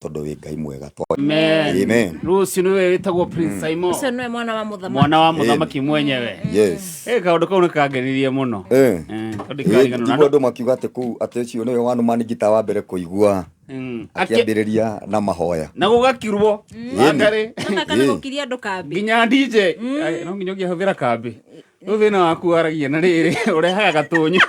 Tondũ wĩ Ngai mwega. Amen. Amen. Rũciũ nĩwe wĩtagwo Prince Simon. Ũcio nĩwe mwana wa mũthamaki. Mwana wa mũthamaki mwenyewe. Yes. Eh, kaũndũ kau nĩ kangenirie mũno. Eh. Eh, tondũ ndikariganĩrwo. Tiguo andũ makiuga atĩ kũu atĩ ũcio nĩwe wanumanigita wa mbere kũigua akĩambĩrĩria na mahoya. Na gũgakirwo. Wangarĩ. Nona kana gũkiria andũ kambĩ. Nginya DJ. Ai, no nginya ũngĩahũthĩra kambĩ. Rĩu thĩna waku waragia na rĩrĩ ũrehaga gatũnyũ.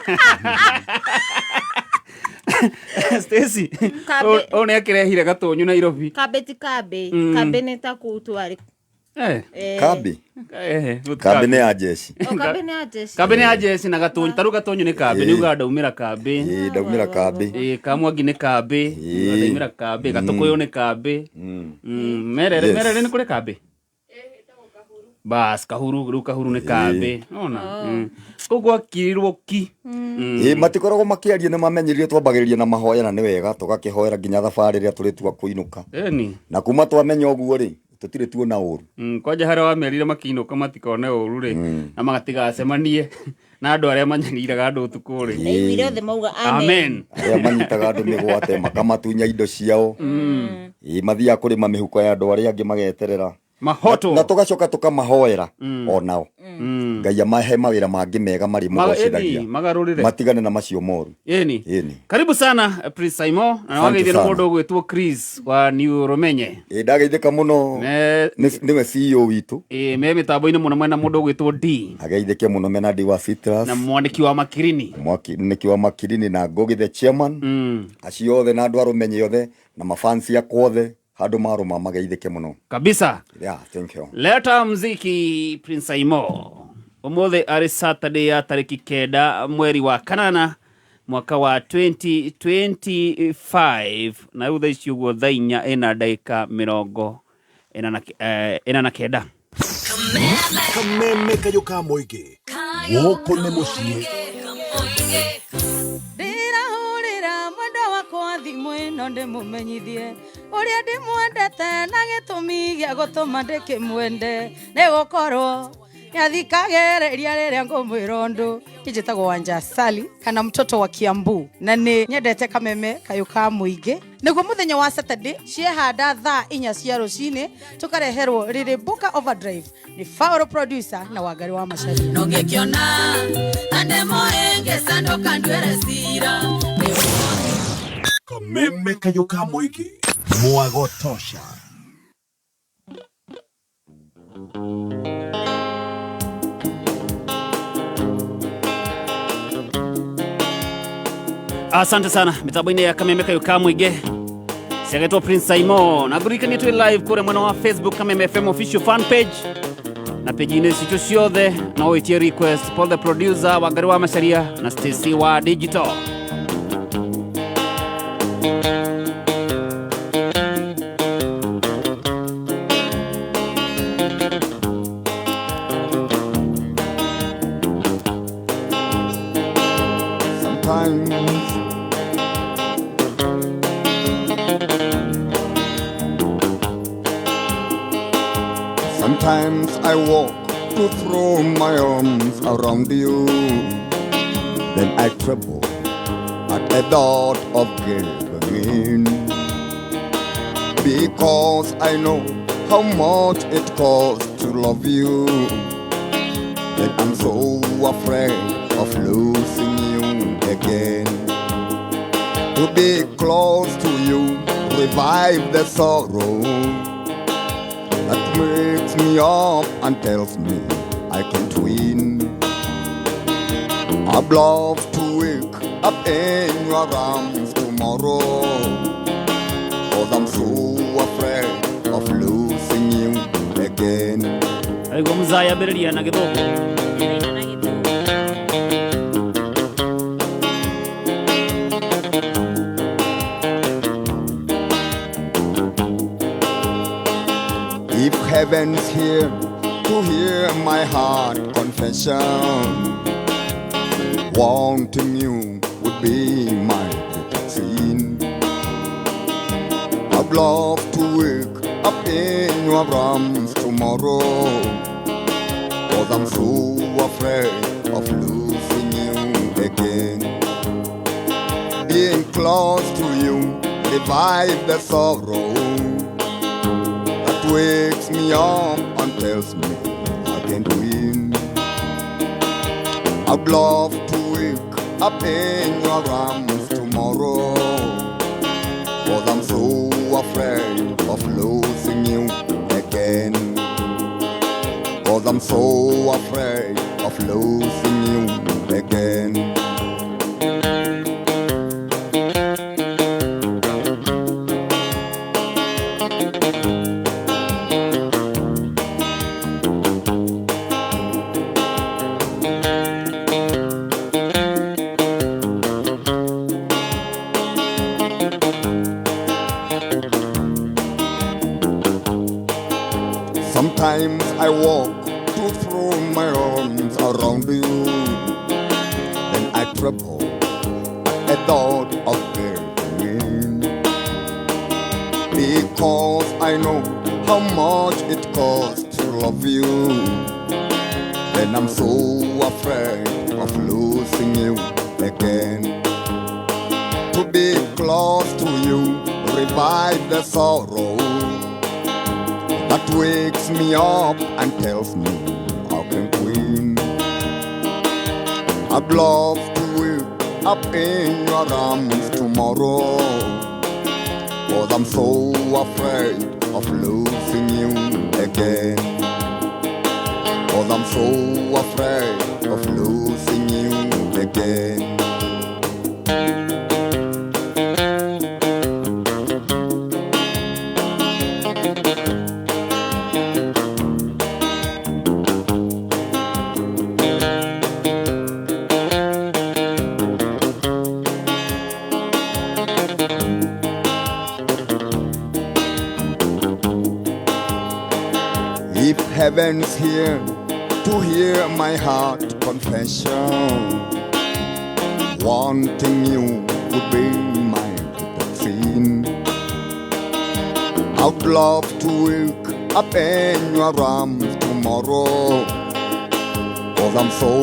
Stacy, Kambĩ. ũyũ nĩ akĩrehire gatũnyũ Nairobi. Kambĩ ti kambĩ. Kambĩ nĩ ta kũu twarĩ. Eh, Eh, Kambĩ. eh, Kambĩ nĩ ya jeshi. o kambĩ nĩ ya jeshi. Kambĩ nĩ ya jeci na gatũnyũ. Ta rĩu gatũnyũ nĩ kambĩ, nĩ ugaga ndaumĩra kambĩ. Ĩĩ ndaumĩra kambĩ. Ĩĩ, kamwangi nĩ kambĩ. Ĩĩ. Ndaumĩra kambĩ. Gatũkũyũ nĩ kambĩ. Merere, Yes. merere nĩ kũrĩ kambĩ? Bas, kahuru, rĩu kahuru nĩ kambĩ. Ona. Kũu gwakirirwo ki. Ĩĩ matikoragwo makĩaria nĩ mamenyerire twambagĩrĩria na mahoya na nĩ wega tũgakĩhoera nginya thabarĩ ĩrĩa tũrĩtua kũinũka. Ĩni. Na kuma twamenya ũguo rĩ, tũtirĩ tuona ũru. Kwanja harĩa wamerire makiinũka matikone ũru rĩ, na magatigacemanie na andũ arĩa manyariraga andũ ũtukũ rĩ. Ndaiguire othe mauga amen. Amen. Arĩa manyitaga andũ mĩgwate makamatunya indo ciao. Ĩĩ mathiaga kũrĩma mĩhuko ya andũ arĩa angĩ mageterera. Mahoto. Na tũgacoka tũkamahoera onao. Ngai amahe mawĩra mangĩ mega marĩ mũgocithagia. Ĩni, magarũrĩre. Matigane na macio moru. Ĩni. Ĩni. Karibu sana Prince Simon na Asante wageithio nĩ sana. mũndũ ũgwĩtwo Chris wa New Rumenye. Ĩĩ ndageithĩka mũno. Nĩwe CEO witũ. Ĩĩ, me mĩtambo-inĩ mũno mwena mũndũ ũgwĩtwo D Ageithĩke mũno mena D wa Citrus. na mwandĩki wa Makirini. Mwandĩki wa Makirini na Ngugi the chairman. Acio othe na andũ a Rũmenye othe na mafansi akwa othe handũ marũma mageithĩke mũno. Kabisa. Yeah, thank you. Leta mziki Prince Simon. Ũmũthĩ arĩ Saturday ya tarĩki 9 mweri wa kanana mwaka wa 2025 na rĩu thaa ici ũguo thaa 4 ĩna ndagĩka 49. Kameme kayũ ka mũingĩ gũkũ nĩ mũciĩ. Ndĩrahũrĩra mwendwa wakwa thimũ ĩno ndĩmũmenyithie ũrĩa ndĩmwendete na gĩtũmi gĩa gũtũma ndĩkĩmwende nĩ gũkorwo nĩathikagĩrĩria rĩrĩa ngũmwĩra ũndũ. Niĩ njĩtagwo Wanja Sali kana mtoto wa Kiambu na nĩ nyendete kameme kayũ ka mũingĩ. Nĩguo mũthenya wa Saturday ciehanda thaa 4 cia rũcinĩ tũkareherwo rĩrĩ Buka Overdrive nĩ Fauro producer na Wangari wa Macharia. Nũngĩkĩona ta ndĩmũhĩngĩca ndũkanduĩre cira. Kameme kayũ ka mũingĩ mwago tosha. Asante sana mitambo-inĩ ya Kameme kayũ ka mũingĩ ciagetwo Prince Simon na ngũririkanie twĩ live kũrĩa mwena wa Facebook Kameme FM official fan page na page-inĩ citũ ciothe no wĩtie request Paul the producer Wangari wa Macharia na Stacy wa digital. Sometimes Sometimes I walk to throw my arms around you. Then I tremble at the thought of giving in. Because I know how much it costs to love you. Then I'm so afraid of losing you again. To be close to you, revive the sorrow that wakes me up and tells me I can't win. I'd love to wake up in your arms tomorrow, 'cause I'm so afraid of losing you again. Aigua mzaya ambĩrĩria na gĩthũngũ. Ĩraina na gĩthũngũ. If heaven's here to hear my heart confession, wanting you would be my greatest sin. I'd love to wake up in your arms tomorrow, 'cause I'm so afraid of losing you again. Being close to you revive the sorrow that wakes me up and tells me I can't win. I'd love to wake up in your arms tomorrow, 'cause I'm so afraid of losing you again. 'Cause I'm so afraid of losing you again. Sometimes I walk to throw my arms around you, then I tremble at the thought of giving in, because I know how much it costs to love you. Then I'm so afraid of losing you again. To be close to you, revive the sorrow that wakes me up and tells me I can win. I'd love to wake up in your arms tomorrow, 'cause I'm so afraid of losing you again. 'Cause I'm so afraid of losing you again. If heaven's here to hear my heart confession, wanting you would be my deepest sin. I'd love to wake up in your arms tomorrow, 'cause I'm so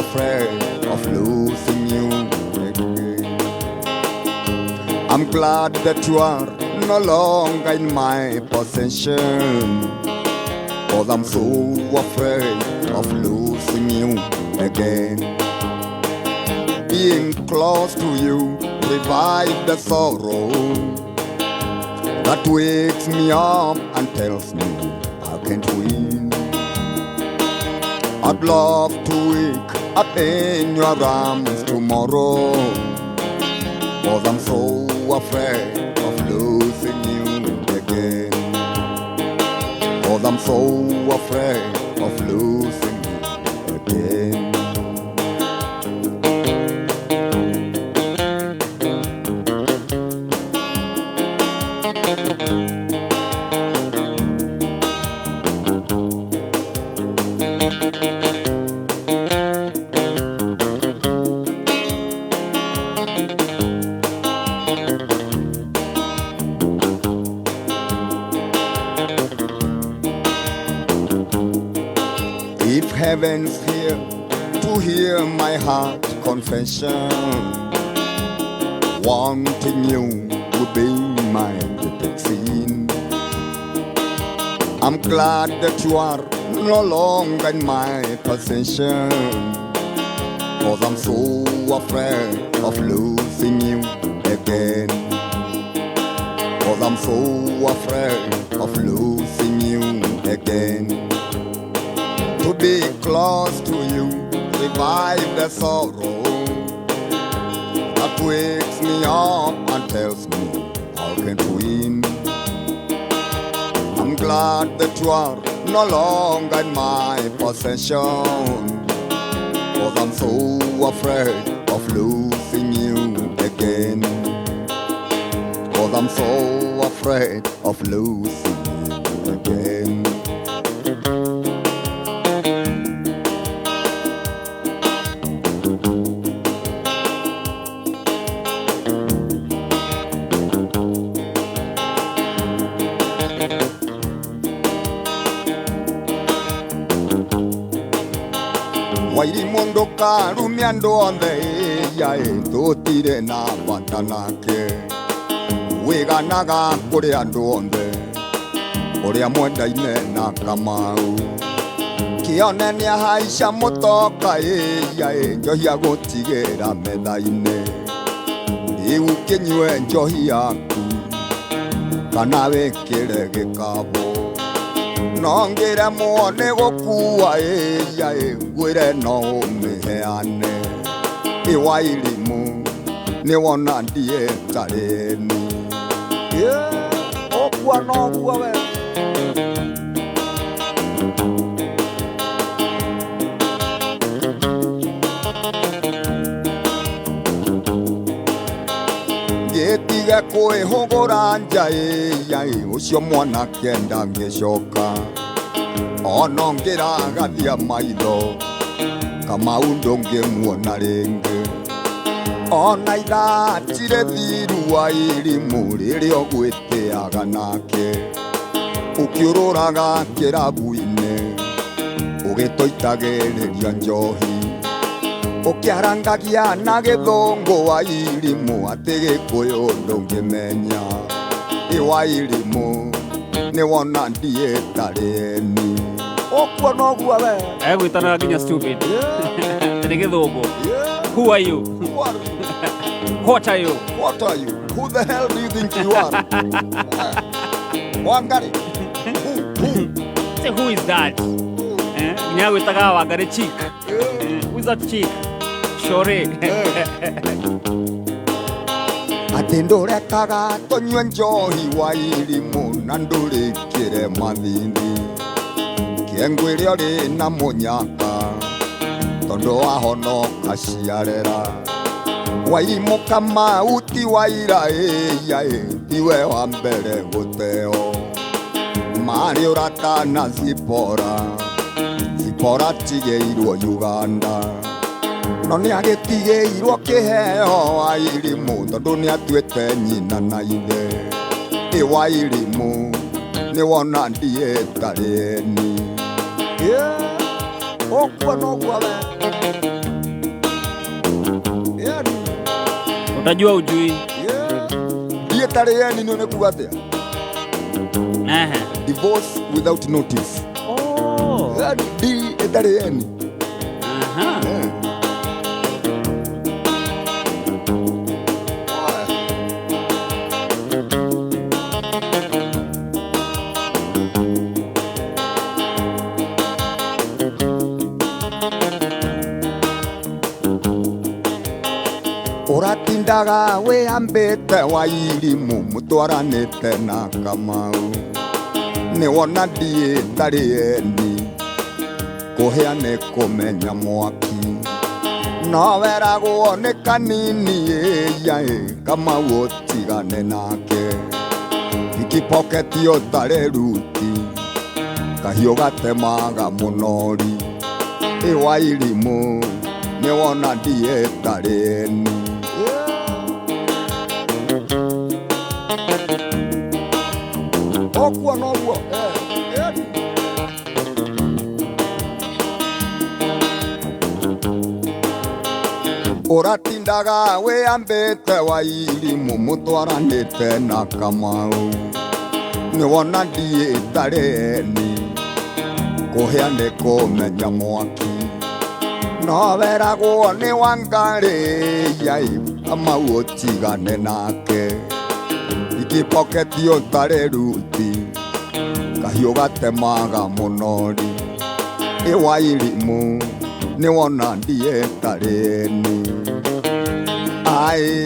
afraid of losing you again. I'm glad that you are no longer in my possession, 'cause I'm so afraid of losing you again. Being close to you revive the sorrow that wakes me up and tells me I can't win. I'd love to wake up in your arms tomorrow, 'cause I'm so afraid of losing you again. 'Cause I'm so afraid of losing you again. If heaven's here to hear my heart confession, wanting you would be my deepest sin. I'm glad that you are no longer in my possession, 'cause I'm so afraid of losing you again. 'Cause I'm so afraid of losing you again. To be close to you, revive the sorrow that wakes me up and tells me I can't win. I'm glad that you are no longer in my possession, 'cause I'm so afraid of losing you again. 'Cause I'm so afraid of losing you again. Wairimu ndũkarumia andũ othe yaĩ tũtirĩ na bata nake. Wĩganaga kũrĩ andũ othe ũrĩa mwendaine na Kamau. Kĩone nĩahaica mũtoka ĩya njohi agũtigĩra metha-inĩ. Rĩu kĩnyue njohi yaku kana wĩkĩre gĩkabũ. No ngĩremwo nĩ gũkua ĩya ngwĩre no ũmĩheane. Ĩwairimũ nĩwona ndiĩtarĩni. Ũkua noguo we. Ngĩtige kwĩhũgũra nja ĩya ũcio mwanake ndangĩcoka. Ona ngĩragathia maitho Kamau ndũngĩmuona rĩngĩ. Ona ithatirĩ thiru wa irimũ rĩrĩa ũgwĩtĩaga nake. Ũkĩũrũraga kĩrabu-inĩ ũgĩtũitagĩrĩria njohi. Ũkĩarangagia na gĩthũngũ wa irimũ atĩ gĩkũyũ ndũngĩmenya. Ĩ wa irimũ nĩwona ndiĩtarĩni. Ũkuo noguo we. Egwĩtanaga nginya stupid. Nĩ gĩthũngũ. Who are you? Who are you? What are you? What are you? Who the hell do you think you are? Wangari. Who? Who? Say, who is that? Nginya gwĩtaga Wangari chick. Who is that chick? Shore. Atĩ ndũrekaga tũnyue njohi wa irimũ na ndũrĩkĩre mathithi. Kĩengwĩre ũrĩ na mũnyaka tondũ wahonoka ciarera. Wairimũ Kamau ti waira ĩya tiwe wa mbere gũteo. Marĩ ũrata na Zipora, Zipora tigĩirwo Uganda. No nĩagĩtigĩirwo kĩheo wa irimũ tondũ nĩatuĩte nyina na ithe. Ĩ wa irimũ nĩwona ndiĩtarĩni. Ũkuo noguo we. Utajua ujui. Ndiĩtarĩeni nĩ kuga atĩa? Divorce without notice. Oh. Ndiĩtarĩeni. Ũratindaga wĩambĩte wa irimũ mũtwaranĩte na Kamau. Nĩwona ndiĩtarĩeni kũhĩa nĩ kũmenya mwaki. No weragwo nĩ kanini ĩya Kamau ũtigane nake. Pikipoketi ũtarĩ ruti kahiũ gatemaga mũnori. Ĩ wa irimũ nĩwona ndiĩtarĩeni. Ũkuo noguo. Ũratindaga wĩambĩte wa irimũ mũtwaranĩte na Kamau. Nĩwona ndiĩtarĩni kũhĩa nĩ kũmenya mwaki. No weragwo nĩ Wangari Kamau ũtigane nake. Ikipoketi ũtarĩ ruti kahiũ gatemaga mũnori. Ĩ wa irimũ nĩwona ndiĩtarĩni. Ai.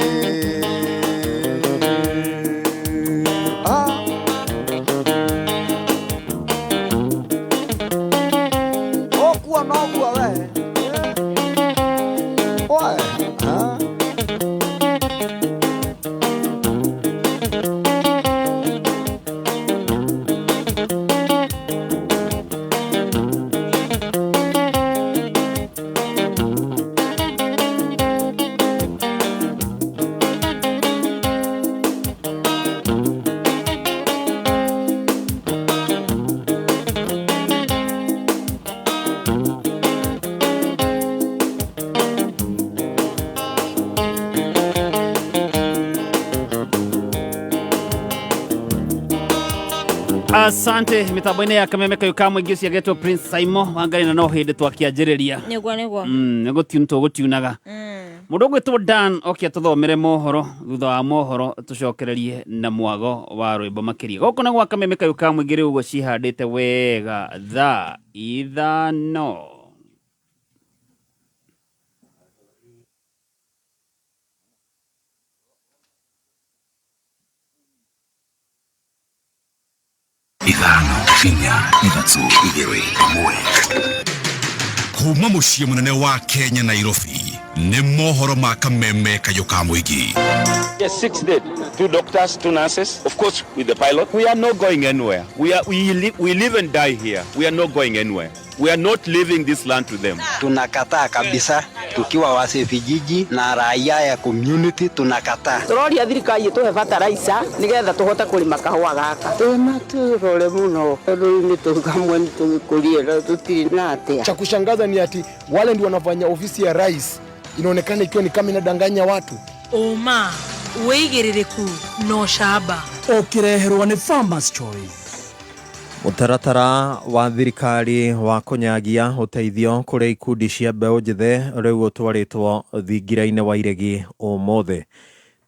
Ũkuo noguo we. Oe. Asante. Mitambo-inĩ ya kameme kayo ka mũingĩ ũcio agetwo Prince Saimo Wangarĩ, na no hĩndĩ twakĩanjĩrĩria. Nĩguo, nĩguo. Nĩ gũtiuni tũgũtiunaga. Mũndũ ũgwĩtwo Dan oke atũthomere mohoro. Thutha wa mohoro tũcokererie na mwago wa rwĩmbo makĩria. Gũkũ na gwa kameme kayo ka mũingĩ rĩu ũguo cihandĩte wega thaa 5. 5, 4, 3, 2, 1. Kuma muciĩ mũnene wa Kenya, Nairobi, nĩ mohoro ma kameme kayũ ka mũingĩ. Yes, six dead. Two doctors, two nurses, of course, with the pilot. We are not going anywhere. We live and die here. We are not going anywhere. We are not leaving this land to them. Tunakataa kabisa tukiwa wase vijiji na raia ya community, tunakataa. Tũroria thirikari ĩtũhe bataraica nĩgetha tũhote kũrĩma kahũa gaka. Twĩna tũrore mũno tondũ nĩ tũkamwe nĩ tũgĩkũrie na tũtirĩ na atĩa. Cha kushangaza ni ati wale ndio wanafanya ofisi ya rais inaonekana ikiwa ni kama inadanganya watu. Ũma, wĩigĩrĩrĩku na ũcamba. Ũkĩreherwo nĩ Farmers Choice. Mũtaratara wa thirikari wa kũnyagia ũteithio kũrĩ ikundi cia mbeũ njĩthĩ rĩu ũtwarĩtwo thingira-inĩ wa iregi ũmũthĩ.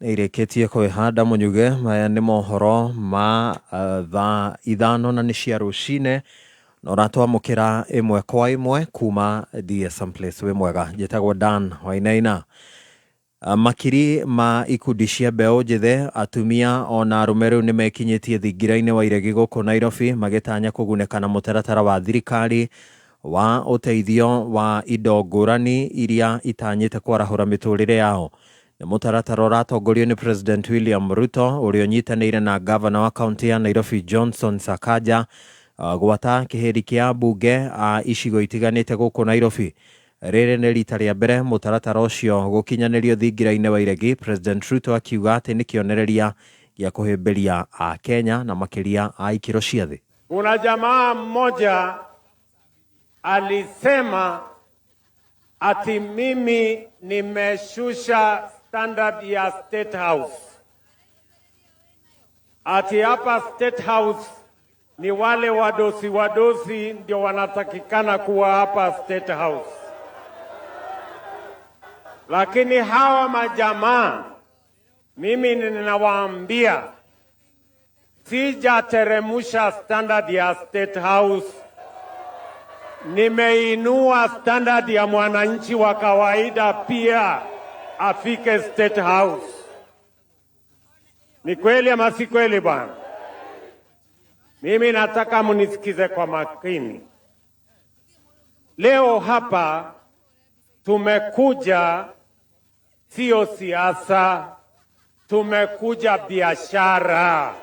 Nĩ irĩkĩtie kwĩhanda mũnyuge. Maya nĩ mohoro ma thaa 5 na nĩ cia rũcinĩ, na ũratwamũkĩra ĩmwe kwa ĩmwe kuma DSM Place. Wĩ mwega, njĩtagwo Dan Wainaina. Makiri ma ikundi cia mbeũ njĩthĩ, atumia ona arũme rĩu nĩ mekinyĩtie thingira-inĩ wa iregi gũkũ Nairobi, magĩtanya kũgunĩka na mũtaratara wa thirikari wa ũteithio wa indo ngũrani iria itanyĩte kwarahũra mĩtũrĩre yao. Nĩ mũtaratara ũratongorio nĩ President William Ruto, ũrĩa ũnyitanĩire na gavana wa kaunti ya Nairobi Johnson Sakaja, gwata kĩhĩri kĩa mbunge a icigo itiganĩte gũkũ Nairobi. Rĩrĩ nĩ rita rĩa mbere mũtaratara ũcio gũkinyanĩrio thingira-inĩ wa iregi, President Ruto akiuga atĩ nĩ kĩonereria gĩa kũhĩmbĩria a Kenya na makĩria a ikĩro cia thĩ. Kuna jamaa mmoja alisema ati mimi nimeshusha standard ya State House, ati hapa State House ni wale wadosi wadosi ndio wanatakikana kuwa hapa State House, lakini hawa majamaa mimi ninawaambia sijateremusha standard ya State House, nimeinua standard ya mwananchi wa kawaida pia afike State House. Ni kweli ama si kweli bwana? Mimi nataka mnisikize kwa makini. Leo hapa tumekuja sio siasa, tumekuja biashara.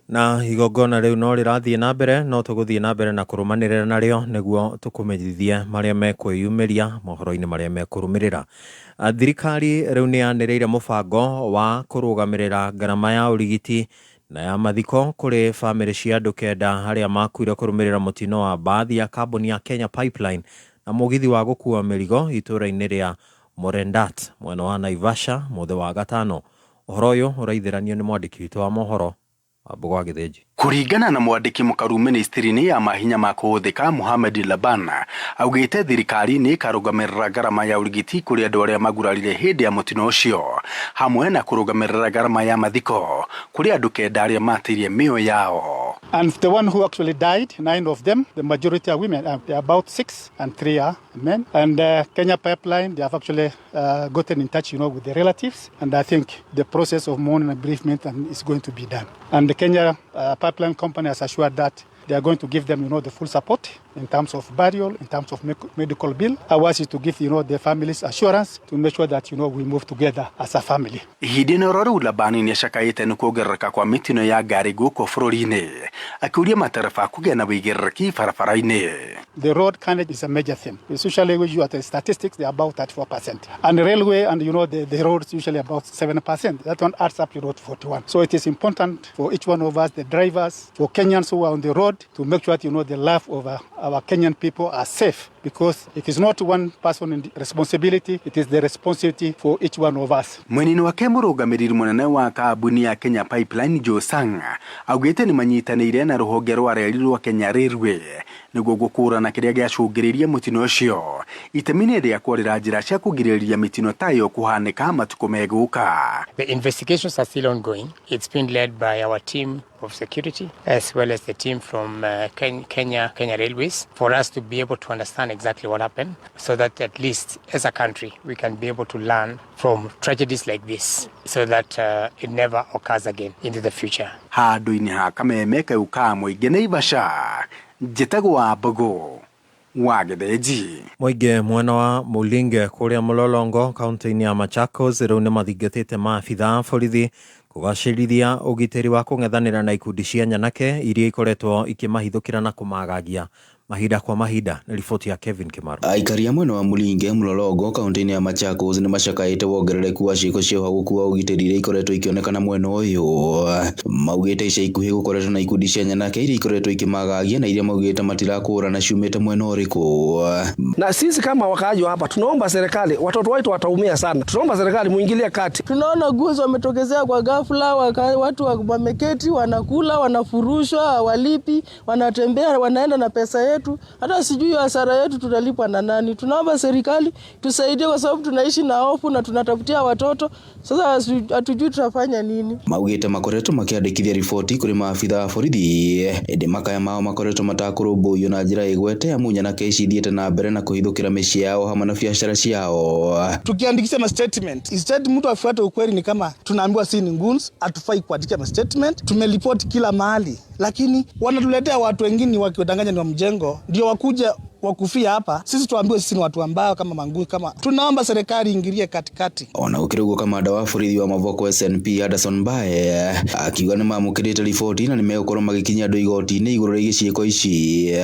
Na igongona rĩu no rĩrathiĩ na mbere, no tũgũthiĩ na mbere na kũrũmanĩrĩra narĩo nĩguo tũkũmenyithie marĩa mekwĩyumĩria mohoro-inĩ marĩa mekũrũmĩrĩra. Thirikari rĩu nĩ yanĩrĩire mũbango wa kũrũgamĩrĩra ngarama ya ũrigiti na ya mathiko kũrĩ bamĩrĩ cia andũ 9 arĩa makuire kũrũmĩrĩra mũtino wa mbathi ya kambuni ya Kenya Pipeline na mũgithi wa gũkua mĩrigo itũũra-inĩ rĩa Morendat mwena wa Naivasha mũthĩ wa gatano. Ũhoro ũyũ ũraithĩranio nĩ mwandĩki witũ wa mohoro Wambũgũ wa Gĩthĩnji. Kũringana na mwandĩki mũkaru ministry-inĩ ya mahinya ma kũhũthĩka Mohamed Laban, augĩte thirikari nĩ ĩkarũgamĩrĩra ngarama ya ũrigiti kũrĩ andũ arĩa magurarire hĩndĩ ya mũtino ũcio, hamwe na kũrũgamĩrĩra ngarama ya mathiko kũrĩ andũ 9 arĩa mateirie mĩoyo yao. And the one who actually died, 9 of them, the majority are women. They are about 6 and 3 are men. And Kenya Pipeline, they have actually gotten in touch, with the relatives. And I think the process of mourning and bereavement is going to be done. And the Kenya Pipeline Company has assured that they are going to give them, the full support in terms of burial, in terms of medical bill. Ours is to give, the families assurance to make sure that, we move together as a family. Ihinda-inĩ oro rĩu Labani nĩacakaĩte nĩ kuongerereka kwa mĩtino ya ngari gũkũ bũrũri-inĩ, akĩũria matereba kũgĩa na wĩigĩrĩrĩki barabara-inĩ. The road carnage is a major theme. Especially when you at the statistics, they're about 34%. And the railway and you know the roads usually about 7%. That one adds up to road 41. So it is important for each one of us, the drivers, for Kenyans who are on the road, to make sure that you know the life of our Kenyan people are safe. Because it is not one person responsibility, it is the responsibility for each one of us. Mwenini wake mũrũgamĩrĩri mũnene wa kambuni ya Kenya Pipeline Joe Sang augĩte nĩ manyitanĩire na rũhonge rwa reri rwa Kenya Railway nĩguo gũkũrana kĩrĩa gĩacũngĩrĩirie mũtino ũcio itemi-inĩ rĩa kwarĩra njĩra cia kũgirĩrĩria mĩtino ta ĩyo kũhanĩka matukũ megũka. The investigations are still ongoing. It's been led by our team of security as well as the team from Kenya Railways for us to be able to understand exactly what happened so that at least as a country we can be able to learn from tragedies like this so that it never occurs again into the future. Handũ-inĩ ha kameme kau ka mũingĩ Naivasha, njĩtagwo wa Mbogo wa Gĩthĩnji. Mũingĩ mwena wa Mulinge kũrĩa Mlolongo kaunti-inĩ ya Machakos rĩu nĩ mathingatĩte maabitha a borithi kũgacĩrithia ũgitĩri wa kũng'ethanĩra na ikundi cia nyanake iria ikoretwo ikĩmahithũkĩra na kũmagagia mahinda kwa mahinda. Nĩ riboti ya Kevin Kimaru. Aikari a mwena wa Mulinge Mlolongo kaunti-inĩ ya Machakos nĩ macakaĩte wongerereku wa ciĩko cia ũhagũku wa ũgitĩri iria ikoretwo ikĩonekana mwena ũyũ. Maugĩte ica ikuhĩ gũkoretwo na ikundi cia nyanake iria ikoretwo ikĩmagagia na iria maugĩte matirakũrana ciumĩte mwena ũrĩkũ. Na sisi kama wakaaji wa hapa tunaomba serikali, watoto wetu wataumia sana, tunaomba serikali muingilie kati. Tunaona guzo wametokezea kwa ghafla, watu wameketi wanakula, wanafurushwa, hawalipi, wanatembea, wanaenda na pesa yetu. Hata sijui hasara yetu tutalipwa na nani. Tunaomba serikali tusaidie kwa sababu tunaishi na hofu na tunatafutia watoto. Sasa hatujui tutafanya nini. Maugĩte makoretwo makĩandĩkithia riboti kũrĩ maabitha a borithi ĩndĩ makaya mao makoretwo matakũrũmbũiyo na njĩra ĩgwete amu nyanake ici ithiĩte na mbere na kũhithũkĩra mĩciĩ yao hamwe na biacara ciao. Tukiandikisha ma statement instead mtu afuate ukweli, ni kama tunaambiwa si ni goons, hatufai kuandika ma statement. Tumeripoti kila mahali, lakini wanatuletea watu wengine wakiwadanganya ni wa mjengo ndio wakuja wakufia hapa, sisi tuambiwe sisi ni watu ambao kama mangu kama. Tunaomba serikali ingilie katikati. Ona gũkĩrĩ ũguo kamanda wa borithi wa Mavoko SNP Anderson Mbae akiuga nĩ mamũkĩrĩte riboti na nĩmegũkorwo magĩkinyia andũ igoti-inĩ igũrũ rĩgiĩ ciĩko ici.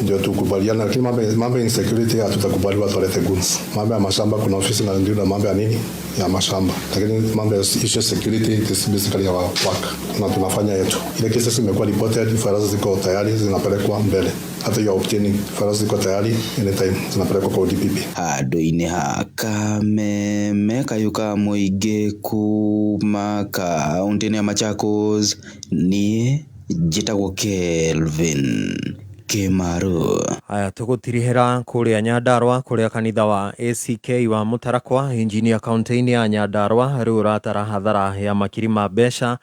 Ndio tukubaliana, lakini mambo ya insecurity hatutakubali watu walete guns. Mambo ya mashamba kuna ofisi na ndio na mambo ya nini ya mashamba, lakini mambo ya issue security it is basically our work na tunafanya yetu. Ile kesi imekuwa reported, files ziko tayari zinapelekwa mbele. Hata hiyo obtaining files ziko tayari anytime zinapelekwa kwa DPP. Handũ-inĩ ha kameme kayũ ka mũingĩ kuma kaunti-inĩ ya Machakos, niĩ njĩtagwo Kelvin Kimaru. Haya, tũgũtirihĩra kũrĩa Nyandarua kũrĩa kanitha wa ACK wa Mũtarakwa injinia kaunti-inĩ ya Nyandarua rĩu ũratara hathara ya makiri ma mbeca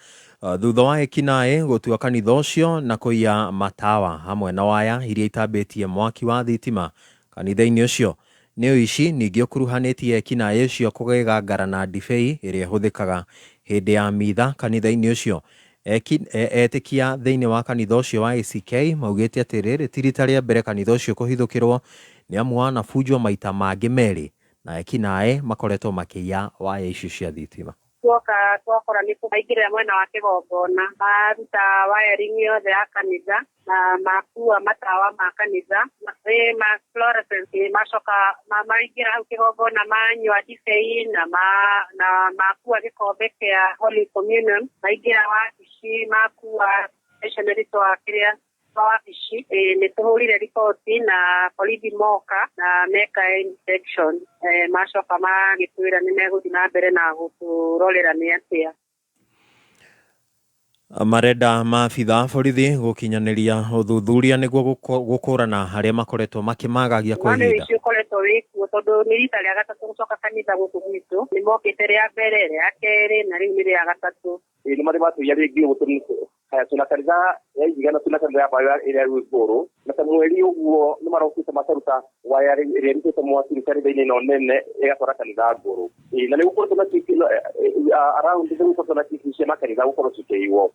thutha wa ekinaĩ gũtua kanitha ũcio na kũiya matawa hamwe na waya iria itambĩtie mwaki wa thitima kanitha-inĩ ũcio. Nĩ ũici ningĩ ũkuruhanĩtie ekinaĩ ũcio kũgegangara na ndibei ĩrĩa ĩhũthĩkaga hĩndĩ ya mitha kanitha-inĩ ũcio. Etĩkia thĩinĩ wa kanitha ũcio wa ACK maugĩte atĩ rĩrĩ ti rita rĩa mbere kanitha ũcio kũhithũkĩrwo nĩ amu wanabunjwo maita mangĩ merĩ na ekinaĩ makoretwo makĩiya waya icio cia thitima. Tuoka twakora nĩ maingĩrĩra mwena wa kĩgongona maruta wiring yothe ya kanitha na makua matawa ma kanitha ma fluorescent, macoka maingĩra hau kĩgongona manyua ndibei na makua gĩkombe kĩa Holy Communion, maingĩra wabici makua stationery twa kĩrĩa wabici. Nĩ tũhũrire riboti na borithi moka na meka inspection, macoka magĩtwĩra nĩ megũthiĩ na mbere na gũtũrorera nĩ atĩa. Marenda maabitha borithi gũkinyanĩria ũthuthuria nĩguo gũkũrana harĩa makoretwo makĩmagagia kwa ihinda. Nĩ ũkoretwo wĩkuo tondũ nĩ rita rĩa gatatũ gũcoka kanitha gũkũ gwitũ, nĩ mokĩte rĩa mbere, rĩa kerĩ na rĩu nĩ rĩa gatatũ. Nĩ marĩ matũiya rĩngĩ ũguo tuna kanitha ya Igana, tuna kanitha ya Bayo ĩrĩa ĩ Ngũrũ, na ta mweri ũguo nĩ marokĩte makaruta waya ĩrĩa ĩrutĩte mwaki kanitha-inĩ ĩno nene ĩgatwara kanitha Ngũrũ. Na nĩ gũkoretwo na around nĩ gũkoretwo na kĩki cia makanitha gũkorwo cikĩiywo.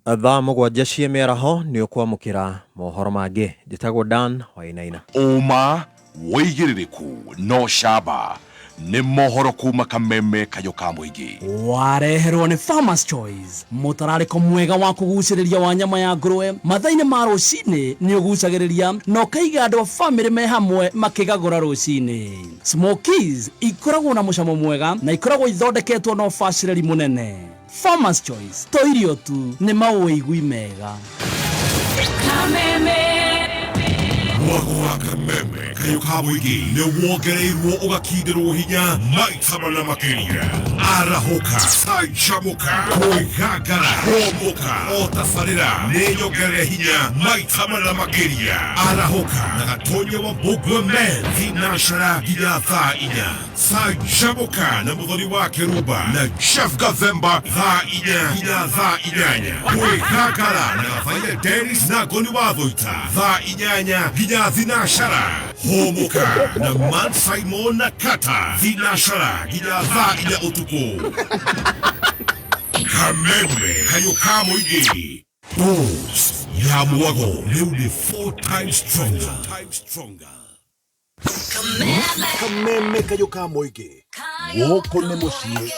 Thaa 7 cia mĩaraho nĩ ũkwamũkĩra mohoro mangĩ. Njĩtagwo Dan Wainaina. Ũma wĩigĩrĩrĩku no camba Nĩ mohoro kuma Kameme Kayũ ka Mũingĩ. Wareherwo nĩ Farmers Choice, mũtararĩko mwega wa kũgucĩrĩria wa nyama ya ngũrwe mathaa-inĩ ma rũcinĩ nĩ ũgucagĩrĩria na ũkaiga andũ a famĩlĩ me hamwe makĩgagũra rũcinĩ. Smokies ikoragwo na mũcamo mwega na ikoragwo ithondeketwo na ũbacĩrĩri mũnene. Farmers Choice, to irio tu, nĩ maũigui mega. Mwago wa Kameme Kayũ ka Mũingĩ nĩ wongereirwo ũgakindĩrwo hinya maita mana makĩria. Arahũka, canjamũka, kwĩgangara, hũmũka, o tabarĩra nĩ nyongerere hinya maita mana makĩria. Arahũka na Gatonya wa Mbũngwe Men thinacara nginya thaa 4. Canjamũka na Mũthoni wa Kĩrumba na Jeff Gathemba thaa 4 nginya thaa 8. Kwĩgangara na Gathaia Dennis na Ngoni wa Thũita thaa 8 nginya thinacara. Hũmũka na Man Simon na Kata thinacara nginya thaa 4 ũtukũ. Kameme Kayũ ka Mũingĩ. Boost ya mwago rĩu nĩ 4 times stronger. Kameme Kayũ ka Mũingĩ, gũkũ nĩ mũciĩ.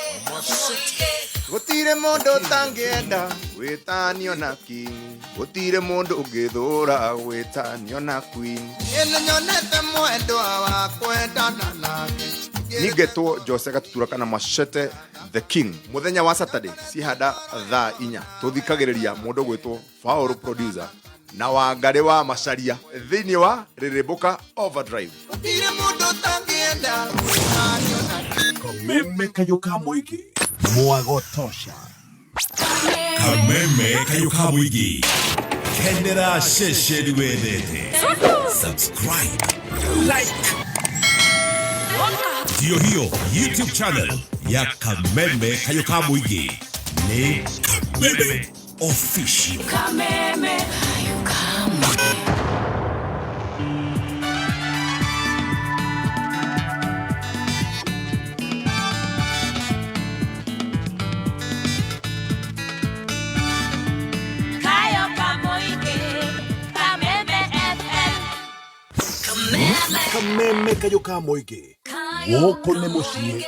Gũtirĩ mũndũ ũtangĩenda gwĩtanio na king, gũtirĩ mũndũ ũngĩthũra gwĩtanio na queen. Niĩ nĩnyonete mwendwa wa kwendana nake. Ningetwo Jose Gatutura kana Machete the King. Muthenya wa Saturday cihanda thaa 4 tuthikagĩrĩria mũndũ gwĩtwo Faulu producer na Wangarĩ wa Macharia thĩinĩ wa Rĩrĩmbũka Overdrive. Gũtirĩ mũndũ ũtangĩenda gwĩtanio na king. Kameme Kayũ ka Mũingĩ, mwago tosha. Kameme Kayũ ka Mũingĩ, kenera ceceni wendete. Subscribe, like, ndiyo hiyo YouTube channel ya Kameme Kayũ ka Mũingĩ nĩ Kameme Official. Kameme Kayũ ka Mũingĩ. Kayo ka Mũingĩ, Kameme FM. Kameme Kayũ ka Mũingĩ, gũkũ nĩ mũciĩ.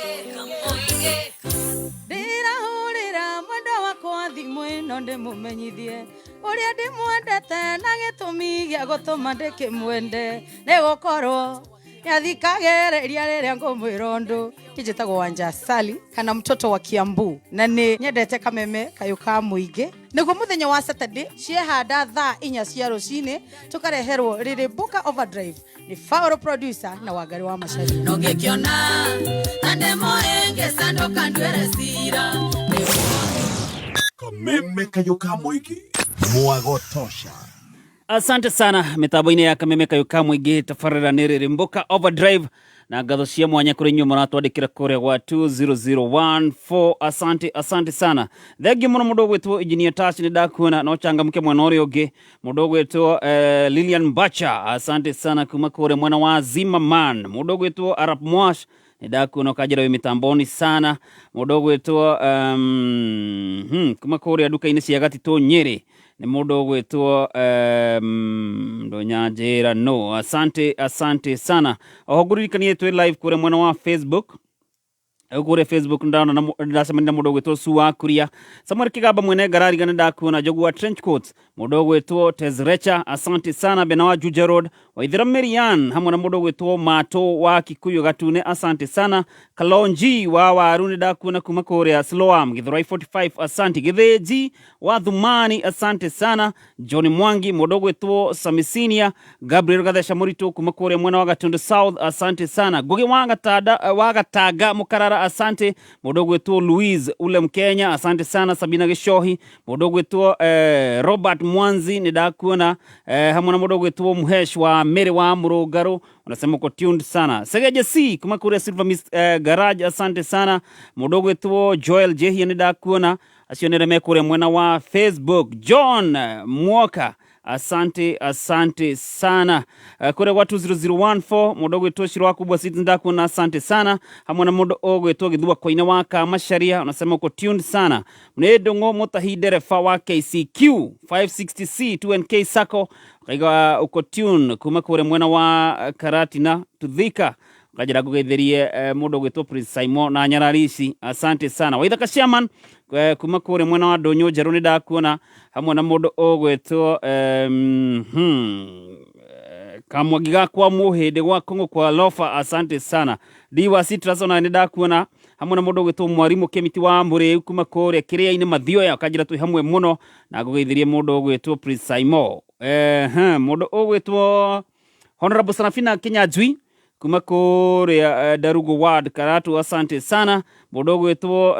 Ndĩrahũrĩra mwendwa wakwa thimũ ĩno ndĩmũmenyithie ũrĩa ndĩmwendete na gĩtũmi gĩa gũtũma ndĩkĩmwende nĩ gũkorwo nĩathikagĩrĩria rĩrĩa ngũmwĩra ũndũ. Njĩtagwo Wanja Sali kana mtoto wa Kiambu na nĩ nyendete Kameme Kayũ ka Mũingĩ. Nĩguo mũthenya wa Saturday ciehanda thaa 4 cia rũcinĩ tũkareherwo Rĩrĩmbũka Overdrive nĩ Faulu producer na Wangarĩ wa Macharia. No ngĩkĩona ta ndĩ mũhĩngĩca ndũkanduĩre cira. Kameme Kayũ ka Mũingĩ, mwago tosha. Asante sana mitambo-inĩ ya Kameme Kayũ ka Mũingĩ tabarĩra nĩ Rĩrĩmbũka Overdrive na ngatho cia mwanya kũrĩ inyuĩ mũratwandĩkĩra kũrĩa gwa 20014. Asante, asante sana. Thengiũ mũno mũndũ ũgwĩtwo Engineer Tash, nĩ ndakuona no changamke mwena ũrĩa ũngĩ. Mũndũ ũgwĩtwo Lilian Bacha, asante sana kuma kũrĩa mwena wa Zimmerman. Mũndũ ũgwĩtwo Arap Mwash, nĩ ndakuona ũkanjĩra wĩ mĩtamboni sana. Mũndũ ũgwĩtwo kuma kũrĩa nduka-inĩ cia Gatitũ Nyĩrĩ nĩ mũndũ ũgwĩtwo Ndũnyanjĩra no. Asante, asante sana. Oho ngũririkanie twĩ live kũrĩa mwena wa Facebook. Kũrĩa Facebook ndona ndacemania na mũndũ ũgwĩtwo Sua Kuria, Samuel Kigamba mwene ngarariga nĩ ndakuona, Njogu wa trench coats, mũndũ ũgwĩtwo Tezrecha, asante sana, Bena wa Juja Road, Waithera Marian hamwe na mũndũ ũgwĩtwo Mato wa Kikuyu Gatune, asante sana, Kalonji wa Waru nĩ ndakuona kuma kũrĩa Sloam Githurai 45, asante, Githĩnji wa Thumani, asante sana, John Mwangi, mũndũ ũgwĩtwo Samisinia, Gabriel Gatheca Mũritũ kuma kũrĩa mwena wa Gatundu South, asante sana, Ngugi wa Gatada wa Gataga Mukarara, asante, mũndũ ũgwĩtwo Louise ule Mkenya, asante sana, Sabina Gĩcohi, mũndũ ũgwĩtwo Robert Mwanzi nĩ ndakuona hamwe na mũndũ ũgwĩtwo Muhesh wa Mary wa Mũrũngarũ, unasema uko tuned sana. Segeje C kuma kũrĩa Silver Mist Garage, asante sana. Mũndũ ũgwĩtwo Joel Jehia nĩ ndakuona, acio nĩ arĩa me kũrĩa mwena wa Facebook. John Mwoka, asante, asante sana. Kũrĩa gwa 20014 mũndũ ũgwĩtwo Shiro wa Kubwa City ndakuona, asante sana, hamwe na mũndũ ũgwĩtwo Gĩthua Koine wa Kamacharia, unasema uko tuned sana. Nĩ Ndũng'ũ Mũtahi ndereba wa KCQ 560C 2NK Sacco, ukaiga uko tune kuma kũrĩa mwena wa Karatina Tuthika, Ũkanjĩra ngũgeithĩrie mũndũ ũgwĩtwo Prince Simon na Nyararici, asante sana. Waithaka Chairman kuma kũrĩa mwena wa Ndũnyũ Njerũ nĩ ndakuona hamwe na mũndũ ũgwĩtwo Kamwangi gakwa Mũhĩndĩ gwa Kũng'ũ kwa Lofa, asante sana. Diwa Citrus ona nĩ ndakuona hamwe na mũndũ ũgwĩtwo Mwarimũ Kĩmiti wa Mũrĩu kuma kũrĩa Kĩrĩa-inĩ Mathioya, ũkanjĩra twĩ hamwe mũno na ngũgeithĩrie mũndũ ũgwĩtwo Prince Simon. Mũndũ ũgwĩtwo Honorable Sarafina Kinyanjui kuma kũrĩa Darugo Ward Karatu, asante sana. Mũndũ ũgwĩtwo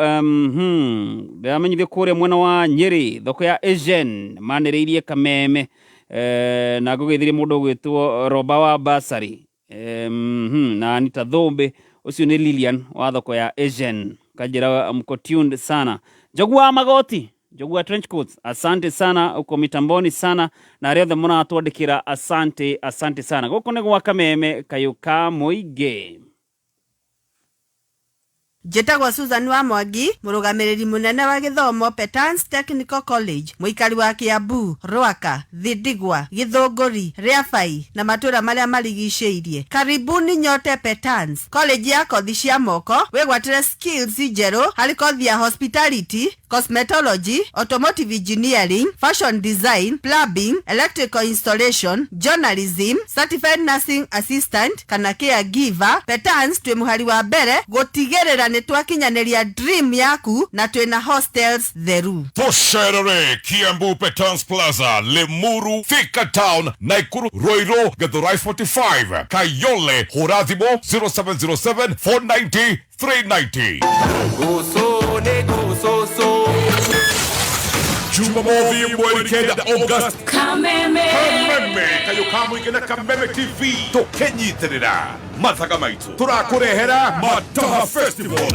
ndĩramenyithio kũrĩa mwena wa Nyĩrĩ thoko ya Asian manĩrĩirie Kameme, na ngũgeithĩrie mũndũ ũgwĩtwo Roba wa Basari, na Anita Thũmbĩ, ũcio nĩ Lilian wa thoko ya Asian, kanjĩra mko tuned sana. Njogu wa Magoti, Njogu wa trench coats, asante sana, uko mitamboni sana na arĩa othe mũratwandĩkĩra, asante, asante sana. Gũkũ nĩ gwa Kameme kayũ ka mũingĩ. Njĩtagwo Susan wa Mwangi, mũrũgamĩrĩri mũnene wa gĩthomo Petans Technical College, mũikari wa Kiambu, Rwaka, Thindigwa, Gĩthũngũri, Rĩabai na matũra marĩa marigicĩirie. Karibuni nyote Petans College ya kothi cia moko, wĩgwatĩre skills njerũ harĩ kothi ya hospitality, cosmetology, automotive engineering, fashion design, plumbing, electrical installation, journalism, certified nursing assistant kana caregiver. Petans twĩ mũhari wa mbere gũtigĩrĩra nĩ twakinyanĩria dream yaku na twĩna hostels theru. Tũcerere Kiambu Petans Plaza, Limuru, Thika Town, Nakuru, Ruiru, Githurai 45, Kayole, hũra thimũ 0707 490 390. Jumamothi mweri 9 August, Kameme. Kameme kayũ ka mũingĩ na Kameme TV tũkĩnyitĩrĩra mathaga maitũ tũrakũrehera Mataha Festival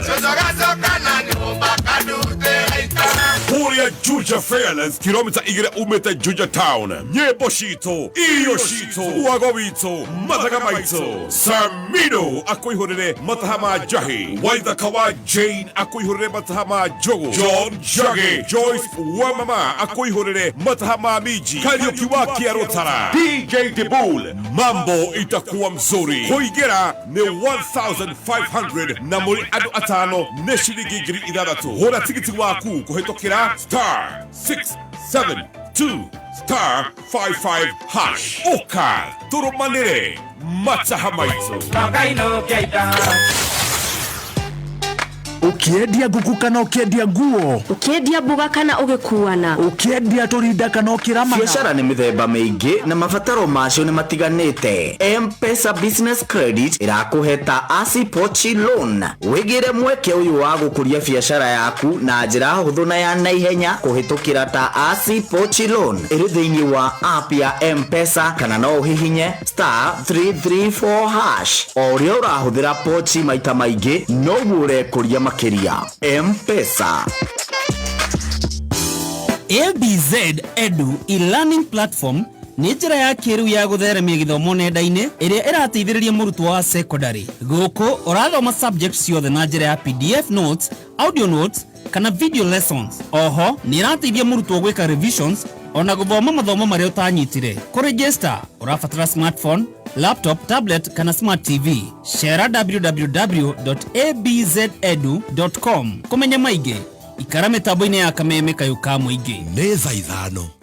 kũrĩa Juja Fairlands, kilomita 2 umĩte Juja Town. Nyĩmbo citũ, irio citũ, wago witũ, mathaga maitũ. Samino akũihũrĩre mataha ma njahi, Waithaka wa Jane akũihũrĩre mataha ma njũgũ, John Njagi, Joyce wa mama akũihũrĩre mataha ma miji, Kariuki wa Kĩarũtara, DJ Dibul, mambo itakuwa mzuri. Kũingĩra nĩ 1500 na mũrĩ andũ atano nĩ ciringi 6,000. Hũra tigiti waku kũhĩtũkĩra star 672 star 55 hash. Ũka tũrũmanĩre mataha maitũ. Ũkĩendia ngũkũ kana ũkĩendia nguo, ũkĩendia mboga kana ũgĩkuana, ũkĩendia tũrinda kana ũkĩramana, biacara nĩ mĩthemba mĩingĩ na mabataro macio nĩ matiganĩte. M-Pesa Business Credit ĩrakũhe ta Asi Pochi Loan. Wĩgĩre mweke ũyũ wa gũkũria biacara yaku na njĩra hũthũ na ya naihenya kũhĩtũkĩra ta Asi Pochi Loan ĩrĩ thĩinĩ wa app ya M-Pesa, kana no ũhihinye star 334 hash. O ũrĩa ũrahũthĩra pochi maita maingĩ noguo ũrekũria makĩria. M-Pesa. ABZ Edu e-learning platform nĩ njĩra ya kĩrĩu ya gũtheremia gĩthomo nenda-inĩ ĩrĩa ĩrateithĩrĩria mũrutwo wa secondary. Gũkũ ũrathoma subject ciothe na njĩra ya PDF notes, audio notes kana video lessons. Oho nĩ ĩrateithia mũrutwo gwĩka revisions ona gũthoma mathomo marĩa ũtanyitire. Kũregister ũrabatara smartphone, laptop, tablet kana smart TV. Cera www.abzedu.com kũmenya maingĩ. Ikara mĩtambo-inĩ ya Kameme kayũ ka mũingĩ. Nĩ thaa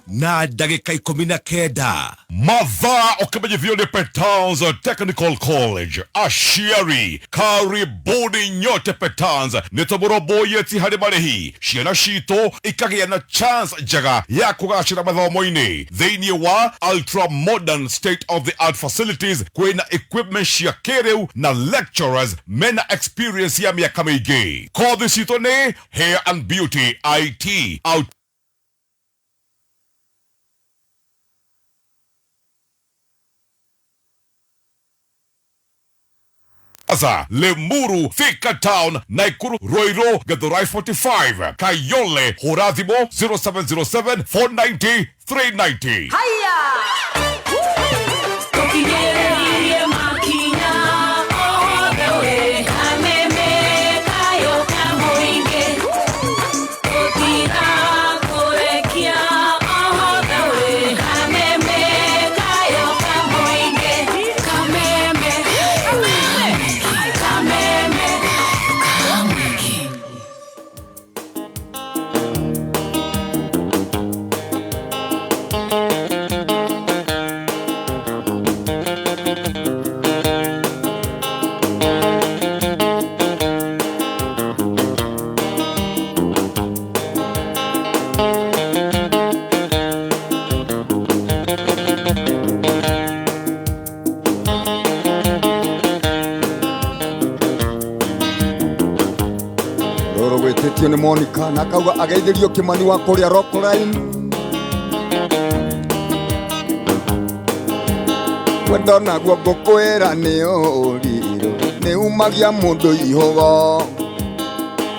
5:19. Mathaa ũkĩmenyithio nĩ Petans Technical College. Aciari karibuni nyote Petans, nĩ tũmũrũmbũyĩti harĩ marĩhi. Ciana citũ ikagĩa na chance njega ya kũgacĩra mathomo-inĩ thĩinĩ wa ultra modern state of the art facilities. Kwĩna equipment cia kĩrĩu na lecturers mena experience ya mĩaka mĩingĩ. Kothi citũ nĩ hair and beauty, IT, out Plaza, Limuru, Thika Town, Nakuru, Ruiru, Githurai 45, Kayole, hũra thimũ 0707 490 390. Tũkinyĩrĩrie makinya othe we, Kameme kayũ ka mũingĩ. Tũtigakũrekia othe we, Kameme kayũ ka mũingĩ. Kameme, Ũcio nĩ Monica na akauga ageithĩrio Kĩmani wa kũrĩa Rockline. Wendo naguo ngũkwĩra nĩ ũrirũ, nĩ umagia mũndũ ihũgo,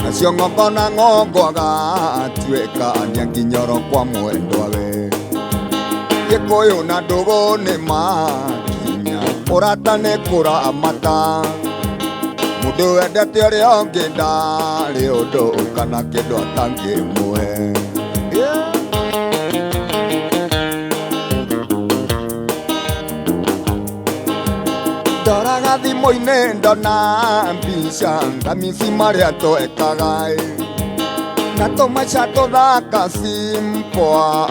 nacio ng'ongo na ng'ongo agatuĩka nĩanginyoro kwa mwendwa we. Gĩkũyũ na ndũgũ nĩ makinya, ũrata nĩ kũramata, mũndũ wendete ũrĩa ũngĩ ndarĩ ũndũ kana kĩndũ atangĩmũhe. Ndoraga thimũ-inĩ ndona mbica ngamisi marĩa twekaga ĩ, na tũmaica tũthaka simple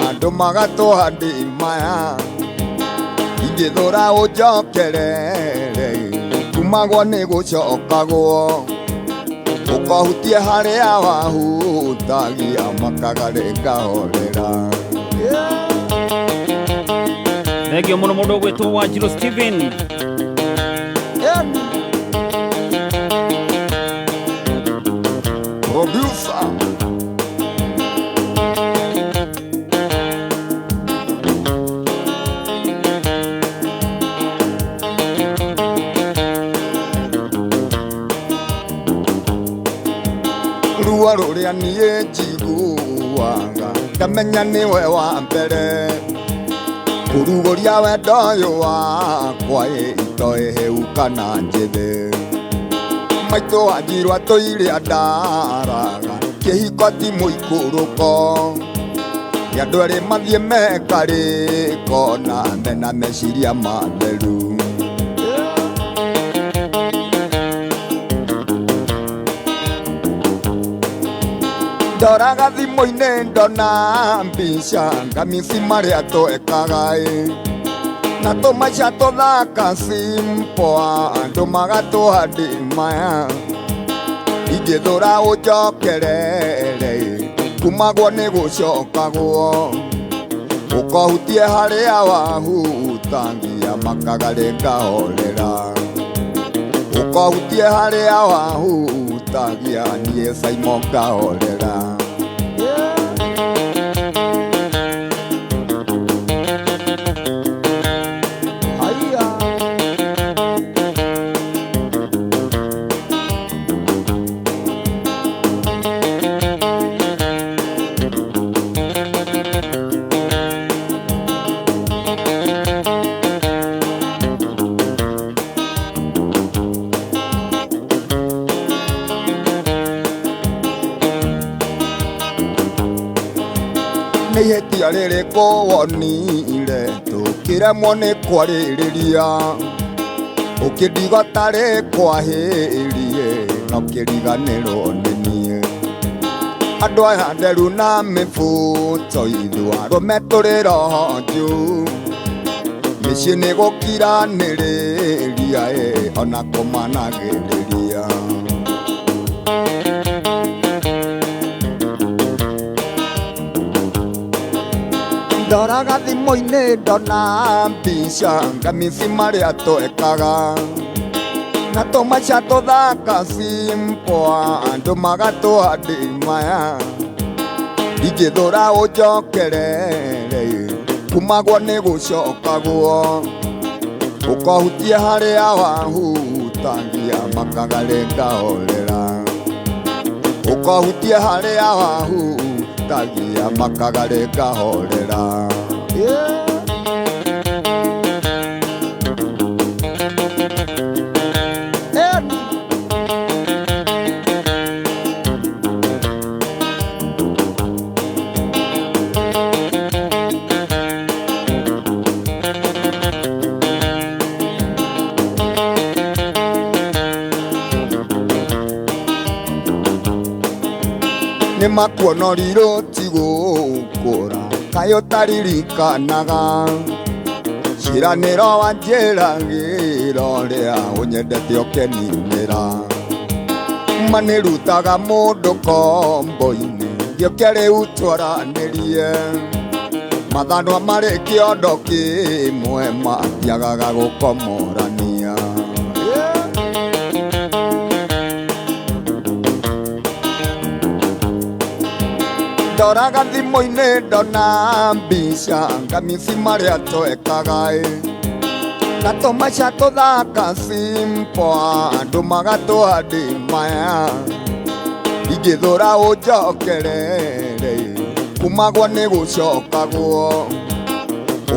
andũ magatũha ndimaya, ingĩthũra ũnjokerere kumagwo nĩ gũcokagwo, ũkahutie harĩa wahutagia makagarĩ ngahorera. Thengio mũno mũndũ ũgwĩtwo Wanjirũ Steven. Producer ruo rũrĩa niĩ njiguaga ndamenya nĩwe wa mbere kũrugũria wendo ũyũ wakwa itoĩ hĩu kana njĩthĩ. Maitũ wanjirwo atũire andaraga kĩhiko ti mũikũrũko, nĩ andũ erĩ mathiĩ mekarĩko na mena meciria matheru. Ndoraga thimũ-inĩ ndona mbica ngamisi marĩa twekaga ĩ, na tũmaica tũthaka simple andũ magatũha ndimaya, ingĩthũra ũnjokerere kumagwo nĩ gũcokagwo, ũkahutie harĩa wahutagia makagarĩ ngahorera, ũkahutie harĩa wahutagia niĩ Simon ngahorera. Nĩ ihĩtia rĩrĩkũ wonire tũkĩremwo nĩ kwarĩrĩria, ũkĩndiga tarĩ kwahĩrie na ũkĩriganĩrwo nĩ niĩ. Andũ aya nderu na mĩbuto ithuĩ arũme tũrĩ roho njũ, mĩciĩ nĩ gũkiranĩrĩria ĩ ona kũmanagĩrĩria. Ndoraga thimũ-inĩ ndona mbica ngamisi marĩa twekaga, na tũmaica tũthaka simple andũ magatũha ndimaya, ingĩthũra ũnjokerere kumagwo nĩ gũcokagwo, ũkahutie harĩa wahutagia makagarĩ ngahorera, ũkahutie harĩa wahutagia makagarĩ ngahorera. Nĩ makuonorirwo ti gũkũra kaĩ ũtaririkanaga, ciĩranĩro wanjĩragĩra ũrĩa ũnyendete ũkeninĩra, manĩrutaga mũndũ kombo-inĩ gĩũke rĩu twaranĩrie, mathanwa marĩ kĩondo kĩmwe matiagaga gũkomorania. Ndoraga thimũ-inĩ ndona mbica ngamisi marĩa twekaga ĩ na tũmaca tũthaka simple andũ magatũha ndĩ maya ingĩthũra ũnjokerere kumagwo nĩ gũcokagwo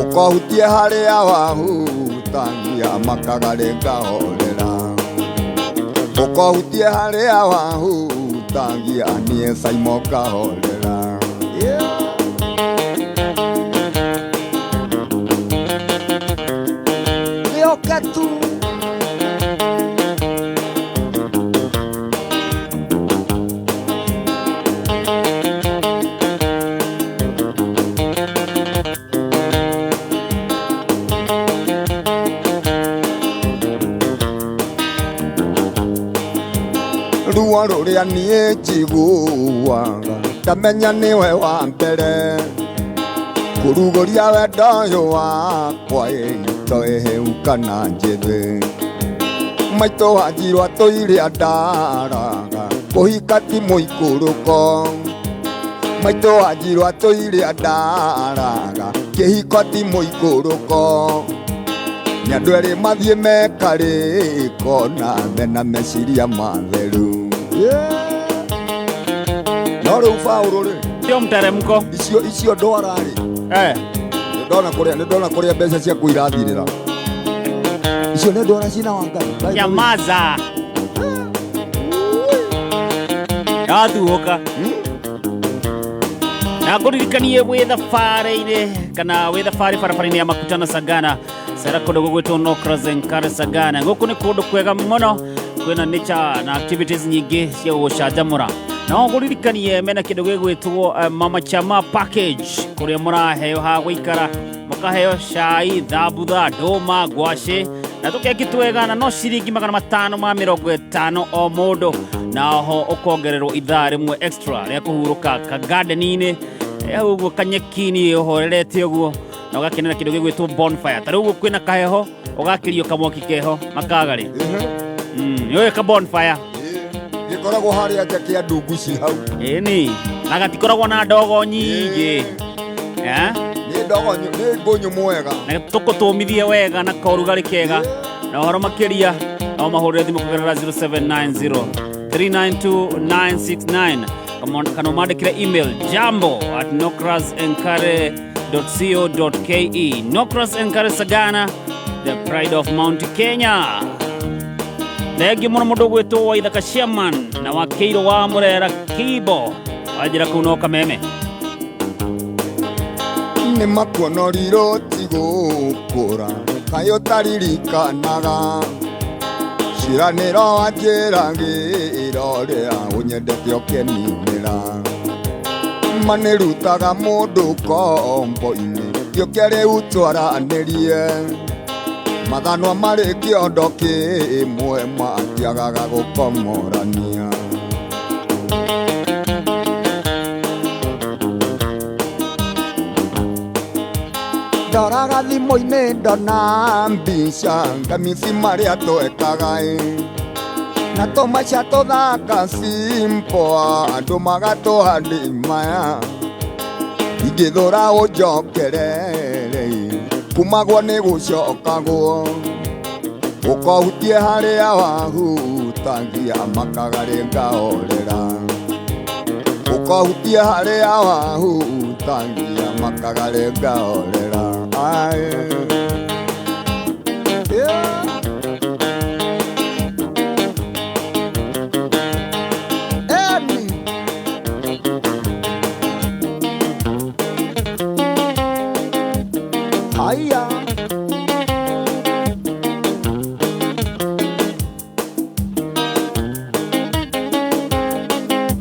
ũkohutie harĩa wahutagia makagarĩ ngahorera ũkohutie harĩa wahutagia niĩ Saimo ngahorera. Gĩoka tu ruo rũrĩa niĩ njiguaga ndamenya nĩwe wa mbere kũrugũria wendo ũyũ wakwa ĩto ĩhĩu kana njĩthĩ maitũ wanjirwo atũire andaraga kũhika ti mũikũrũko maitũ wanjirwo atũire andaraga kĩhiko ti mũikũrũko nĩ andũ erĩ mathiĩ mekarĩko na mena meciria matheru. No rĩu Paũlũ rĩ sio mteremko icio ndwara rĩ nĩ ndona kũrĩa mbeca ciaku irathirĩra icio nĩ ndwara cina wa Ngai. Nyamaza yathuũka na ngũririkanie wĩ thabarĩ-inĩ kana wĩ thabarĩ barabara-inĩ ya Makutano Sagana cera kũndũ gũgwĩtwo Nokras Enkare Sagana gũkũ nĩ kũndũ kwega mũno kwĩna nature na activities nyingĩ cia gũgũcanjamũra no ngũririkanie mena kĩndũ gĩgwĩtwo Mama Chama package kũrĩa mũraheo ha gũikara mũkaheo cai thambutha ndũma ngwacĩ na tũkeki twega na no ciringi 550 o mũndũ na oho ũkongererwo ithaa rĩmwe extra rĩa kũhurũka kagadeni-inĩ ũguo kanyeki-inĩ ũhorerete ũguo na ũgakenera kĩndũ gĩgwĩtwo bonfire ta rĩu ũguo kwĩna kaheho ũgakĩrio kamwaki keho makagarĩ nĩũĩ ka bonfire gĩkoragwo harĩa nja kĩa ndungu ci hau ĩni na gatikoragwo na ndogo nyingĩ nĩ ndogo nĩ ngũnyũ mwega na tũkũtũmithie wega na korugarĩ kega na ũhoro makĩria no mahũrĩre thimũ kũgerera 0790 392 969 kana ũmandĩkĩre email jambo@nokrasenkare.co.ke. Nokras Enkare Sagana, the pride of Mount Kenya. Thengio mũno mũndũ ũgwĩtwo Waithaka Chairman na wa Kĩirũ wa Mũrera Kibo wanjĩra kũu no kameme nĩ makuonorirwo ti gũkũra kaĩ ũtaririkanaga ciranĩro wanjĩragĩra ũrĩa ũnyendete ũkeninĩra manĩrutaga mũndũ kombo-inĩ gĩũke rĩu twaranĩrie mathanwa marĩ kĩondo kĩmwe matiagaga gũkomorania. Ndoraga thimũ-inĩ ndona mbica ngamisi marĩa twekaga ĩ na tũmaca tũthaka simple andũ magatũha ndĩ maya ingĩthũra ũnjokerere kumagwo nĩ gũcokagwo ũkohutie harĩa wahutagia makagarĩ ngahorera ũkohutie harĩa wahutagia makagarĩ ngahorera.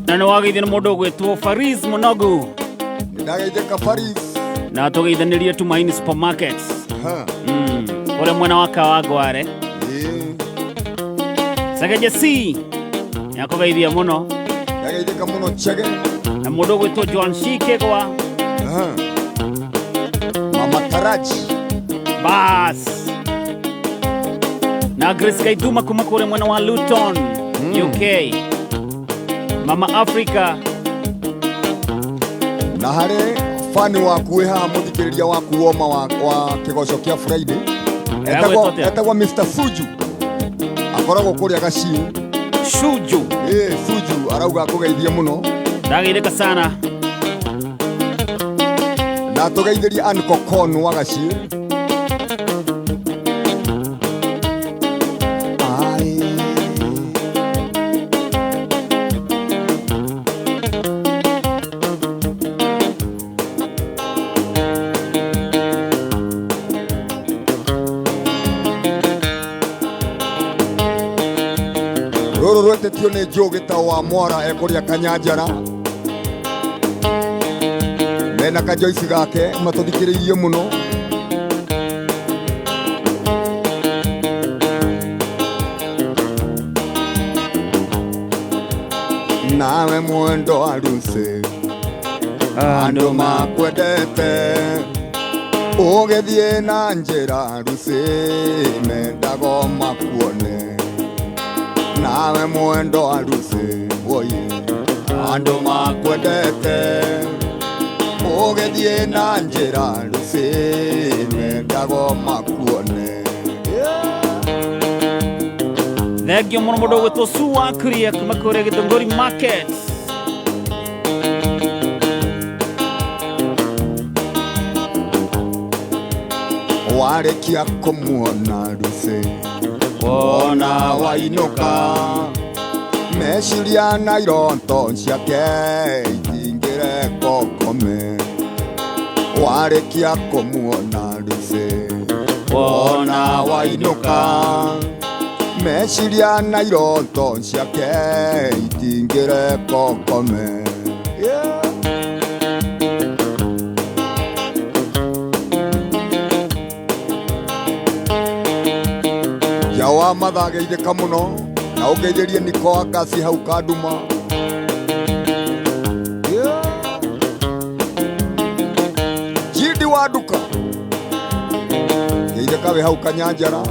Na nĩ wageithio nĩ mũndũ ũgwĩtwo Faris Munogu Nĩndageithĩka Faris na tũgeithanĩrie Tumaini Supermarket ũrĩa mwena wa Kawangware Segeje C nĩakũgeithia mũno ndageithĩka mũno Chege na mũndũ ũgwĩtwo Joan Shikegwa Mama Taraji bas na Grace Kaituma kuma kũrĩa mwena wa Luton UK Mama Africa Na harĩ fani waku wĩ haha mũthikĩrĩria waku woma wa kĩgoco kĩa Friday. Etagwo Mr. Suju. Akoragwo kũrĩa Gaciu. Suju. Suju arauga akũgeithie mũno. Ndageithĩka sana. Na tũgeithĩrie Ann Kokon wa Gaciu. Rwetĩtio nĩ Njũgĩ ta wa Mwara ekũrĩa Kanyanjara. Mena kajoici gake matũthikĩrĩirie mũno. Nawe mwendo arusi andũ makwendete ũgĩthiĩ na njĩra arusi mendago makuone. Nawe mwendo arusi woi andũ makwendete ũgĩthiĩ na njĩra arusi mendago makuone. Thengio mũno mũndũ ũgwĩtwo Sue wa Kuria kuma kũrĩa Gĩthũngũri Market. Warĩkia kũmuona arusi wona wainũka meciria na iroto ciake itingĩreka ũkome. Warĩkia kũmuona arusi wona wainũka meciria na iroto ciake itingĩreka ũkome. Jawa mathageithĩka mũno na ũngeithĩrie Niko Akasi hau Kanduma. Jindi wa nduka ngeithĩka wĩ hau Kanyanjara.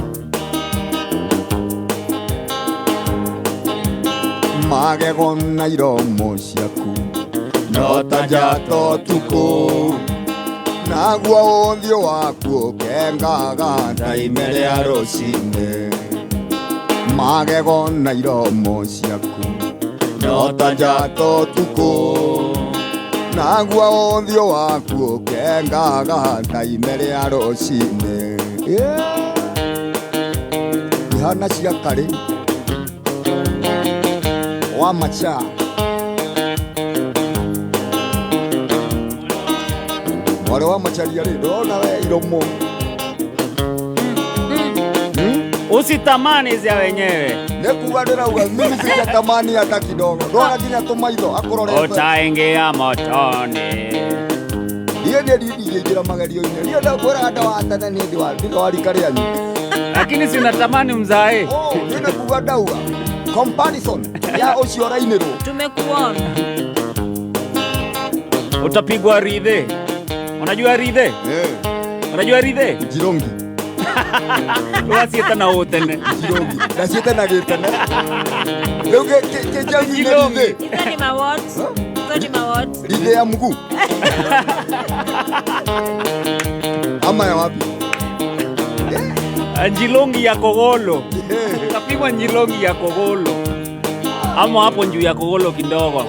Magego na iromo ciaku no ta njata ũtukũ naguo ũthiũ waku ũkengaga ta ime rĩa rũcinĩ. Magego na iromo ciaku no ta njata ũtukũ naguo ũthiũ waku ũkengaga ta ime rĩa rũcinĩ. Ihana cia karĩ wa macha mwarĩ wa macharia rĩ ndũrona we iromo. Usitamani zia wenyewe. Nĩkuga ndĩrauga mimi sitatamani hata kidogo. Ndona nginya tũmaitho akũrorete. Utaingia motoni. Niĩ niĩ ndingĩingĩra magerio-inĩ. Niĩ ndakwĩra andũ a tene niĩ ndĩ wa rika rĩanyu. Lakini si unatamani mzae. Oh, niĩ nĩkuga ndauga. Comparison ya ũcio ũrainĩrwo. Tumekuona. Utapigwa ridhe. Unajua ridhe? Unajua ridhe? Jirongi. Waciĩta na ũtene. Jirongi. Ndaciĩte na gĩtene. Rĩu kĩnjagi nĩ ridhe. Hizo ni mawot. Hizo ni mawot. Ridhe ya mguu. Ama ya wapi? Njilongi ya Kogolo. Utapigwa njilongi ya Kogolo. Ama hapo njuu ya Kogolo kidogo.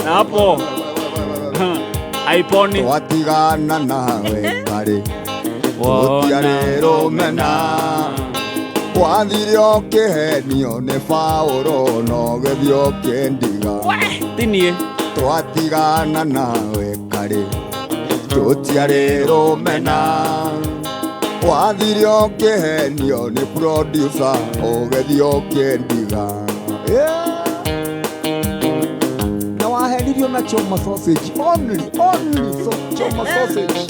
Na hapo haiponi. Twatigana nawe karĩ tũtiarĩ rũmena wathire ũkĩhenio nĩ Paũlũ na ũgĩthiĩ ũkĩndiga. Ti niĩ. Twatigana nawe karĩ tũtiarĩ rũmena wathire ũkĩhenio nĩ producer ũgĩthiĩ ũkĩndiga. Na wahenirio na choma sausage only so choma sausage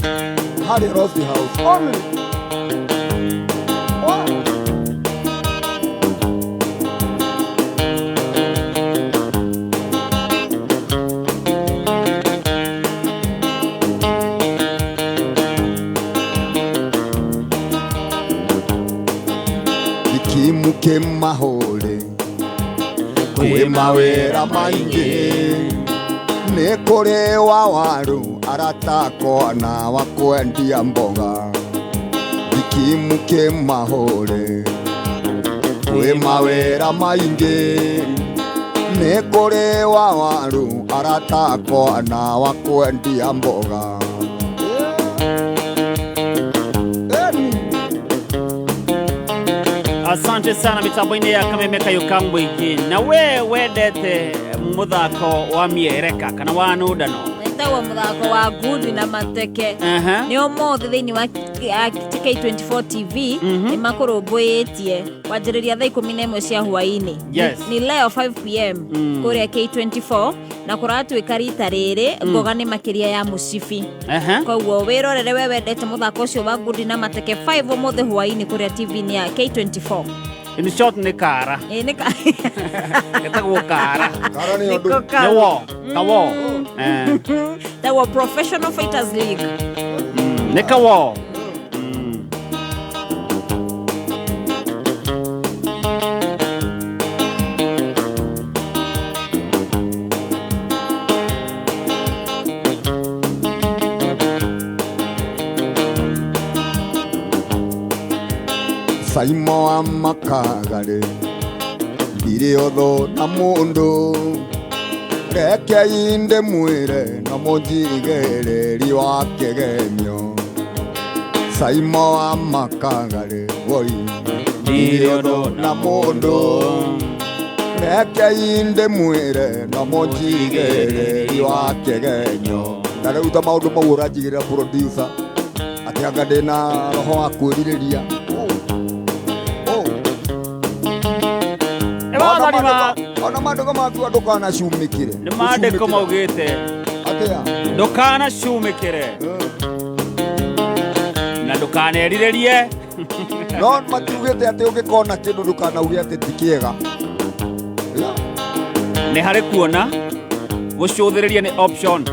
harĩ Rosie House only. Ikimuke mahore kwĩ mawĩra maingĩ Nĩ kũrĩ wa waru aratakwa na wa kwendia mboga Thikimu kĩmahũre Kwĩ mawĩra maingĩ Nĩ kũrĩ wa waru aratakwa na wa kwendia mboga. Asante sana mitambo-inĩ ya Kameme Kayũ ka Mũingĩ. Na we wendete mũthako wa mĩereka kana wa nũndano? Wĩtagwo mũthako wa ngundi na mateke. Nĩ ũmũthĩ thĩinĩ wa K24 TV nĩ makũrũmbũyĩtie kwanjĩrĩria thaa 11 cia hwaĩ-inĩ. Yes. Ni leo 5 pm kũrĩa K24 na kũratuĩka rita rĩrĩ ngoga nĩ makĩria ya mũcibi. Koguo wĩrorere we wendete mũthako ũcio wa ngundi na mateke 5 ũmũthĩ hwaĩ-inĩ kũrĩa TV-inĩ ya K24. In short nĩ kara. Ĩ, nĩ Getagwo kara. Kara nĩ Nĩko ũndũ. kara. Nĩ wo. Kawo. Eh. Tagwo Professional Fighters League. Nĩ kawo. Saimo wa makagare ndirĩ ũthũ na mũndũ reke ndĩmwĩre na mũnjigĩrĩri wa kĩgenyo Saimo wa makagare woi ndirĩ ũthũ na mũndũ reke ndĩmwĩre na mũnjigĩrĩri wa kĩgenyo. Na rĩu ta maũndũ mau ũranjigĩrĩra producer atĩ anga ndĩna roho wa kwĩrirĩria. Ona mandĩko makiuga ndũkanacumĩkĩre. Nĩ mandĩko maugĩte atĩa? Ndũkanacumĩkĩre na ndũkanerirĩrie. No matiugĩte atĩ ũngĩkona kĩndũ ndũkanauge atĩ ti kĩega. Nĩ harĩ kuona gũcũthĩrĩria nĩ option.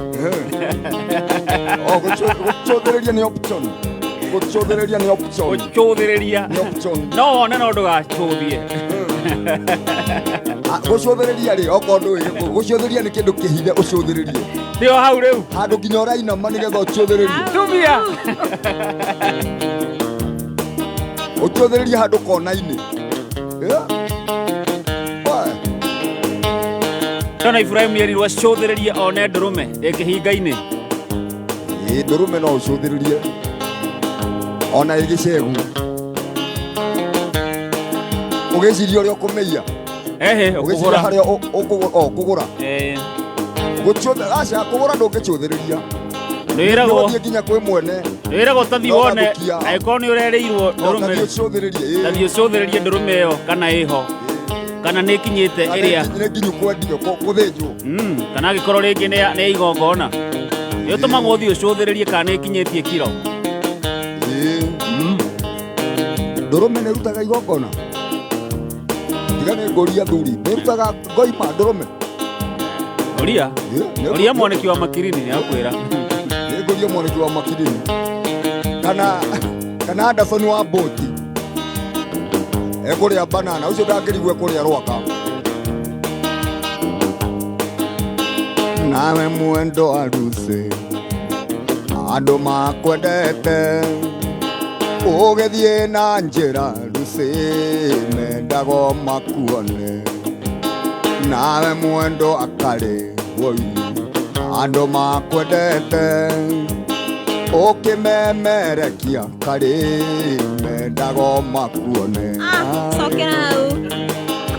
Oh, gũcũthĩrĩria nĩ option. Gũcũthĩrĩria nĩ option. Gũcũthĩrĩria nĩ option. No wone no ndũgacũthie. Gũcũthĩrĩria rĩ, okorwo ndũĩ gĩkũyũ, gũcũthĩrĩria nĩ kĩndũ kĩhithe ũcũthĩrĩrie. Nĩo hau rĩu. Handũ nginya ũrainama nĩgetha ũcũthĩrĩrie. Tumia. Ũcũthĩrĩrie handũ kona-inĩ. Ndona Ibrahim nĩerirwo acũthĩrĩrie one ndũrũme ĩ kĩhinga-inĩ. Ĩ, ndũrũme no ũcũthĩrĩrie ona ĩ gĩcegũ. Ũgĩciria ũrĩa ũkũmĩiya. Ehe, Ũgĩciria ũkũgũra. harĩa ũkũgũra. Eh. Gũcũthĩ-, aca, kũgũra ndũngĩcũthĩrĩria. Nĩwĩragwo. Nĩũgũthiĩ nginya kwĩ mwene. Nĩwĩragwo ũtathiĩ No wone, ũgathũkia. angĩkorwo nĩ ũrerĩirwo No ndũrũme. ũtathiĩ ũcũthĩrĩrie, ĩ. Tathiĩ ũcũthĩrĩrie ndũrũme ĩyo kana ĩho. Kana nĩ ĩkinyĩte Kana ĩrĩa. nĩ nginyu kwendio, gũthĩnjwo. Kana angĩkorwo rĩngĩ nĩ ya igongona. Nĩ ũtũmagwo ũthiĩ ũcũthĩrĩrie kana nĩ ĩkinyĩtie kiro. Ndũrũme nĩ ĩrutaga igongona? Tiga nĩ ngũria thuri, nĩ ĩrutaga ngoima ndũrũme? Ũria. Nĩ Ũria mwanĩki wa Makirini nĩ akwĩra. Nĩ ngũria mwanĩki wa Makirini. Kana Anderson wa Boti. Ekũrĩa banana, ũcio ndangĩrigwo ekũrĩa rwaka. Nawe mwendo arusi, andũ makwendete, ũgĩthiĩ na njĩra ruci, mendago makuone. Nawe mwendo akarĩ, woi, andũ makwendete, ũkĩmemerekia karĩ, mendago makuone. Cokera hau.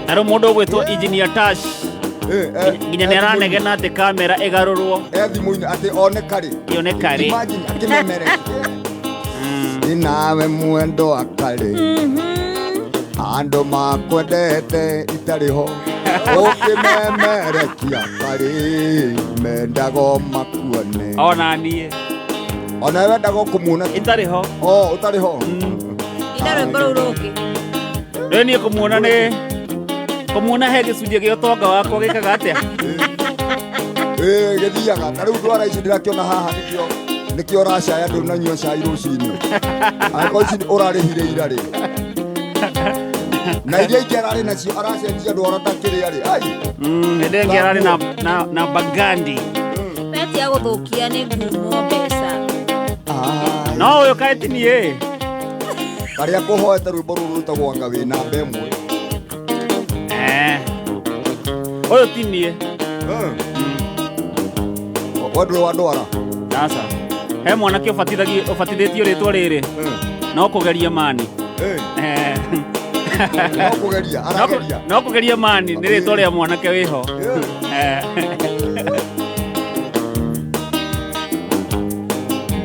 Na rĩu mũndũ ũgwĩtwo Engineer Tash. Nginya nĩ aranegena atĩ kamera ĩgarũrwo. Thimũ-inĩ atĩ one karĩ. Yone karĩ. Imagine akĩmemerekia. Nawe mwendo akarĩ. Andũ makwendete itarĩ ho. Ũkĩmemerekia karĩ, mendago makuone. Ona niĩ. Ona we wendaga kũmuona tu. Itarĩ ho. Oh, ũtarĩ ho. Ina rwĩmbo rũu rũngĩ. Rĩu niĩ kũmuona nĩ kũmuona he gĩcunjĩ gĩa ũtonga wakwa gĩkaga atĩa? Gĩthiaga. Ta rĩu ndwara ici ndĩrakĩona haha nĩkĩo ũracaya ndũnanyua cai rũcinĩ. Angĩkorwo ici ũrarĩhire ira rĩ. Na iria ingĩ ararĩ nacio aracenjia ndwara ta kĩrĩa rĩ. Ai. Hĩndĩ ĩngĩ ararĩ na Bagandi. Cia gũthũkia nĩ ngumo mbeca. No ũyũ kaĩ ti niĩ. Karĩa kũhoete rwĩmbo rũrũ rwĩtagwo anga wĩ namba ĩmwe. Eh. Ũyũ ti niĩ. We ndũrĩ wa ndwara? Aca. He mwanake ũbatithĩtio rĩtwa rĩrĩ. No kũgeria mani. Eh. No kũgeria, arageria. No kũgeria mani nĩ rĩtwa rĩa mwanake wĩho. Eh.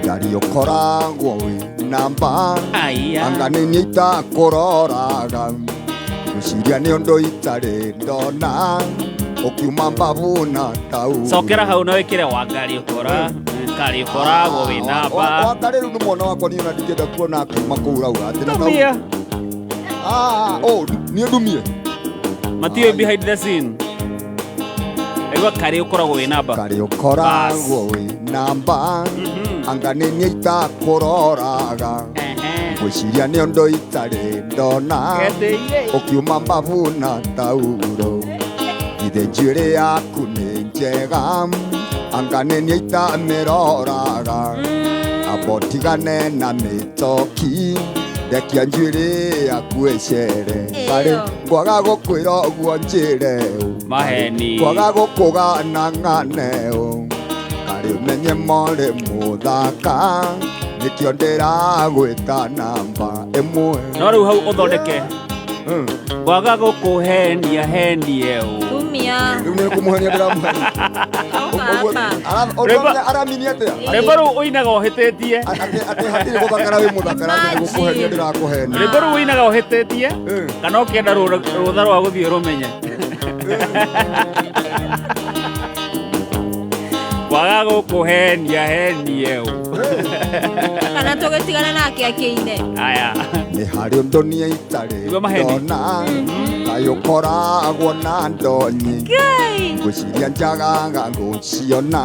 Ngari ũkoragwo wĩ namba Aya. anga nĩ niĩ itakũroraga ngwĩciria nĩ ũndũ itarĩ ndona ũkiuma mbabu na tau Cokera hau na wĩkĩre Wangari ũkora. Ngari ũkoragwo wĩ namba. Wangari rĩu nĩ mwana wakwa niĩ ona ndingĩenda kuona akiuma kũu rauga atĩ na tau. Ndumia. Ah, oh, niĩ ndumie. Matiũĩ behind the scene. Aigua karĩ ũkoragwo wĩ namba. Karĩ ũkoragwo wĩ namba anga nĩ niĩ itakũroraga ngwĩciria nĩ ũndũ itarĩ ndona ũkiuma mbabu na tauro githĩ njuĩrĩ yaku nĩ njega anga nĩ niĩ itamĩroraga amba ũtigane na mĩtoki rekia njuĩrĩ yaku ĩcere karĩ ngwaga gũkwĩra ũguo njĩre ũ Maheni. kwaga gũkũgana ng'ane ũ karĩ ũmenye morĩ mũthaka nĩkĩo ndĩragwĩta namba ĩmwe. No rĩu hau ũthondeke. Ngwaga gũkũhenia henie ũ. Tumia. Rĩu nĩ kũmũhenia ndĩramũhenia. Rwĩmbo- Aramini atĩa? Rwĩmbo rũu ũinaga ũhĩtĩtie. Atĩ hatirĩ gũthakara wĩ mũthakara atĩ nĩ gũkũhenia ndĩrakũhenia. Rwĩmbo rũu ũinaga ũhĩtĩtie kana ũkĩenda rũtha rwa gũthiĩ rũmenye. Kwaga gũkũhenia henie ũ. Kana tũgĩtigana nake akĩine. Aya. Nĩ harĩ ũndũ niĩ itarĩ Igua maheni. ndona kaĩ ũkoragwo na ndonyi Ngai. ngwĩciria njagaga ngũciona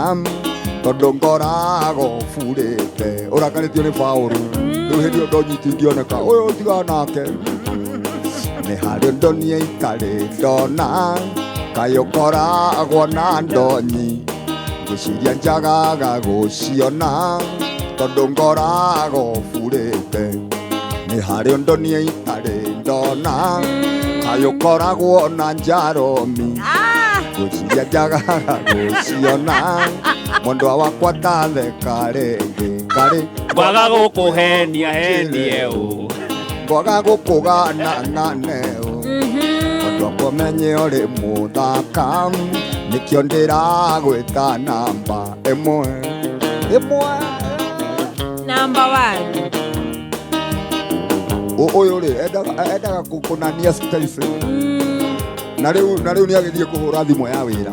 tondũ ngoragwo burĩte ũrakarĩtio nĩ baũrũ rĩu hĩndĩ ĩyo ndonyi itingĩoneka ũyũ tigana nake. Nĩ harĩ ũndũ niĩ itarĩ ndona kaĩ ũkoragwo na ndonyi ngwĩciria njagaga gũciona tondũ ngoragwo burĩte. Nĩ harĩ ũndũ niĩ itarĩ ndona kaĩ ũkoragwo na njaromi ngwĩciria njagaga gũciona mwendwa wakwa tatheka rĩngĩ karĩ Kwaga gũkũhenia henie ũ. Kwaga gũkũgana ng'ane ũ mwendwa wakwa menye ũrĩ mũthaka nĩkĩo ndĩragwĩta namba ĩmwe ĩmwe. Number one. Ũyũ rĩ endaga kũnania Stacy na rĩu nĩ agĩthiĩ kũhũra thimũ ya wĩra.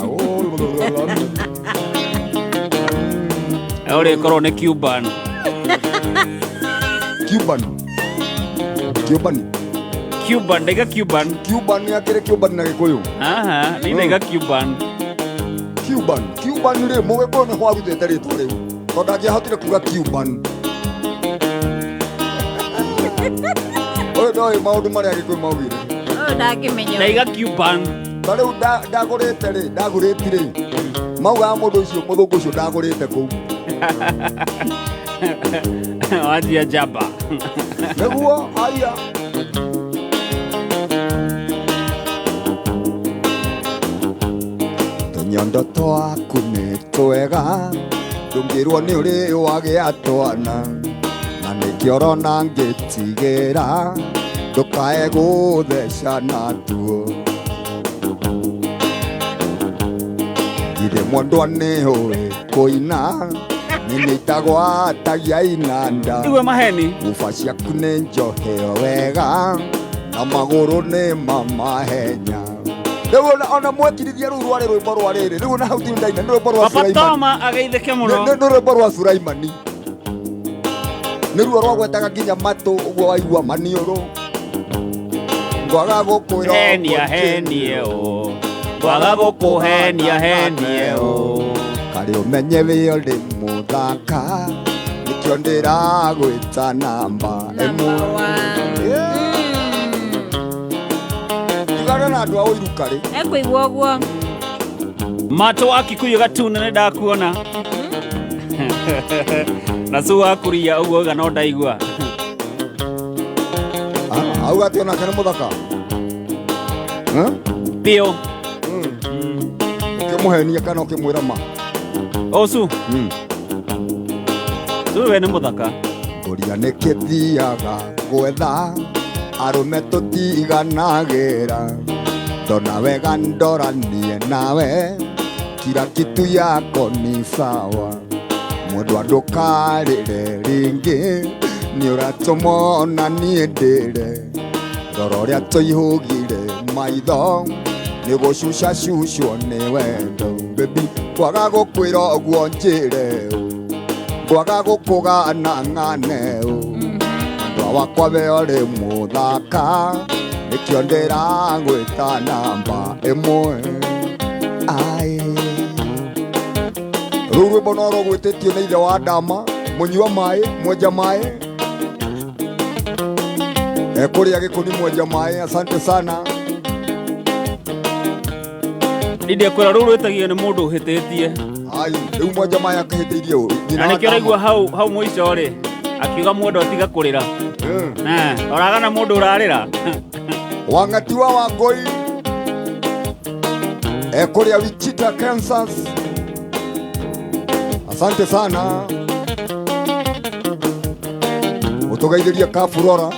Ũrĩ korwo nĩ Cuban. Cuban. Cuban. Cuban, ndaiga Cuban. Cuban nĩ akĩrĩ Cuban na Gĩkũyũ. Aha, nĩ ndaiga Cuban. Cuban. Cuban rĩ mũgĩkũyũ nĩho arutĩte rĩtwa rĩu tondũ ndangĩahotire kuga Cuban. Ũyũ ndoĩ maũndũ marĩa Gĩkũyũ maugire. Ũyũ ndangĩmenya. Ndaiga Cuban. Ta rĩu ndagũrĩte rĩ, ndagũrĩti rĩ, maugaga mũndũ ũcio mũthũngũ ũcio ndagũrĩte kũu. Wanjia njamba. Nĩguo, aya. Tũnyondo twaku nĩ twega ndũngĩrwo nĩ ũrĩ wagĩa twana na nĩkĩo ũrona ngĩtigĩra ndũkae gũthecana tuo. Githĩ mwendwa nĩ ũĩ kũina nĩ itagwatagia inanda. Igua maheni. Uba ciaku nĩ njoheo wega na magũrũ nĩ mamahenya. Rĩu ona mwekirithia rũu rwarĩ rwĩmbo rwa rĩrĩ rĩu ona hau tindaina nĩ rwĩmbo rwa Papa Sulaimani. Toma ageithĩke mũno. Nĩ rwĩmbo rwa Sulaimani. Nĩ ruo rwagwetaga nginya matũ ũguo waigua maniũrũ. Ngwaga gũkwĩra Henia henie ũ. Ngwaga gũkũhenia henie ũ. Karĩ ũmenye wĩ ũrĩ mũthaka nĩkĩo ndĩragwĩta namba ĩmwe. Tigana na andũ a ũiru karĩ. Ekũigua ũguo. Matũ wa Kikuyu gatune nĩ ndakuona. Na su wa kuria ũguo auga no ndaigua. Auga atĩ onake nĩ mũthaka. Eh? Biũ. Ũkĩmũhenia kana ũkĩmwĩra ma? Ũcu. Su we nĩ mũthaka. Ngũria nĩkĩ thiaga gwetha arũme tũtiganagĩra ndona wega ndoranie nawe kila kitu yako ni sawa mũndũ andũkarĩre rĩngĩ nĩ ũratũma ona niĩ ndĩre rora ũrĩa tũihũgire maitho nĩ gũcucacucwo nĩ wendo baby kwaga gũkwĩra ũguo njĩre kwaga gũkũgana ng'ane andũ wakwa we ũrĩ mũthaka nĩkĩo ndĩragwĩta namba ĩmwe ai rũu rwĩmbo no rũgwĩtĩtio nĩ ithe wa Ndama mũnyua maĩ mwenja maĩ ekũrĩa gĩkũni mwenja maĩ asante sana. Ndinde kwĩra rũu rwĩtagio nĩ mũndũ ũhĩtĩtie. Ai rĩu mwenja maĩ akĩhĩtĩirie ũ Na nĩkĩo ũraigua hau hau mũico rĩ akiuga mũndũ atiga kũrĩra. Oragana mũndũ ũrarĩra. Wang'ati wa Wangũi ekũrĩa Wichita, Kansas. Asante sana. Ũtũgeithĩrie Kaburora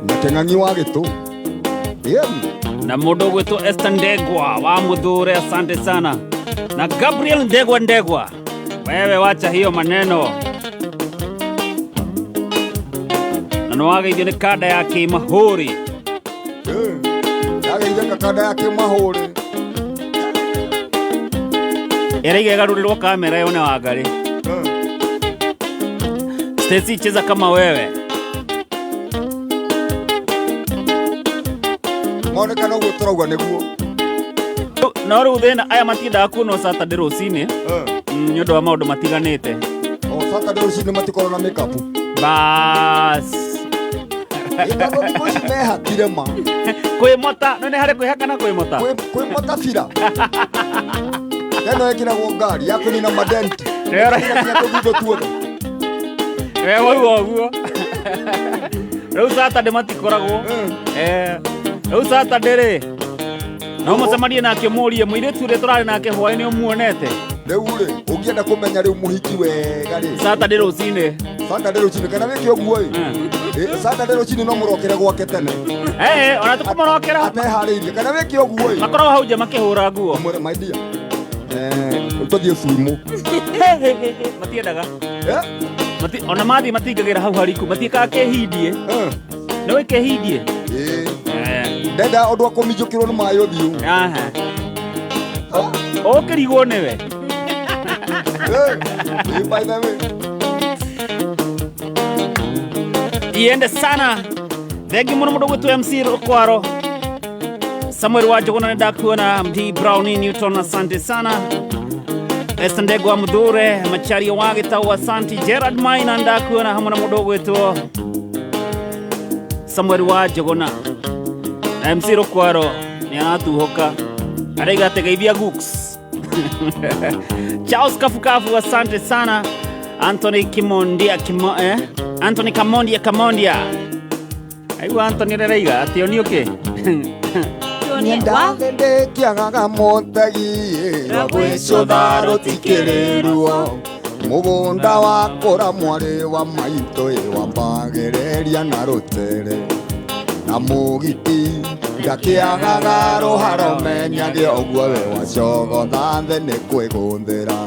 na Kĩng'ang'i wa Gĩtũ. Na mũndũ ũgwĩtwo Esther Ndegwa wa Muthure, asante sana. Na Gabriel Ndegwa Ndegwa, wewe wacha hiyo maneno. Na nĩwageithio nĩ kanda ya kĩmahũri. Yageithio kanda ya kĩmahũri. Ĩraiga ĩgarũrĩrwo kamera yone Wangari. Stacy cheza kama wewe. Monekana ũguo tũrauga nĩguo. No rĩu thĩna aya matiendaga kuonwo Saturday rũcinĩ nĩ ũndũ wa maũndũ matiganĩte. O Saturday rũcinĩ matikorwo na makeup. Bas. Ĩtagwo thikũ ici mehakire ma. Kwĩmota, no nĩ harĩ kwĩhaka na kwĩmota. Kwĩmota bira. Ĩno ĩkĩragwo ngari ya kũnina madenti. Nginya tũthundo tuothe. We wauga ũguo. Rĩu Saturday matikoragwo. Rĩu Saturday rĩ no mũcemanie nake mũrie mũirĩtu ũrĩa tũrarĩ nake hwaĩ-inĩ ũmuonete. Rĩu rĩ ũngĩenda kũmenya rĩu mũhiki wega rĩ Saturday rũcinĩ. Saturday rũcinĩ kana wĩke ũguo ĩ. Saturday rũcinĩ no mũrokere gwake tene. Ona tũkũmũrokera. Ateharĩirie kana wĩke ũguo ĩ. Makoragwo hau nja makĩhũra nguo. Mwĩre my dear. Tũthiĩ swimu. Matiendaga. Ona mathiĩ matingagĩra hau hariku matiĩkaga kĩhindie. Nĩ wĩ kĩhindie? Ndenda ũndũ wa kũminjũkĩrwo nĩ maĩ ũthiũ. Ũkĩrigwo nĩwe. By the way. Iende sana. Thengi mũno mũndũ gwĩtwo MC Rukwaro. Samuel wa Njũgũna nĩndakuona, MD Brownie Newton asante sana. Esther Ndegwa Muthure, Macharia wa Gĩtau asante. Gerard Maina ndakuona hamwe na mũndũ ũgwĩtwo Samuel wa Njũgũna. Na MC Rukwaro nĩ aratuhũka. Araiga atĩ geithia Gooks. Charles Kafukafu asante sana. Anthony Kimondia Anthony Kamondia Kamondia. Aigua Anthony reraiga atĩ onio kĩ? Ndandĩkĩagaga mũtegi rwa gwĩcũtha rũtikĩrĩ ruo mũgũnda wakũra mwarĩ wa maitũ wambagĩrĩria na rũtere na mũgiti ndakĩagaga rũharo menyage ũguo we wacogotha thĩ nĩ kwĩgũthĩra.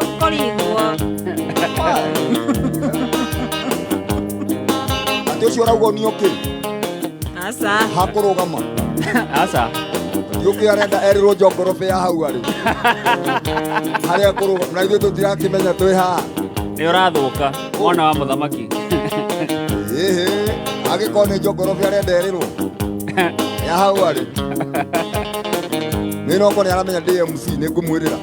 Ũkũrigwo. Atĩ ũcio ũrauga onio kĩ? Aca. Hakũrũgama. Aca. Yũkĩ arenda erirwo njongorobĩ ya hau arĩ. Harĩa kũrũgama na ithuĩ tũtirakĩmenya twĩ haha. Nĩ ũrathũka mwana wa mũthamaki. Ĩhĩ, angĩkorwo nĩ njongorobĩ arenda erirwo ya hau arĩ. Nĩ no korwo nĩ aramenya ndĩ MC nĩ ngũmwĩrĩra.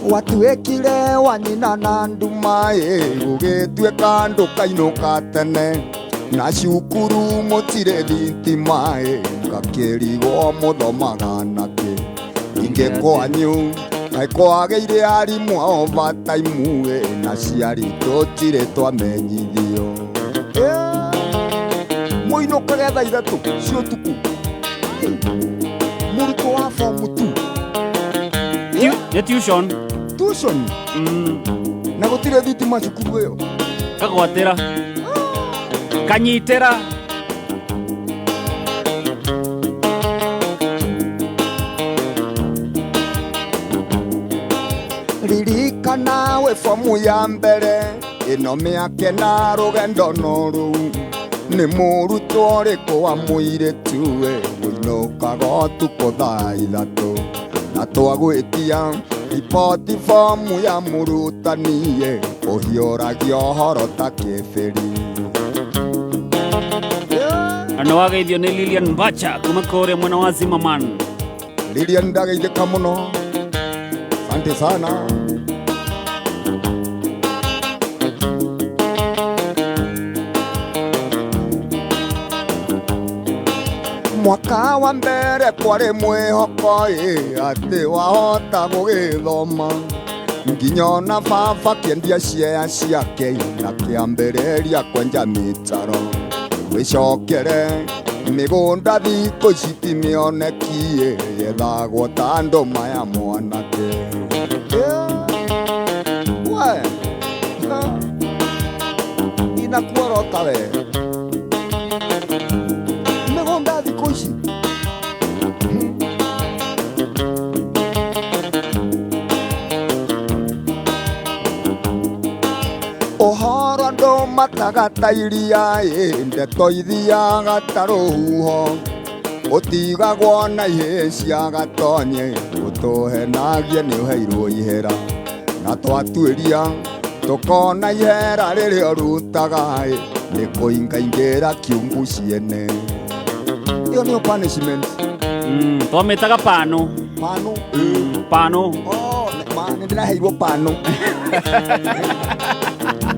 Watuĩkire wa nyina na nduma ĩ gũgĩtuĩka ndũkainũka tene na cukuru mũtirĩ thitima ĩ ngakĩrigwo mũthomaga nakĩ. Ningĩ kwanyu kaĩ kwagĩire arimũ a overtime ĩ, na ciari tũtirĩ twamenyithio. Mũinũkage thaa 3 cia ũtukũ. Mũrutwo wa form 2. Nĩ tuition. Tuition? Na gũtirĩ thitima cukuru ĩyo. Kagwatĩra. Kanyitĩra. Ririkana we fomu ya mbere ĩno mĩake na rũgendo no rũu. Nĩ mũrutwo ũrĩkũ wa mũirĩtu we ũinũkaga ũtukũ thaa 3 na twagwĩtia riboti fomu ya mũrutani ye ũhiũragia ũhoro ta kĩbĩri. Na nĩ wageithio nĩ Lilian Mbacha kuma kũrĩa mwena wa Zimmerman. Lilian ndageithĩka mũno. Asante sana. Mwaka wa mbere kwarĩ mwĩhoko ĩ atĩ wahota gũgĩthoma nginya ona baba kĩendia ciea ciake na kĩambĩrĩria kwenja mĩtaro wĩcokere mĩgũnda thikũ ici ti mĩoneki ĩ yethagwo ta andũ maya mwanake. We inakuorota we mĩgũnda thikũ ici. Ũhoro andũ mataga ta iria ĩ ndeto ithiaga ta rũhuho ũtigagwo na ihĩĩ cia gatonye ũtũhenagie nĩ ũheirwo ihera na twatuĩria tũkona ihera rĩrĩa ũrutaga ĩ nĩ kũingaingĩra kiumbu ciene. Ĩyo nĩyo punishment. Twamĩtaga pano. Pano? Pano. Oh, nĩ ndĩraheirwo pano.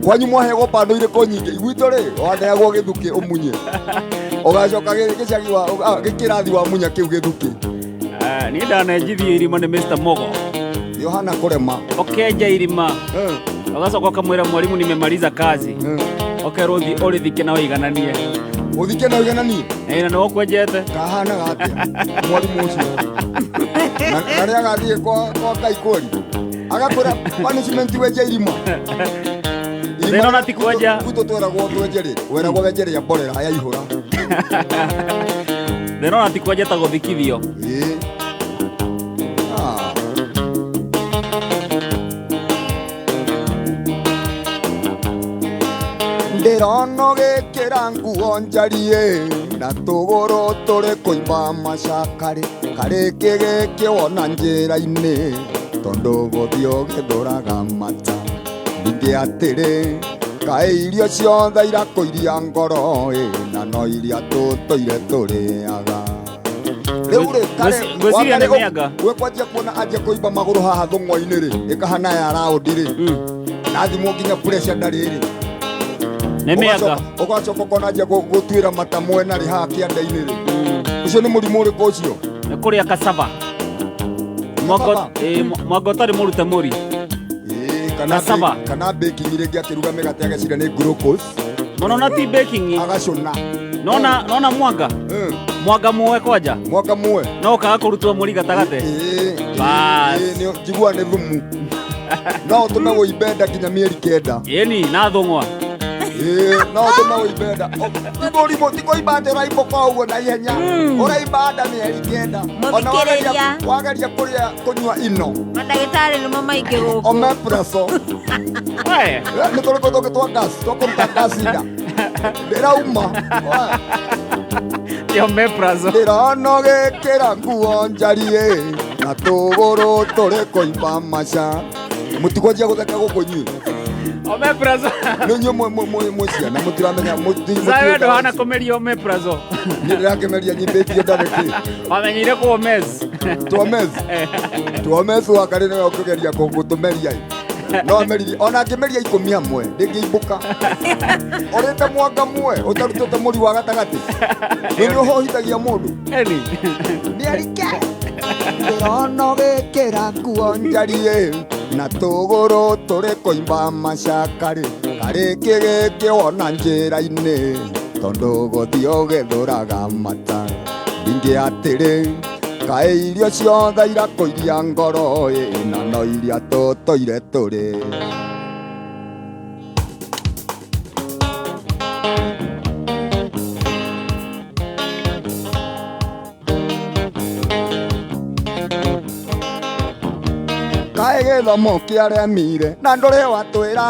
Kwanyu mwaheagwo pano irĩkũ nyingĩ? Gwitũ rĩ, waneagwo gĩthukĩ ũmunye. Ũgacoka gĩcagi wa gĩkĩrathi wa munya kĩu gĩthukĩ. Niĩ ndanenjithio irima nĩ Mr. Mogo. Nĩ ũhana kũrema. Ũkenja irima. Ũgacoka ũkamwĩra mwalimu nimemaliza kazi. Ũkerwo ũthiĩ ũrĩthike na ũigananie. Ũthike na ũigananie? Ĩĩ, na nĩwe ũkwenjete. Kahanaga atĩa mwalimu ũcio? Na rĩrĩa agathiĩ kwa Ngai kweri agakwĩra punishment wenje irima. Thĩna ona ti kwenja. Gwitũ tweragwo twenje rĩ, weragwo wenje rĩa mborera yaihũra. Thĩna ona ti kwenja ta gũthikithio. Ĩĩ. Ndĩrona ũgĩkĩra nguo njariĩ na tũgũrũ tũrĩ kũimba macakarĩ karĩkĩ gĩkĩ wona njĩra-inĩ tondũ gũthiĩ ũgĩthũraga mata. Ningĩ atĩrĩ kaĩ irio ciothe irakũiria ngoro ĩ na no iria tũtũire tũrĩaga. Rĩu rĩ Ngwĩciria nĩ mĩanga. We kwanjia kuona anjia kũimba magũrũ haha thũng'wa-inĩ rĩ ĩkahana ya raũndi rĩ na thimũ nginya pressure ndarĩ rĩ. Nĩ mĩanga. Ũgacoka ũkona anjia gũtuĩra mata mwena rĩ haha kĩanda-inĩ rĩ. Ũcio nĩ mũrimũ ũrĩkũ ũcio? Nĩ kũrĩa cassava. Mwanga ũtarĩ mũrute mũri. Kana kana baking rĩngĩ akĩruga mĩgate ageciria nĩ glucose. Mũno na ti baking. Agacũna. Nona mwanga. Mwanga muwe kwanja. Mwanga muwe. No ũkaga kũrutwo mũri gatagatĩ. Bas. Njigua nĩ thumu. No ũtũme wũimbe nda nginya mĩeri 9. Ĩni na thũng'wa. No ũtũme wũimbe nda. Ti kũimba atĩ ũraimbũka ũguo na ihenya. Ũraimba nda mĩeri 9. Ona wageria kũrĩa kũnyua ino. Mandagĩtarĩ nĩmo maingĩ gũkũ. Omeprazole. Nĩ tũrĩ tũngĩ twa gas, twakũruta gas nda. Ndĩrauma. Omeprazole. Ndĩrona ũgĩkĩra nguo njariĩ na tũgũrũ tũrĩ kũimba maca. Mũtikwanjia gũtheka gũkũ inyuĩ. Omeprazole. Nĩ inyuĩ mwĩ ciana mũtiramenya Sawe ndũhana kũmeria omeprazole. Niĩ ndĩrakĩmeria nyimbĩtie nda nĩkĩ? Wamenyeire kũ omez. Tuomez. Tuomez wa karĩ nĩwe ũkĩgeria gũtũmeria. No ameririe ona angĩmeria 10 hamwe ndĩngĩimbũka. Ũrĩte mwanga muwe ũtarutĩte mũri wa gatagatĩ. Nĩ ũhohithagia mũndũ. Eni. Mĩeri Ndĩrona ũgĩkĩra nguo njariĩ na tũgũrũ tũrĩ kũimba macakarĩ karĩkĩ gĩkĩ wona njĩra-inĩ tondũ gũthiĩ ũgĩthũraga mata ndingĩ atĩrĩ kaĩ irio ciothe irakũiria ngoro ĩ na no iria tũtũire tũrĩ. Kaĩ gĩthomo kĩaremire na ndũrĩ watwĩra,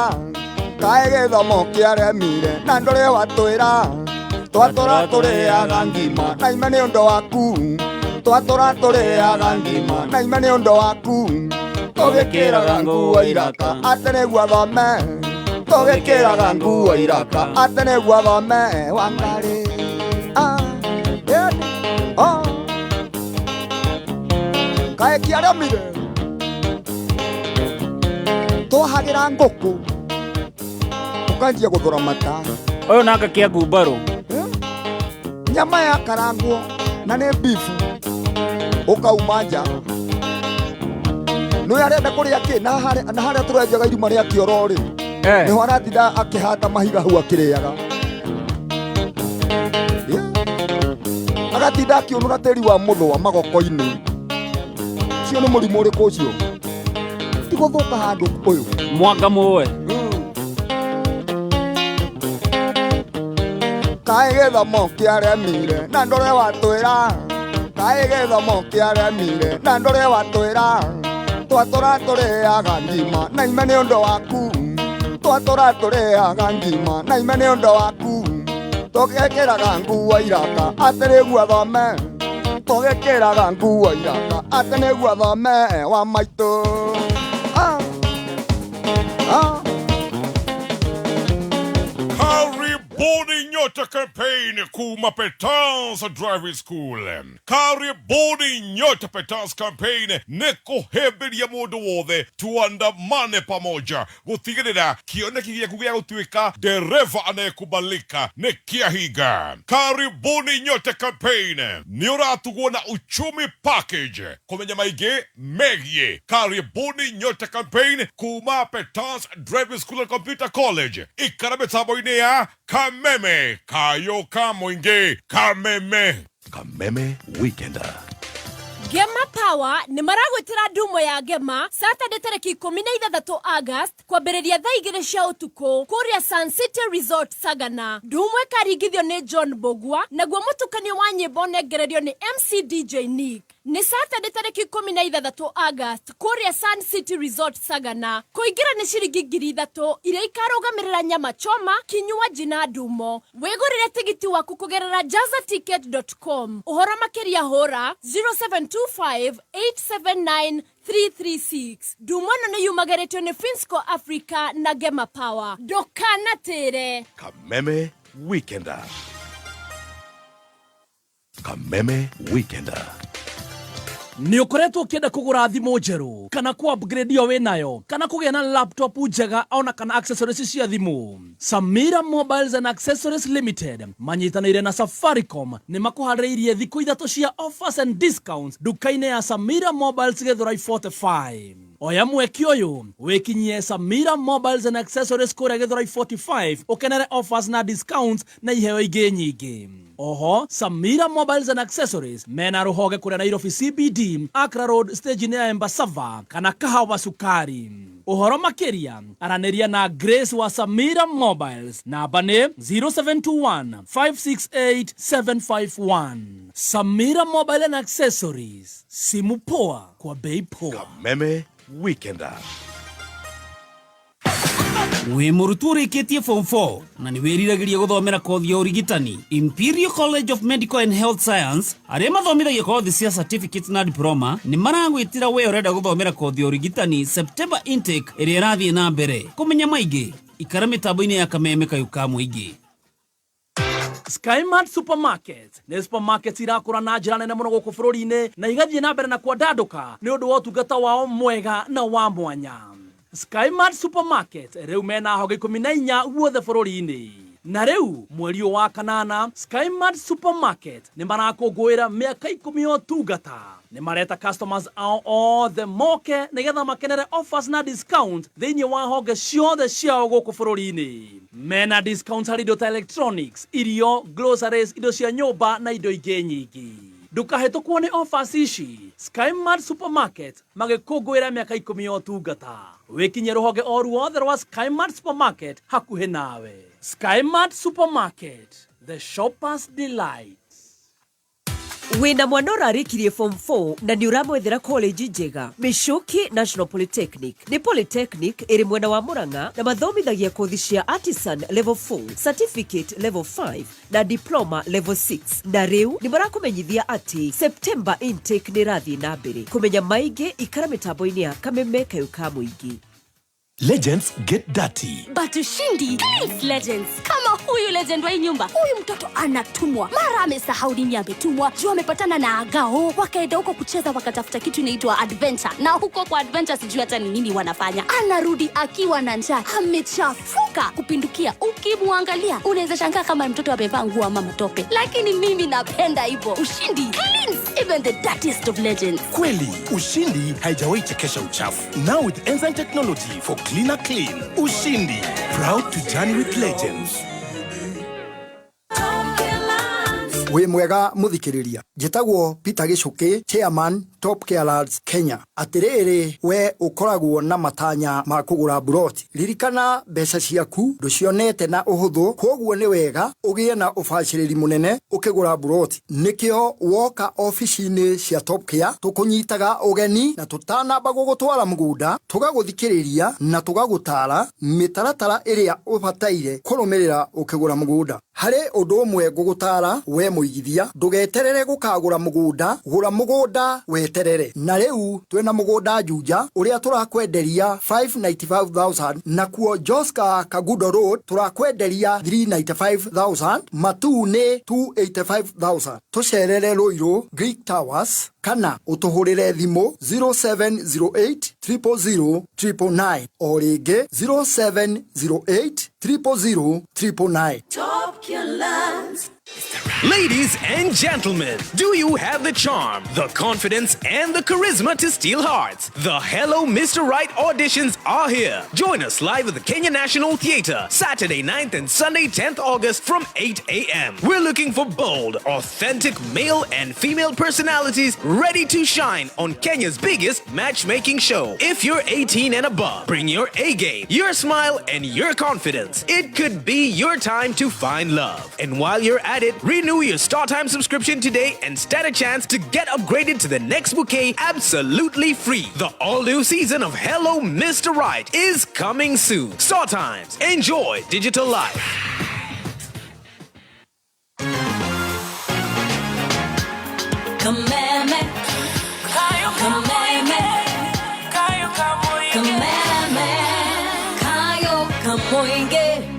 kaĩ gĩthomo kĩaremire na ndũrĩ watwĩra, twatũra tũrĩaga ngima na ime nĩ ũndũ waku, twatũra tũrĩaga ngima na ime nĩ ũndũ waku, tũgĩkĩraga nguo iraka atĩ nĩguo thome, tũgĩkĩraga nguo iraka atĩ nĩguo thome Wangarĩ. Ah, yeah, oh. Kaĩ kĩaremire twahagĩra ngũkũ ũkanjia gũthũra mata. Ũyũ nanga kĩa ngumbarũ. Nyama yakarangwo na nĩ bifu ũkauma nja nĩ arenda kũrĩa kĩ na harĩa tũrenjaga irima rĩa kĩoro rĩ nĩho aratinda akĩhata mahiga hau akĩrĩaga, agatinda akĩũnũra tĩri wa mũthũa magoko-inĩ. Ũcio nĩ mũrimũ ũrĩkũ ũcio? Ti gũthũka handũ ũyũ mwanga mũe. Kaĩ gĩthomo kĩaremire na ndũrĩ watwĩra, kaĩ gĩthomo kĩaremire na ndũrĩ watwĩra, twatũra tũrĩaga ngima na ime nĩ ũndũ waku, twatũra tũrĩaga ngima na ime nĩ ũndũ waku, tũgĩkĩraga nguo iraka atĩ nĩguo thome, tũgĩkĩraga nguo iraka atĩ nĩguo thome wa maitũ. Ah, ah. Karibuni Nyota campaign kuma Petans Driving School. Karibuni Nyota Petans campaign nĩ kũhĩmbĩria mũndũ wothe tuandamane pamoja gũtigĩrĩra kĩoneki gĩaku gĩa gũtuĩka dereva anayekubalika nĩ kĩahinga. Karibuni Nyota campaign nĩ ũratugwo na uchumi package. Kũmenya maingĩ megiĩ Karibuni Nyota campaign kuma Petans Driving School and Computer College ikara mĩtambo-inĩ ya Kameme Kayo ka mũingĩ Kameme. Kameme Weekender. Gema Power nĩ maragwĩtĩra ndumo ya Gema Saturday tarĩki 16 August kwambĩrĩria thaa 2 cia ũtukũ kũrĩa Sun City Resort Sagana. Ndumo ĩkaringithio nĩ John Mbũgua naguo mũtukanio wa nyĩmbo ũnengererio nĩ MC DJ Nick. Nĩ Saturday tarĩki 16 August kũrĩa Sun City Resort Sagana. Kũingĩra nĩ ciringi 3,000 iria ikarũgamĩrĩra nyama choma, kinywaji na ndumo. Wĩgũrĩre tigiti waku kũgerera jazaticket.com. Ũhoro makĩria hũra 0725 879 336. Ndumo ĩno nĩ yumagĩrĩtio nĩ Finsco Africa na Gema Power. Ndũkanatĩre. Kameme Weekender. Kameme Weekender. Nĩ ũkoretwo ũkĩenda kũgũra thimũ njerũ kana kũ upgrade ĩyo wĩnayo kana kũgĩa na laptop njega ona kana accessories cia thimũ. Samira Mobiles and Accessories Limited manyitanĩire na Safaricom nĩ makũharĩirie thikũ 3 cia offers and discounts nduka-inĩ ya Samira Mobiles Gĩthũrai 45. Oya mweke ũyũ wĩkinyie Samira Mobiles and Accessories kũrĩa Gĩthũrai 45 ũkenere offers na discounts na iheo ingĩ nyingĩ. Oho, Samira Mobiles and Accessories mena rũhonge kũrĩa Nairobi CBD, Accra Road stage-inĩ ya Embasava kana Kahawa Sukari. Ũhoro makĩria aranĩria na Grace wa Samira Mobiles namba nĩ 0721 568 751. Samira Mobile and Accessories, simu poa kwa bei poa. Kameme Weekender. Wĩ mũrutwo ũrĩkĩtie form 4 na nĩ wĩriragĩria gũthomera kothi ya ũrigitani Imperial College of Medical and Health Science arĩa mathomithagia kothi cia certificates na diploma nĩ maragwĩtĩra we ũrenda gũthomera kothi ya ũrigitani September intake ĩrĩa ĩrathiĩ na mbere. Kũmenya maingĩ ikara mĩtambo-inĩ ya Kameme kayũ ka mũingĩ. Skymart Supermarket nĩ supermarket irakũra na njĩra nene mũno gũkũ bũrũri-inĩ na igathiĩ na mbere na kwandandũka nĩ ũndũ wa ũtungata wao mwega na wa mwanya. Skymart Supermarket rĩu mena honge 14 guothe bũrũri-inĩ. Na rĩu mweri ũyũ wa kanana Skymart Supermarket nĩ marakũngũĩra mĩaka 10 ya ũtungata. Nĩ mareta customers ao othe moke nĩgetha makenere offers na discount thĩinĩ wa honge ciothe ciao gũkũ bũrũri-inĩ. Mena discounts harĩ indo ta electronics, irio, groceries, indo cia nyũmba na indo ingĩ nyingĩ. Ndũkahĩtũkwo nĩ offers ici. Skymart Supermarket magĩkũngũĩra mĩaka ikũmi ya ũtungata. Wĩkinyie rũhonge o ruothe rwa Skymart Supermarket hakuhĩ nawe. Skymart Supermarket, the shopper's delight. Wĩna mwana ũrarĩkirie form 4 na nĩ ũramwethera college njega? Michuki National Polytechnic nĩ polytechnic ĩrĩ mwena wa Murang'a na mathomithagia kothi cia artisan level 4, certificate level 5 na diploma level 6. Na rĩu nĩ marakũmenyithia atĩ September intake nĩ ĩrathiĩ na mbere. Kũmenya maingĩ ikara mĩtambo-inĩ ya Kameme Kayũ ka Mũingĩ. Legends get dirty. But ushindi cleans legends. Kama huyu legend wa hii nyumba, huyu mtoto anatumwa mara amesahau nini ametumwa, juu amepatana na agao, wakaenda huko kucheza, wakatafuta kitu inaitwa adventure, na huko kwa adventure sijui hata ni nini wanafanya. Anarudi akiwa na njaa, amechafuka kupindukia. Ukimwangalia unaweza shangaa kama mtoto amevaa nguo ama matope, lakini mimi napenda hivyo. Ushindi cleans even the dirtiest of legends. Kweli, ushindi haijawahi chekesha uchafu. Now with enzyme technology for cleaner clean. Ushindi, proud to journey with legends. Wĩ mwega mũthikĩrĩria, njĩtagwo Peter Gĩcũkĩ, chairman Top Care Lands Kenya. Atĩrĩrĩ, we ũkoragwo na matanya ma kũgũra mburoti, ririkana mbeca ciaku ndũcionete na ũhũthũ, kwoguo nĩ wega ũgĩe na ũbacĩrĩri mũnene ũkĩgũra mburoti. Nĩkĩo woka obici-inĩ cia Top Care tũkũnyitaga ũgeni na tũtanamba gũgũtwara mũgũnda tũgagũthikĩrĩria na tũgagũtara mĩtaratara ĩrĩa ũbataire kũrũmĩrĩra ũkĩgũra mũgũnda. Harĩ ũndũ ũmwe ngũgũtara we mũigithia, ndũgeterere gũkagũra mũgũnda, gũra mũgũnda weterere. Na rĩu twĩna mũgũnda Juja ũrĩa tũrakwenderia 595,000, nakuo Joska Kagudo Road tũrakwenderia 395,000, Matuu nĩ 285,000. Tũcerere Ruiru Greek Towers kana ũtũhũrĩre thimũ 0708 000 999, o rĩngĩ 0708 000 999. Top Care Lands. Ladies and gentlemen, do you have the charm, the confidence, and the charisma to steal hearts? The Hello Mr. Right auditions are here. Join us live at the Kenya National Theatre, Saturday 9th and Sunday 10th August from 8 a.m. We're looking for bold, authentic male and female personalities ready to shine on Kenya's biggest matchmaking show. If you're 18 and above, bring your A game, your smile, and your confidence. It could be your time to find love. And while you're at it, renew your StarTime subscription today and stand a chance to get upgraded to the next bouquet absolutely free. The all-new season of Hello Mr. Right is coming soon. StarTimes, enjoy digital life. Kameme, Kameme, Kameme, Kayo Kamoinge.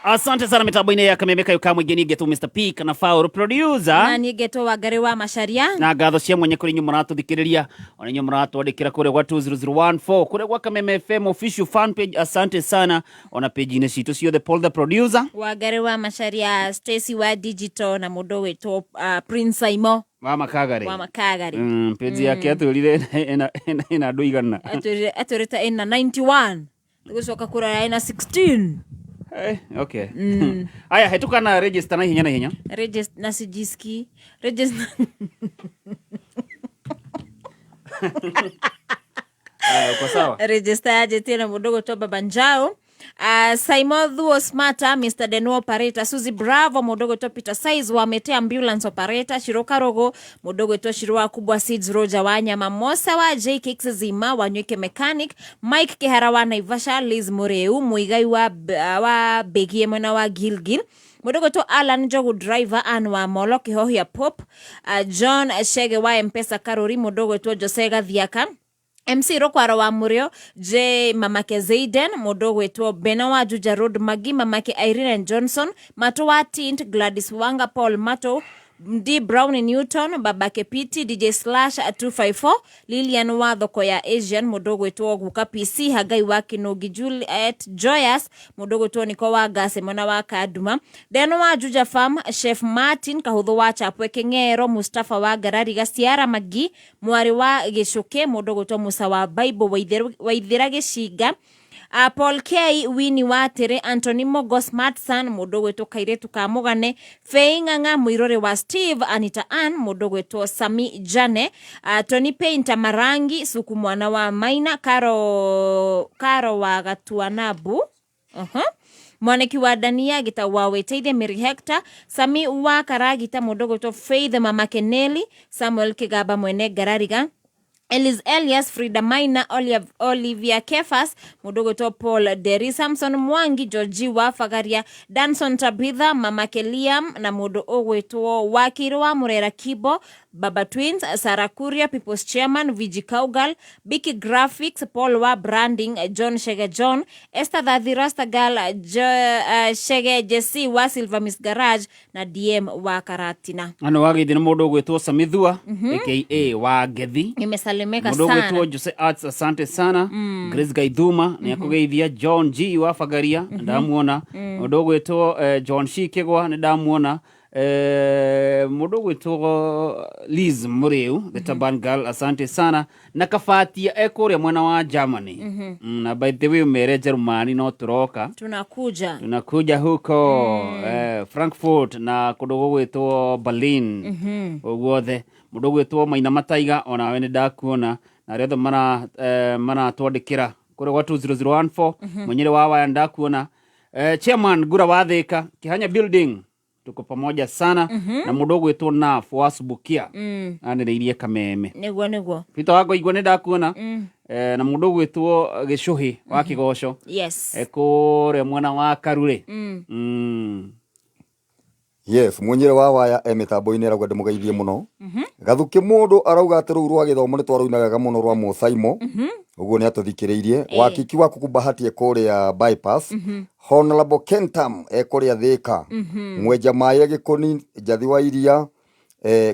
Asante sana mitambo-inĩ ya Kameme Kayũ ka Mũingĩ. Niĩ ngetwo Mr P kana Faũrũ producer. Na niĩ ngetwo Wangari wa Macharia. Na ngatho cia mwanya kũrĩ inyuĩ mũratũthikĩrĩria, ona inyuĩ mũratwandĩkĩra kũrĩa gwa 20014, kũrĩa gwa Kameme FM official fan page, asante sana, ona page-inĩ citũ ciothe. Paul the producer, Wangari wa Macharia, Stacy wa digital na mũndũ wĩtwo Prince Saimo wa Makagari. Wa Makagari. Page yake atwĩrire ĩna andũ igana. Atwĩrĩte ĩna 91, gũcoka kũrora ĩna 16. Okay. Aya, hetũka na register na ihenya na ihenya. Register na sijiski register. Aya, uko sawa? Register yanjĩtie na mũndũ gwĩtwo Baba Njau, Simon Thuo Smarter, Mr. Denuo Operator, Suzy Bravo, mũndũ gwĩtwo Peter Size wa Mete Ambulance Operator, Shiro Karogo, mũndũ gwĩtwo Shiro wa Kubwa Seeds, Roger wa Nyama, Mosa wa J Cakes Zima, Wanywike Mechanic, Mike Kihara wa Naivasha, Liz Mureu, Muigai wa Begie mwena wa Gilgil, mũndũ gwĩtwo Alan Njogu Driver, Ann wa Molo Kĩhohia Pop, John Shege wa Mpesa Karori, mũndũ gwĩtwo Jose Gathiaka, MC Rokwaro wa Murio, J Mamake Zaiden, mũndũ gwĩtwo Bena wa Juja Road, Magi Mamake Irene Johnson, Mato wa Tint, Gladys Wanga, Paul Mato, D Brown Newton, Baba Kepiti, DJ Slash 254, Lilian wa thoko ya Asian, mũndũ ũgwĩtwo Guka PC, Hagai wa Kĩnũngi, Juliet Joyous, mũndũ ũgwĩtwo Niko wa Ngase mwena wa Kanduma, Deno wa Juja Farm, Chef Martin Kahũthũ wa Chapwe Kĩng'ero, Mustafa wa Ngarari Gaciara Magi, mwarĩ wa Gĩcũkĩ, mũndũ ũgwĩtwo Musa wa Bible Waithĩra Gĩcinga, Paul K Winnie wa Tere, Anthony Mogo Smartson, mũndũ ũgwĩtwo Kairĩtu ka Mũgane, Fei Ng'ang'a mũirũrĩ wa Steve, Anita Ann, mũndũ ũgwĩtwo Sami Jane, Tony Painter Marangi, Suku mwana wa Maina, Karo, Karo wa Gatuanabu, Mwaniki wa Dania Gitau wa Wĩteithie Mary Hector, Sami wa Karagita, mũndũ ũgwĩtwo Faith Mama Keneli, Samuel Kĩgamba mwene Ngarariga, Elis Elias, Frida Maina, Olivia Kefas, mũndũ ũgwĩtwo Paul Deri, Samson Mwangi, Georgi wa Fagaria, Danson Tabitha, Mama Keliam na mũndũ ũgwĩtwo Wakiri wa Mũrera Kibo, Baba Twins, Sarah Kuria, People's Chairman, Viji Kaugal, Biki Graphics, Paul wa Branding, John Shege John, Esther Thathi Rastagal, Shege Jesse wa Silver Miss Garage na DM wa Karatina. Ano wageithi nĩ mũndũ ũgwĩtwo Samithua aka wa Ngethi. Nimesalimika Mũndũ ũgwĩtwo sana. Jose Arts, asante sana. Grace Gaithuma nĩ akũgeithia. John G wa Fagaria nĩ ndamuona. Mũndũ ũgwĩtwo John C Kĩgwa nĩ ndamuona. Mũndũ ũgwĩtwo Liz Mũrĩu the Taban Girl, asante sana. Na Kabatia e kũrĩa mwena wa Germany. Na by the way ũmere Jerumani no tũroka. Tunakuja. Tunakuja huko Frankfurt na kũndũ gũgwĩtwo Berlin guothe. Mũndũ ũgwĩtwo Maina Mataiga onawe nĩ ndakuona na arĩa othe maratwandĩkĩra kũrĩa gwa 20014 mwenyere wa waya ndakuona. Chairman Gura wa Thika Kihanya Building, tuko pamoja sana. Na mũndũ ũgwĩtwo Naf wa Subukia anĩrĩirie kameme. Nĩguo nĩguo. Peter wa Ngoigua nĩ ndakuona. Na mũndũ ũgwĩtwo Gĩcũhĩ wa Kĩgoco kũrĩa mwena wa Karure. Yes, munyire wa waya e mitambo-inĩ arauga ndĩmũgeithie mũno. Gathuki mũndũ arauga atĩ rũu rwa gĩthomo nĩ twarũina wega mũno rwa Mũcaimo. Ũguo nĩ atũthikĩrĩirie. Wakiki wa Kuku Bahati e kũrĩa bypass. Honorable Kentam e kũrĩa Thĩka. Mwenja maĩ Gĩkũni, Njathi wa Iria,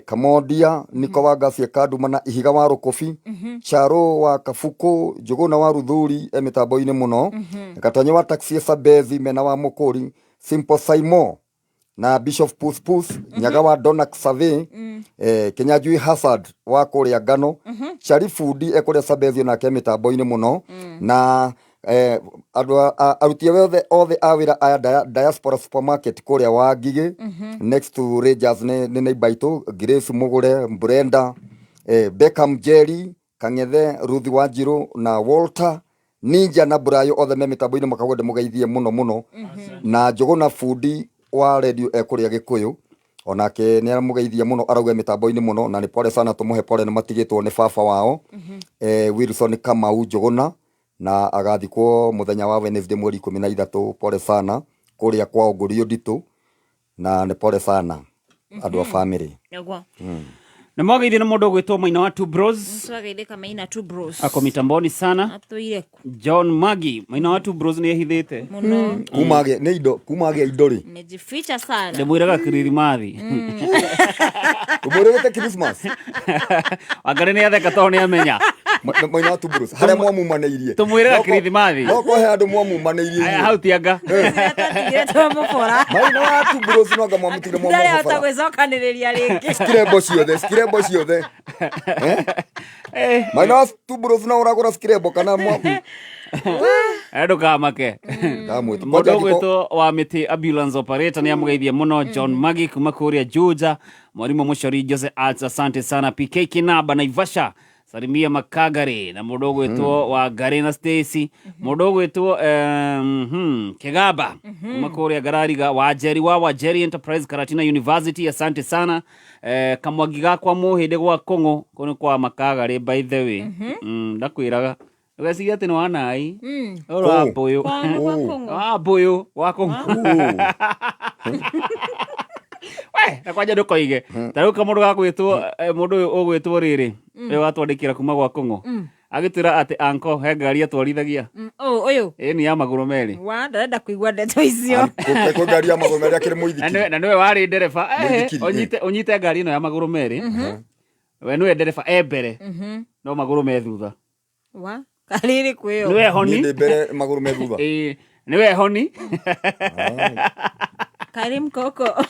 Kamondia, Niko wa Ngaci e Kanduma na Ihiga wa Rũkũbi, Charo wa Kabuku, Njũgũna wa Ruthuri e mĩtambo-inĩ mũno. Gatonye wa Taxi e Sabezi mena wa Mũkũri, Simple Saimo na Bishop Pus Pus, Nyaga wa Donak Survey, Kinyanjui Hazard wa kũrĩa Ngano, Chari Fundi e kũrĩa Sabezi onake e mĩtambo-inĩ mũno na andũ aruti othe othe a wĩra aya Diaspora Supermarket kũrĩa wa Ngigĩ next to Rangers nĩ neighbor itũ Grace Mugure, Brenda, Beckham Jerry, Kang'ethe, Ruth Wanjiru na Walter Ninja na Brayo othe me mĩtambo-inĩ makauga ndĩmũgeithie mũno mũno na Njũgũna Fundi wa radio e kũrĩa Gĩkũyũ onake nĩ aramũgeithia mũno arauga mĩtambo-inĩ mũno na nĩ pole sana tũmũhe pole nĩ matigĩtwo nĩ baba wao Wilson Kamau Njũgũna na agathikwo mũthenya wa Wednesday mweri 13. Pole sana kũrĩa kwao Ngũrio Nditũ na nĩ pole sana andũ a family. Nĩguo. Na mwageithio nĩ mũndũ ũgwĩtwo Maina wa Two Bros. Twageithĩka Maina Two Bros. Ako mitamboni sana. Atũire ku John Magi Maina wa Two Bros nĩ ehithĩte. Mũno. Kuma agĩa nĩ indo kuma agĩa indo rĩ. Mejificha sana. Ndĩmwĩraga Kirithimathi. Ũmũrĩgĩte Christmas. Wangarĩ nĩ atheka tondũ nĩ amenya. Maina wa Two Bros harĩa mwamumanĩirie. Tũmwĩraga Kirithimathi. No kũhe andũ mwamumanĩirie Aya, hau tianga. Twatigire twamũbora. Maina wa Two Bros no anga mwamũtigire Ndarehota mwamũbora. gwĩcokanĩrĩria rĩngĩ. Skirembo ciothe, skirembo ciothe. Maina wa Two Bros no ũragũra skirembo kana mwa Ndũkamake. Ndamwĩta. Mũndũ ũgwĩtwo wa mĩtĩ ambulance operator nĩ amũgeithia mũno. John Magi kuma kũrĩa Juja, mwarimũ Mũcori Jose Arts, asante sana. PK Kinaba Naivasha, salimia Makagari na mũndũ ũgwĩtwo wa Ngari na Stacy, mũndũ ũgwĩtwo Kĩgamba kuma kũrĩa Ngarariga, Wanjeri wa Wanjeri Enterprise Karatina University, asante sana. Kamwangi gakwa mũhĩndĩ gwa Kũng'ũ kũu nĩ kwa Makagari by the way. Ndakwĩraga ndũgecirie atĩ nĩ wa nai ũrũ wa mbũyũ. Kwa kwa Kũng'ũ. Wa mbũyũ wa Kũng'ũ we na kwanja ndũkoige ta rĩu kamũndũ gagwĩtwo mũndũ ũyũ ũgwĩtwo rĩrĩ ũyũ watwandĩkĩra kuma gwa Kũng'ũ agĩtwĩra atĩ anko he ngari atwarithagia. Oh, Ũyũ. Ĩni ya magũrũ merĩ. Wa ndarenda kũigua ndeto icio. Kwĩ ngari ya magũrũ merĩ akĩrĩ Na mũithikiri. nĩwe warĩ ndereba. Ehe, Mũithikiri, ũnyite ngari ĩno ya magũrũ merĩ. We nĩwe ndereba e mbere, no magũrũ me thutha. Wa karĩrĩ kwĩyo. Nĩwe honi. Niĩ ndĩ mbere magũrũ me thutha. Ĩĩ, nĩwe honi. Karĩ mkoko.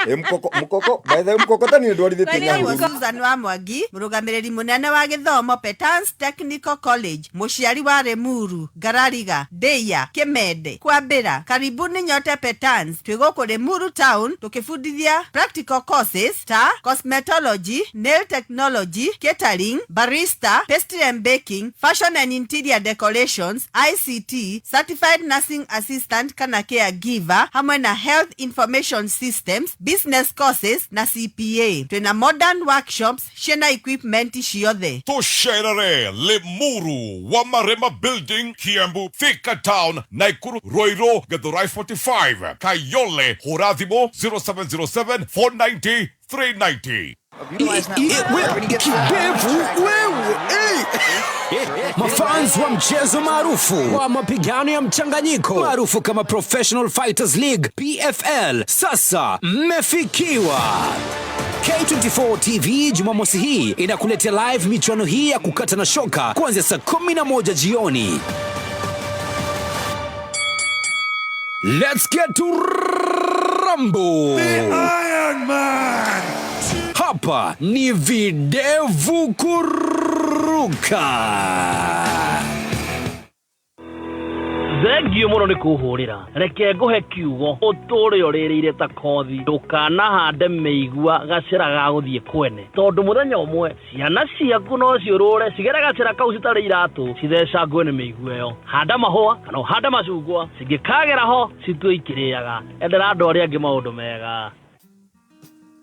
Ĩ mkoko mkoko by the way mkokoteni nĩ ndwarithĩtie Nyahururu. Susan wa Mwangi, mũrũgamĩrĩri mũnene wa gĩthomo Petans Technical College, mũciari wa Limuru, Ngarariga, Ndeia, Kimende, Kwambĩra. Karibuni nyote Petans, twĩ gũkũ Limuru Town tũkĩbundithia practical courses ta cosmetology, nail technology, catering, barista, pastry and baking, fashion and interior decorations, ICT, certified nursing assistant kana caregiver, hamwe na health information systems, business courses na CPA. Twĩna modern workshops ciĩna equipment ciothe. Tusherere Limuru wa Marema Building, Kiambu, Thika Town, Nakuru, Ruiru, Githurai 45, Kayole, Horathimo 0707 490 390. Kidevu wewe eh! Mafans wa mchezo maarufu wa mapigano ya mchanganyiko maarufu kama Professional Fighters League PFL sasa mmefikiwa. K24 TV Jumamosi hii inakuletea live michuano hii ya kukata na shoka kuanzia saa 11 jioni. Let's get to rumble. The Iron Man. Hapa ni videvu kuruka. Thengio mũno nĩ kũhũrĩra. Reke ngũhe kiugo ũtũre ũrĩrĩire ta kothi. Ndũkanahande mĩigua gacĩra ga gũthiĩ kwene, tondũ mũthenya ũmwe ciana ciaku no ciũrũre cigere gacĩra kau citarĩ iratũ, cithecangwe nĩ mĩigua ĩyo. Handa mahũa kana ũhande macungwa, cingĩkagera ho citue ikĩrĩaga. Endera andũ arĩa angĩ maũndũ mega.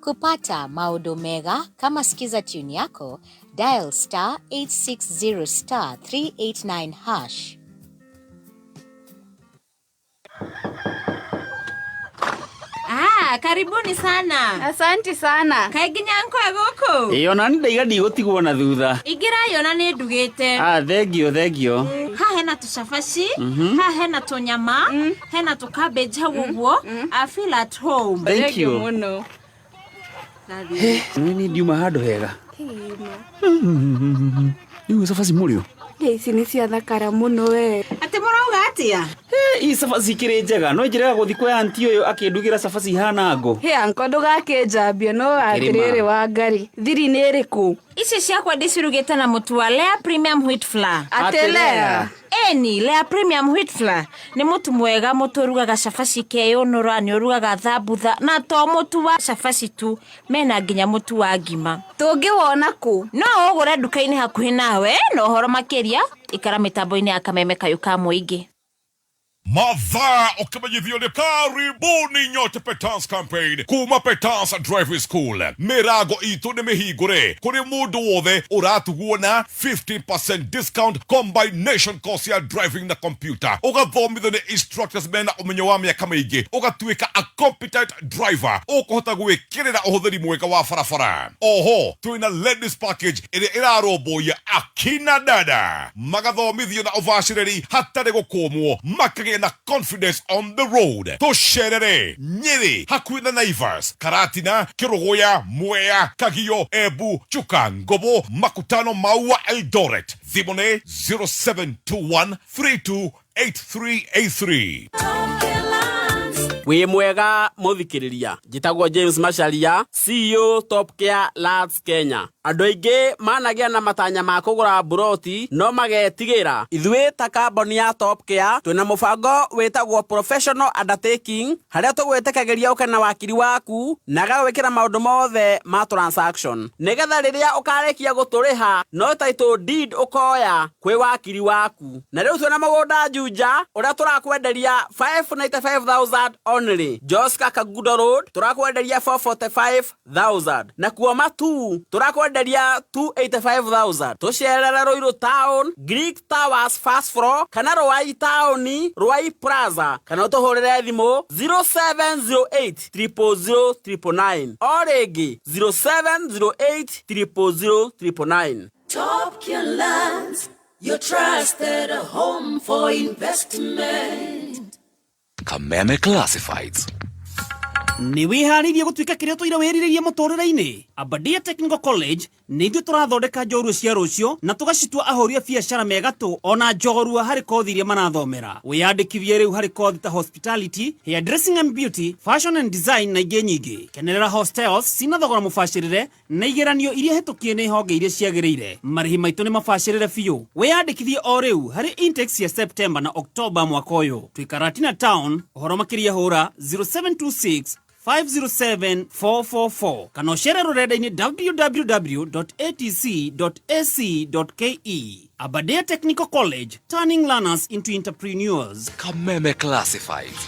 Kupata maodo mega kama Skiza tune yako, dial star 860 star 389 hash. Ah, karibuni sana. Asanti sana. Kaĩ nginya nkwe gũkũ? Ĩĩ, ona nĩ ndaiga ndigũtigwo na thutha. Ingĩra yona nĩ ndugĩte. Ah, thengio thengio. Haha hena tũcabaci, haha hena tũnyama, hena tũcabbage hau ũguo. I feel at home. Thank you. Mũno. Nĩ niĩ ndiuma handũ hega. Rĩu cabaci mũrĩo. Ici nĩ ciathakara mũno we. Atĩ mũrauga atĩa? Ii cabaci ikĩrĩ njega no njĩrega gũthiĩ kwa anti ũyũ akĩndugĩra cabaci ihana ngũ. Hĩ anko ndũgakĩnjambie no atĩrĩrĩ wa Ngarĩ. Thiri nĩ ĩrĩkũ? Ici ciakwa ndĩcirugĩte na mũtu wa Lea Premium Wheat Flour. Atĩ Lea? Eni, Lea Premium Wheat Flour nĩ mũtu mwega, mũtu ũrugaga cabaci keyũnũra, nĩ ũrugaga thambutha, na to mũtu wa cabaci tu, mena nginya mũtu wa ngima. Tũngĩwona kũ? No ũgũre nduka-inĩ hakuhĩ nawe, na ũhoro makĩria ikara mĩtambo-inĩ ya Kameme Kayũ ka Mũingĩ. Madhaa ũkĩmenyithio nĩ karibuni nyote Petans campaign kuma Petans Driving School. Mĩrango itũ nĩ mĩhingũre kũrĩ mũndũ wothe ũratugwo na 15% discount combination course ya driving na computer. Ũgathomithio nĩ instructors mena ũmenyo wa mĩaka mĩingĩ, ũgatuĩka a competent driver, ũkũhota gwĩkĩrĩra ũhũthĩri mwega wa barabara. Oho twĩna ladies package ĩrĩa ĩrarũmbũiya akina dada, magathomithio na ũbacĩrĩri hatarĩ gũkũmwo, makagĩa na confidence on the road. Tũcerere Nyĩrĩ hakuhĩ na Naivas, Karatina, Kĩrũgũya, Mwea, Kagio, Embu, Chuka, Ngobo, Makutano, Maua, Eldoret. Thimũ nĩ 0721 328383. Wĩ mwega mũthikĩrĩria, njĩtagwo James Macharia, CEO Top Care Lands Kenya. Andũ aingĩ managĩa na matanya ma kũgũra mburoti no magetigĩra. Ithuĩ ta kambuni ya Top Care twĩna mũbango wĩtagwo Professional Undertaking, harĩa tũgwĩtĩkagĩria ũke na wakiri waku na agagwĩkĩra maũndũ mothe ma transaction, nĩgetha rĩrĩa ũkarĩkia gũtũrĩha no title deed ũkoya kwĩ wakiri waku. Na rĩu twĩna mũgũnda Juja ũrĩa tũrakwenderia 595,000 only. Joska Kagudo Road tũrakwenderia 445,000, na kuo Matu tũrakwenderia 285,000. Tũcerere Ruiru Town, Greek Towers first floor, kana Ruai Town, Ruai Plaza, kana ũtũhũrĩre thimũ 0708 000 999, o rĩngĩ 0708 000 999. Top Care Lands. Your trusted home for investment. Kameme Classifieds. Nĩ wĩharĩirie gũtuĩka kĩrĩa ũtũire wĩrirĩrie mũtũrĩre-inĩ? Abadia Technical College nĩ ithuĩ tũrathondeka njorua cia rũciũ na tũgacitua ahũri a biacara megatũ ona njorua harĩ kothi iria marathomera. Wĩyandĩkithie rĩu harĩ kothi ta hospitality, hairdressing and beauty, fashion and design na ingĩ nyingĩ. Kenerera hostels cina thogora mũbacĩrĩre na igeranio iria hĩtũkie nĩ honge iria ciagĩrĩire. Marĩhi maitũ nĩ mabacĩrĩre biũ. Wĩyandĩkithie o rĩu harĩ intakes cia September na October mwaka ũyũ. Twĩ Karatina Town, ũhoro makĩria hũra 0726 507 444 kana ũcere rũrenda-inĩ www.atc.ac.ke. Aberdare Technical College, turning learners into entrepreneurs. Kameme Classifieds.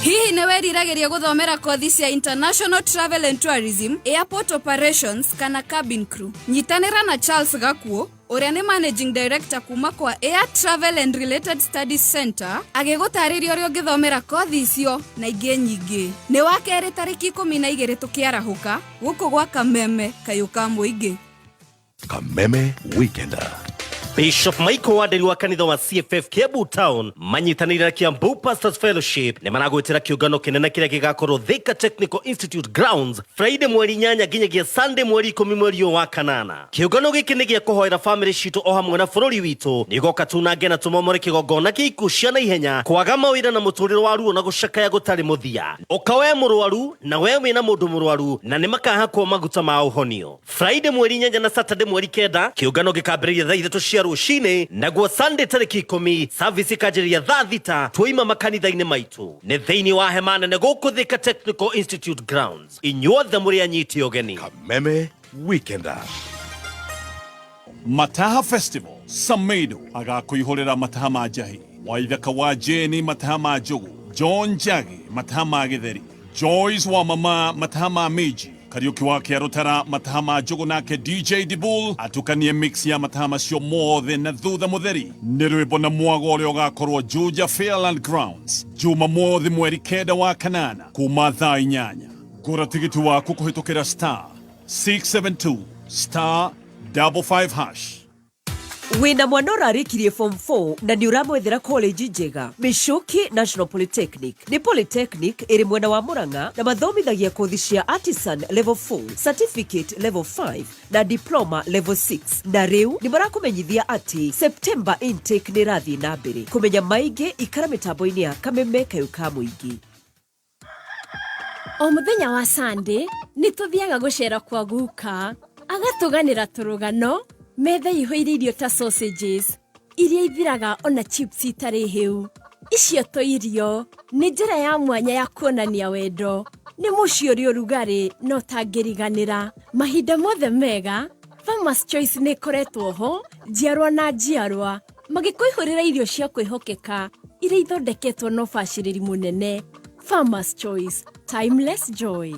Hihi nĩ wĩriragĩria gũthomera kothi cia International Travel and Tourism, Airport Operations kana Cabin Crew? Nyitanĩra na Charles Gakuo ũrĩa nĩ Managing Director kuma kwa Air Travel and Related Studies Center agĩgũtarĩria ũrĩa ũngĩthomera kothi icio na ingĩ nyingĩ. Nĩ wa kerĩ tarĩki 12 tũkĩarahũka gũkũ gwa Kameme kayũ ka mũingĩ. Kameme Weekender. Bishop Michael Wanderi wa kanitha wa CFF Kiambu Town manyitanĩire na Kiambu Pastors Fellowship nĩ maragwĩtĩra kĩũngano kĩnene kĩrĩa gĩgakorwo Thika Technical Institute Grounds Friday mweri 8 nginyagia Sunday mweri 10 mweri ũyũ wa kanana. Kĩũngano gĩkĩ nĩ gĩa kũhoera famĩlĩ citũ o hamwe na bũrũri witũ nĩgoka tunange na tũmomore kĩgongona kĩa ikuũ cia naihenya, kwaga mawĩra na mũtũrĩre wa ruo na gũcakaya gũtarĩ mũthia. Ũka we mũrwaru na we wĩna mũndũ mũrwaru na nĩ makahakwo maguta ma ũhonio. Friday mweri 8 na Saturday mweri 9 kĩũngano gĩkambĩrĩria thaa 3 cia rũcinĩ, naguo Sunday tarĩki 10 service ĩkanjĩrĩria thaa 6 twoima makanitha-inĩ maitũ. Nĩ thĩinĩ wa hema nene gũkũ Thika Technical Institute Grounds. Inyuothe mũrĩ anyiti ũgeni. Kameme Weekender. Mataha Festival Samedo agakũihũrĩra mataha ma njahi, Waithaka wa Jeni mataha ma njũgũ, John Njagi mataha ma gĩtheri, Joyce wa mama mataha ma minji, Kariuki wa Kĩarũtara mataha ma njũgũ, nake DJ Dibul atukanie mix ya mataha macio mothe na thutha mũtheri nĩ rwĩmbo na mwago ũrĩa ũgakorwo Juja Fairland Grounds Jumamothi mweri 9 wa kanana kuma thaa 8. Gũra tigiti waku kũhĩtũkĩra star 672 star 55 hash. Wĩna mwana ũrarĩkirie form 4 na nĩ ũramwethera college njega? Michuki National Polytechnic nĩ polytechnic ĩrĩ mwena wa Murang'a na mathomithagia kothi cia artisan level 4, certificate level 5 na diploma level 6. Na rĩu nĩ marakũmenyithia atĩ September intake nĩ ĩrathiĩ na mbere. Kũmenya maingĩ ikara mĩtambo-inĩ ya Kameme kayũ ka mũingĩ. O mũthenya wa Sunday nĩ tũthiaga gũcera kwa guka, agatũganĩra tũrũgano, metha ĩihũire irio ta sausages iria ithiraga ona chips itarĩ hĩu. Icio to irio, nĩ njĩra ya mwanya ya kuonania wendo. Nĩ mũciĩ ũrĩ ũrugarĩ na ũtangĩriganĩra. Mahinda mothe mega, Farmers Choice nĩ ĩkoretwo ho njiarwa na njiarwa, magĩkũihũrĩra irio cia kwĩhokeka iria ithondeketwo na ũbacĩrĩri mũnene. Farmers Choice, timeless joy.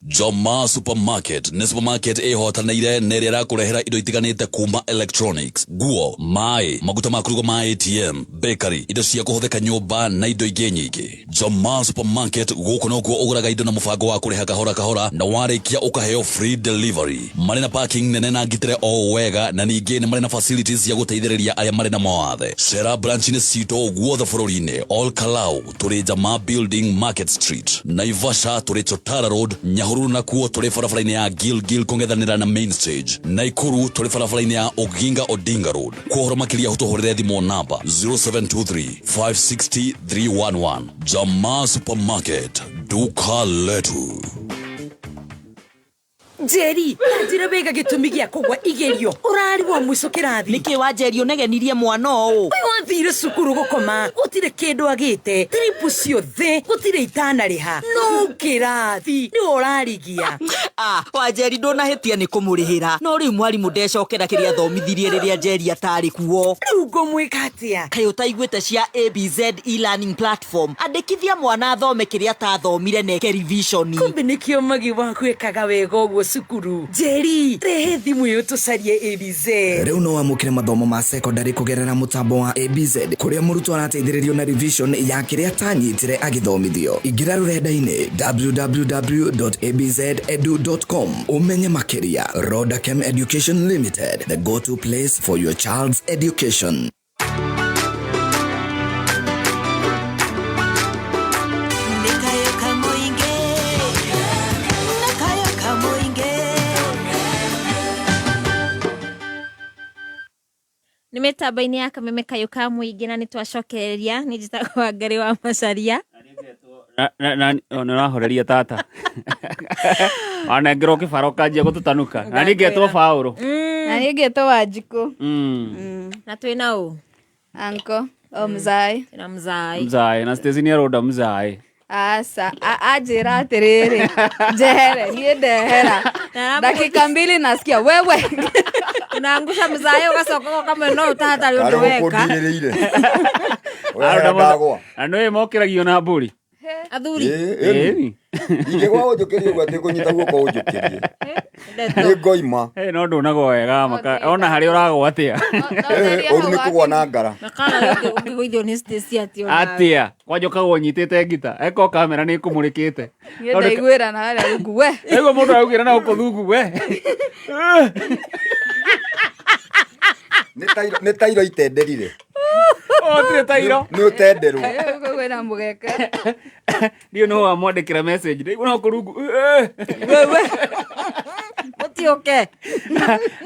Joma Supermarket nĩ supermarket ĩhotanĩire na ĩrĩa ĩrakũrehera indo itiganĩte kuma electronics, nguo, maĩ, maguta ma kũruga ma ATM, bakery, indo cia kũhũthĩka nyũmba na indo ingĩ nyingĩ. Joma Supermarket gũkũ nokuo ũgũraga indo na mũbango wa kũrĩha kahora kahora na warĩkia ũkaheo free delivery. Marĩ na parking nene na ngitĩre o wega na ningĩ nĩ marĩ na facilities cia gũteithĩrĩria arĩa marĩ na mawathe. Cera branch-inĩ citũ guothe bũrũri-inĩ, Ol Kalou tũrĩ Jamaa Building, Market Street, Naivasha tũrĩ Chotara Road, Nyahururu nakuo tũrĩ barabara-inĩ ya Gilgil kũng'ethanĩra na Main Stage, Naikuru tũrĩ barabara-inĩ ya Oginga Odinga Road. Kwa ũhoro makĩria tũhũrĩre thimũ namba 0723 560 311. Jamaa Supermarket, duka letu. Njeri, njĩra wega gĩtũmi gĩa kũgwa igerio ũrarĩ wa mũico kĩrathi. Nĩkĩ Wanjeri ũnegenirie mwana ũũ? Ũyũ athire cukuru gũkoma, gũtirĩ kĩndũ agĩte, trip ciothe gũtirĩ itanarĩha, no kĩrathi nĩwe ũrarigia. Ah, Wanjeri ndũnahĩtia nĩ kũmũrĩhĩra, no rĩu mwarimũ ndecokera kĩrĩa athomithirie rĩrĩa Njeri atarĩ kuo. Rĩu ngũmwĩka atĩa? Kaĩ ũtaiguĩte cia ABZ e-learning platform? Andĩkithia mwana athome kĩrĩa atathomire na eke revision. Kumbe nĩkĩo magi waku ekaga wega ũguo. cukuru. Njeri, rehe thimũ ĩyo tũcarie ABZ. Rĩu no wamũkĩre mathomo ma secondary kũgerera mũtambo wa ABZ kũrĩa mũrutwo arateithĩrĩrio na revision ya kĩrĩa atanyitire agĩthomithio. Ingĩra rũrenda-inĩ www.abzedu.com ũmenye makĩria. Rodakem Education Limited, the go-to place for your child's education. Nĩkayo kamũingĩ, nĩkayo kamũingĩ. Nĩ mĩtambo-inĩ ya kameme kayũ ka mũingĩ na nĩ twacokereria. Nĩ njĩtagwo Wangari wa Macaria. Na nĩ ũrahoreria tata wanengerwo kĩbara ũkanjia gũtũtanuka na niĩ ngetwo Baũrũ. Na niĩ ngetwo Wanjikũ. Na twĩna ũ? Anko o mzai. Twĩna mzai. Mzae na Stacy nĩ aronda mzae. Aca, anjĩra atĩrĩrĩ, njehere niĩ ndehera dakika mbili nasikia wewe. Unaangusha mzae ugacoka ũkamwĩra no ũtahatarĩ ũndũ weka. Na nĩ mokĩragio na mbũri. Athuri. Ĩni. Ingĩgwa ũnjũkĩrie ũguo atĩ ngũnyita guoko ũnjũkĩrie nĩ ngoima. No ndũnagwo wega maka ona harĩa ũragwa atĩa. Ũru nĩ kũgwa na ngara. Na kana ũngĩgũithio nĩ Stacy atĩ ona. Atĩa kwanja ũkagwo ũnyitĩte ngita eko kamera nĩ ĩkũmũrĩkĩte. Niĩ ndaiguĩra na harĩa rungu we. Aigua mũndũ araugĩra na gũkũ thungu we. Nĩ tairo itenderire. Tirĩ tairo. Nĩ ũtenderwo. Kwĩna mũgeka. Ndiũ no wamwandĩkĩra message ndaigua na gũkũ rungu. Wewe. Mũtiũke.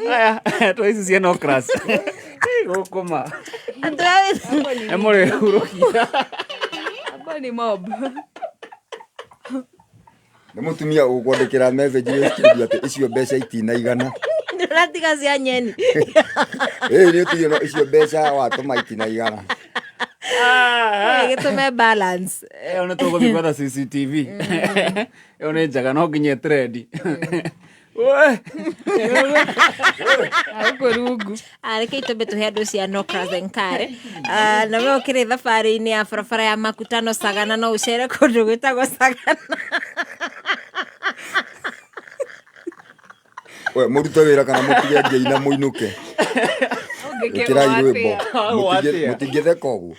Aya twa ici cia no class gũkũ ma nĩ mũrĩhurũkia. Hapo ni mob. Nĩ mũtumia ũkwandĩkĩra message wĩ studio atĩ icio mbeca itinaigana. Ndũratiga cia nyeni. Ĩĩ nĩ ũtige no icio mbeca watũma itinaigana. Gĩtũme balance. Ĩyo nĩ tũgũthiĩ gwetha CCTV. Ĩyo nĩ njega no nginya ĩtrendi. Gũkũ rungu. Reke itũmbe tũhe andũ cia Nokras Enkare. Na we ũkĩrĩ thabarĩ-inĩ ya barabara ya Makutano Sagana no ũcere kũndũ gwĩtagwo Sagana. We mũrute wĩra kana mũtige ngĩina mũinũke. Ĩkĩrai rwĩmbo. Mũtingĩtheka ũguo.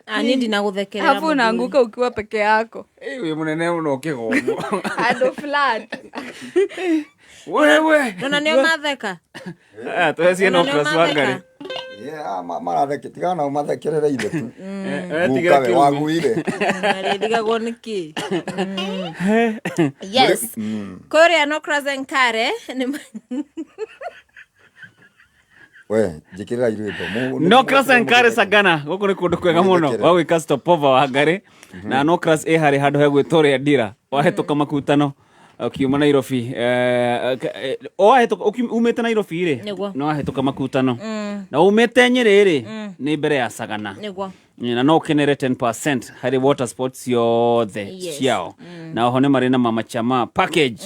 Niĩ ndinagũthekerera. Hapo unaanguka ukiwa peke yako. Wĩ mũnene mũno ũkĩgomwo. Handũ flat. Wewe. Nona nĩo matheka. Tũhe cia Ona nĩo Nokras Wangari. Maratheke tigana nao mathekerere ithe tu. Tigĩra Guka we kĩrumi. waguire. Marĩrigagwo nĩkĩ? Yes. Kũrĩa Nokras Enkare nĩ We njĩkĩrĩrai rwĩmbo. Nokras Enkare Sagana gũkũ nĩ kũndũ kwega mũno wa gwĩka stopover Wangari na Nokras ĩ harĩ handũ hegwĩtwo rĩa ndira wahĩtũka makutano ũkiuma Nairobi wahĩtũka umĩte Nairobi rĩ Nĩguo. nĩ wahĩtũka makutano na umĩte Nyĩrĩ rĩ nĩ mbere ya Sagana. Nĩguo. Na no ũkenere 10% harĩ water sports ciothe Yes. ciao na oho nĩ marĩ na mama chama package.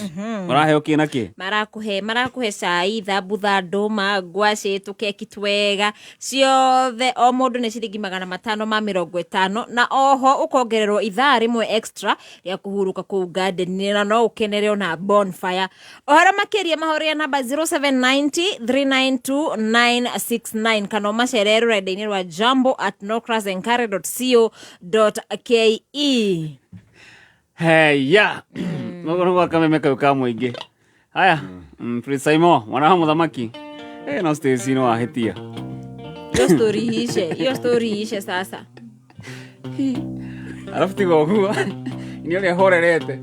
Ũraheo kĩ na kĩ? Marakũhe cai, thambutha, ndũma, ngwacĩ, tũkeki twega ciothe o mũndũ nĩ ciringi 550 na oho ũkongererwo ithaa rĩmwe extra rĩa kũhurũka kũu garden na no ũkenere ona bonfire. Ũhoro makĩria mahũrĩre namba 0790 392 969 kana ũmacerere rũrenda-inĩ rwa jambo@nokrasenkare.co.ke. Heya gũkũ nĩ gwa kameme kau ka mũingĩ. Haya, Prince Saimo mwana wa mũthamaki. No Stacy nĩ wahĩtia. Hiyo story iishe, hiyo story iishe sasa. Arabu tiga ũguo nĩ ũrĩa horerete.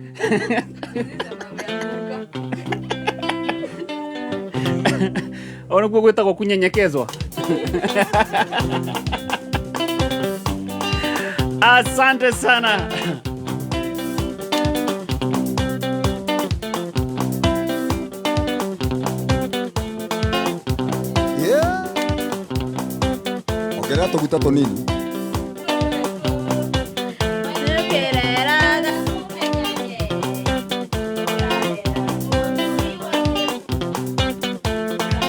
O nĩkuo gwĩtagwo kunyenyekezwa. Asante sana. Yeah. Ongerera tũguta tũnini.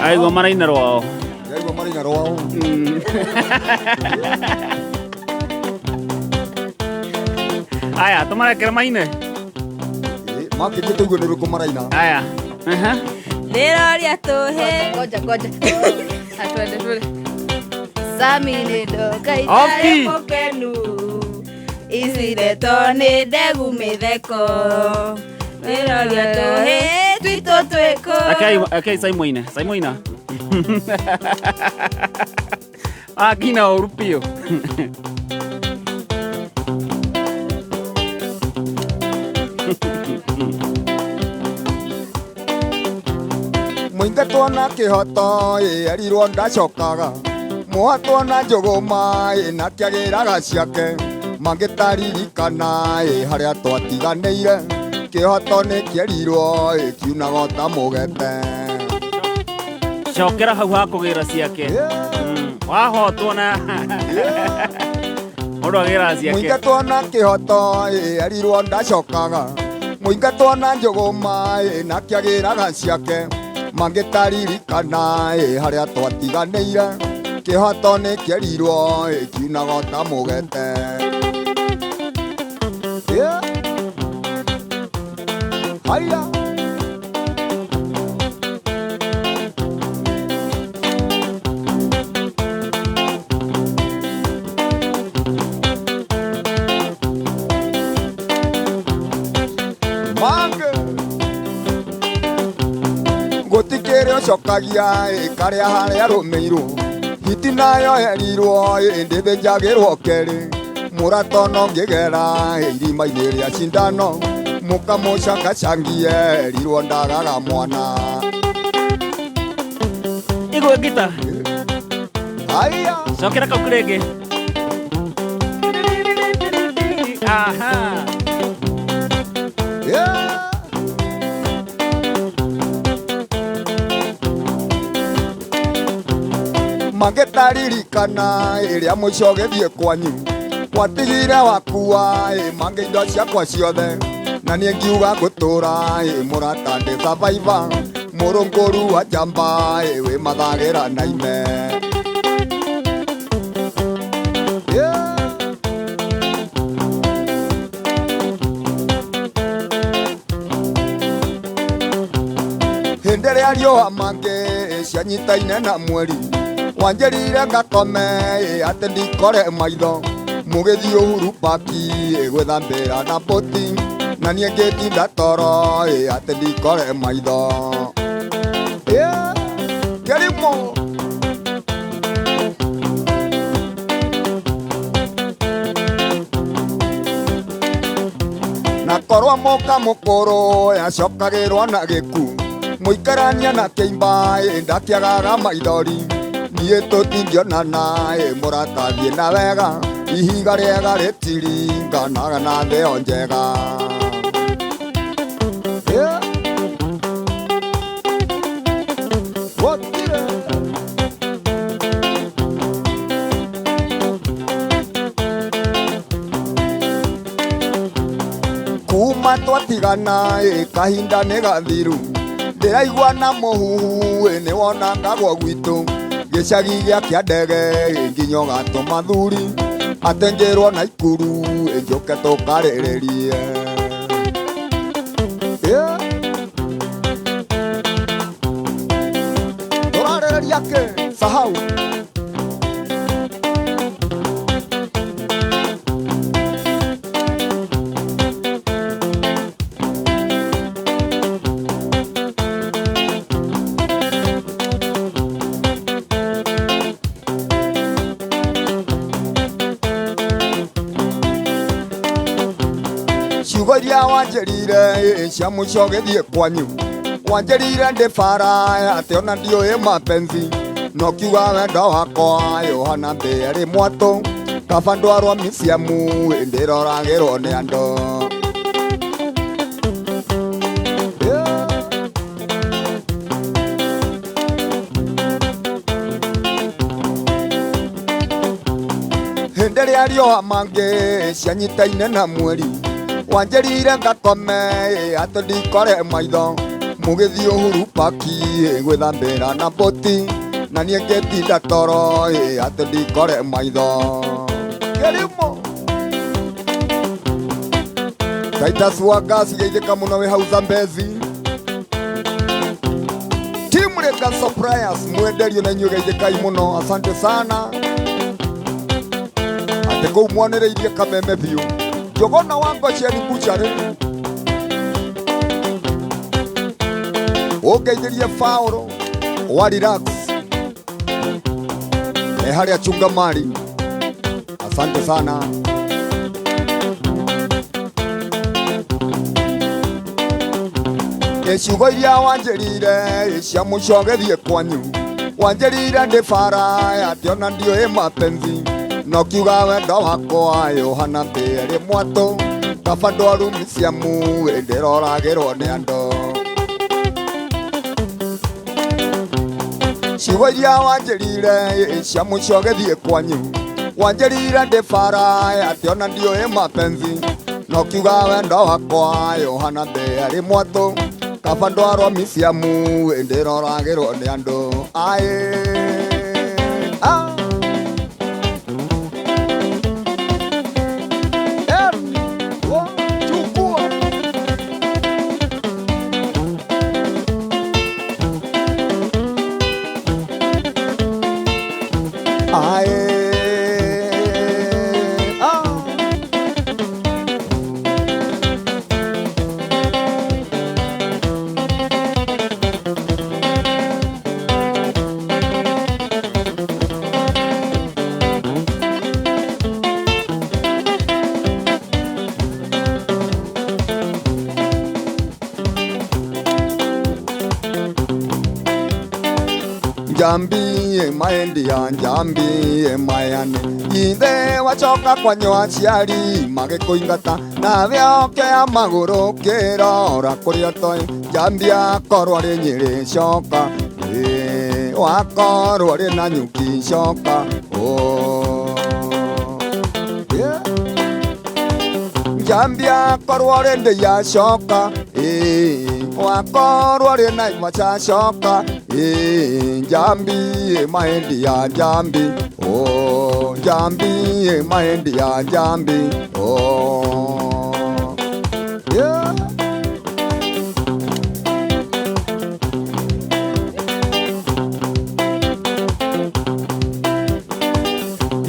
Aigua maraina rwao. Aigua maraina rwao. Aya, tũmarekere maine. Makĩrie tũigue nĩ rũkũ maraina. Aya. Nĩroria tũhĩ. Ngoja ngoja. Atwende twende. Sami nĩ ndoka Off itarĩ key. mũkenu. Ici ndeto nĩ ndegu mĩtheko. Nĩroria tũhĩ twitũ twĩkũ. Akai Saimoina, Saimoina. Akina ũru biũ. Mũingatwo na kĩhoto ĩ erirwo ndacokaga mũhatwo na njũgũma ĩ na kĩagĩraga ciake mangĩtaririkana ĩ harĩa twatiganĩire kĩhoto nĩ kĩerirwo ĩ kiunaga ta mũgete. Cokera hau ha kũgĩra ciake. Wahotwo na mũndũ agĩraga ciake. Mũingatwo na kĩhoto ĩ erirwo ndacokaga mũingatwo na njũgũma ĩ na kĩagĩraga ciake mangĩtaririkana ĩ harĩa twatiganĩire kĩhoto nĩ kĩerirwo ĩ kiunaga ta mũgete. Yeah. Haya. Mange gũtikĩrĩ ũcokagia ĩ karĩa harĩa rũmĩirwo hiti nayo herirwo ĩ ndĩthĩnjagĩrwo kerĩ mũratono ngĩgera ĩ irima-inĩ rĩa cindano mũkamũcangacangie erirwo ndagaga mwana. Igwe ngita. Haya. Cokera kau rĩngĩ. Aha. Yeah. Mangĩtaririkana ĩrĩa mũico gĩthiĩ kwanyu watigire wakua ĩ mangĩ indo ciakwa ciothe na niĩ ngiuga ngũtũra ĩ mũrata ndĩ survivor mũrũngũru wa njamba ĩ wĩ mathagĩra na ime. Yeah. Hĩndĩ ĩrĩa riũa mangĩ cianyitaine na mweri wanjĩrire ngakome ĩ atĩ ndikore maitho mũgĩthiĩ Uhuru Park ĩ gwĩthambĩra na bũti na niĩ ngĩtinda toro ĩ atĩ ndikore maitho. Yeah. Kĩrimũ. Na korwo mũka mũkũrũ acokagĩrwo na gĩku mũikarania na kĩimba ĩ ndakĩagaga maithori niĩ tũtingĩonana ĩ mũrata thiĩ na wega ihiga rĩega rĩtiringanaga na thĩo njega. Yeah. Gũtirĩ. Kuma twatigana ĩ kahinda nĩ gathiru ndĩraigua na mũhuhu ĩ nĩwonangagwo gwitũ gĩcagi gĩa kĩandege ĩ nginya ũgatũma thuri atĩ ngĩrwo na ikuru ĩ njũke tũkarĩrĩrie. Yeah. Tũrarĩrĩria kĩ? Sahau. Ciugo iria wanjĩrire ĩ cia mũico gĩthiĩ kwanyu wanjĩrire ndĩ bara atĩ ona ndiũĩ mapenzi no kiuga wendo wakwa ĩ ũhana mbĩa rĩ mwatũ kaba ndwarwo miciamu ĩ ndĩroragĩrwo nĩ andũ. Yeah. Hĩndĩ ĩrĩa riũa mangĩ cianyitaine na mweri wanjĩrire ngakome ĩ atĩ ndikore maitho mũgĩthiĩ Uhuru Park ĩ gwĩthambĩra na bũti na niĩ ngĩtinda toro ĩ atĩ ndikore maitho. Kĩrimũ. Titus wa Gas geithĩka mũno wĩ hau Zambezi. African Suppliers mwenderio na inyuĩ geithĩkai mũno, asante sana atĩ kũu mwanĩrĩirie kameme biũ. Njogona wa Ngocheni Butchery ũngeithĩrie Faũrũ wa Relax e harĩa chunga mali, asante sana. Ciugo iria wanjĩrire cia mũico gĩthiĩ kwanyu, wanjĩrire ndĩ bara atĩ ona ndiũĩ mapenzi, no kiuga wendo wakwa ũhana mbĩrĩ mwatũ, kaba ndwaru miciamu ndĩroragĩrwo nĩ andũ. Ciugo iria wanjĩrire cia mũico gĩthiĩ kwanyu, wanjĩrire ndĩ bara atĩ ona ndiũĩ mapenzi, no kiuga wendo wakwa ũhana mbĩrĩ mwatũ, kaba ndwarwo miciamu ndĩroragĩrwo nĩ andũ. Ae ah. Chukua ae ah. Njambi maendi ya njambi mayane ithe wacoka kwanyu aciari magĩkũingata nawe ũkĩoya magũrũ ũkĩrora kũrĩa ũtoĩ. Njambi akorwo arĩ Nyĩrĩ coka, wakorwo arĩ Nanyuki coka, Njambi akorwo arĩ Ndĩya coka, wakorwo arĩ Naivasha coka, Njambi maendi ya njambi, oh njambi maendi ya njambi, oh yeah.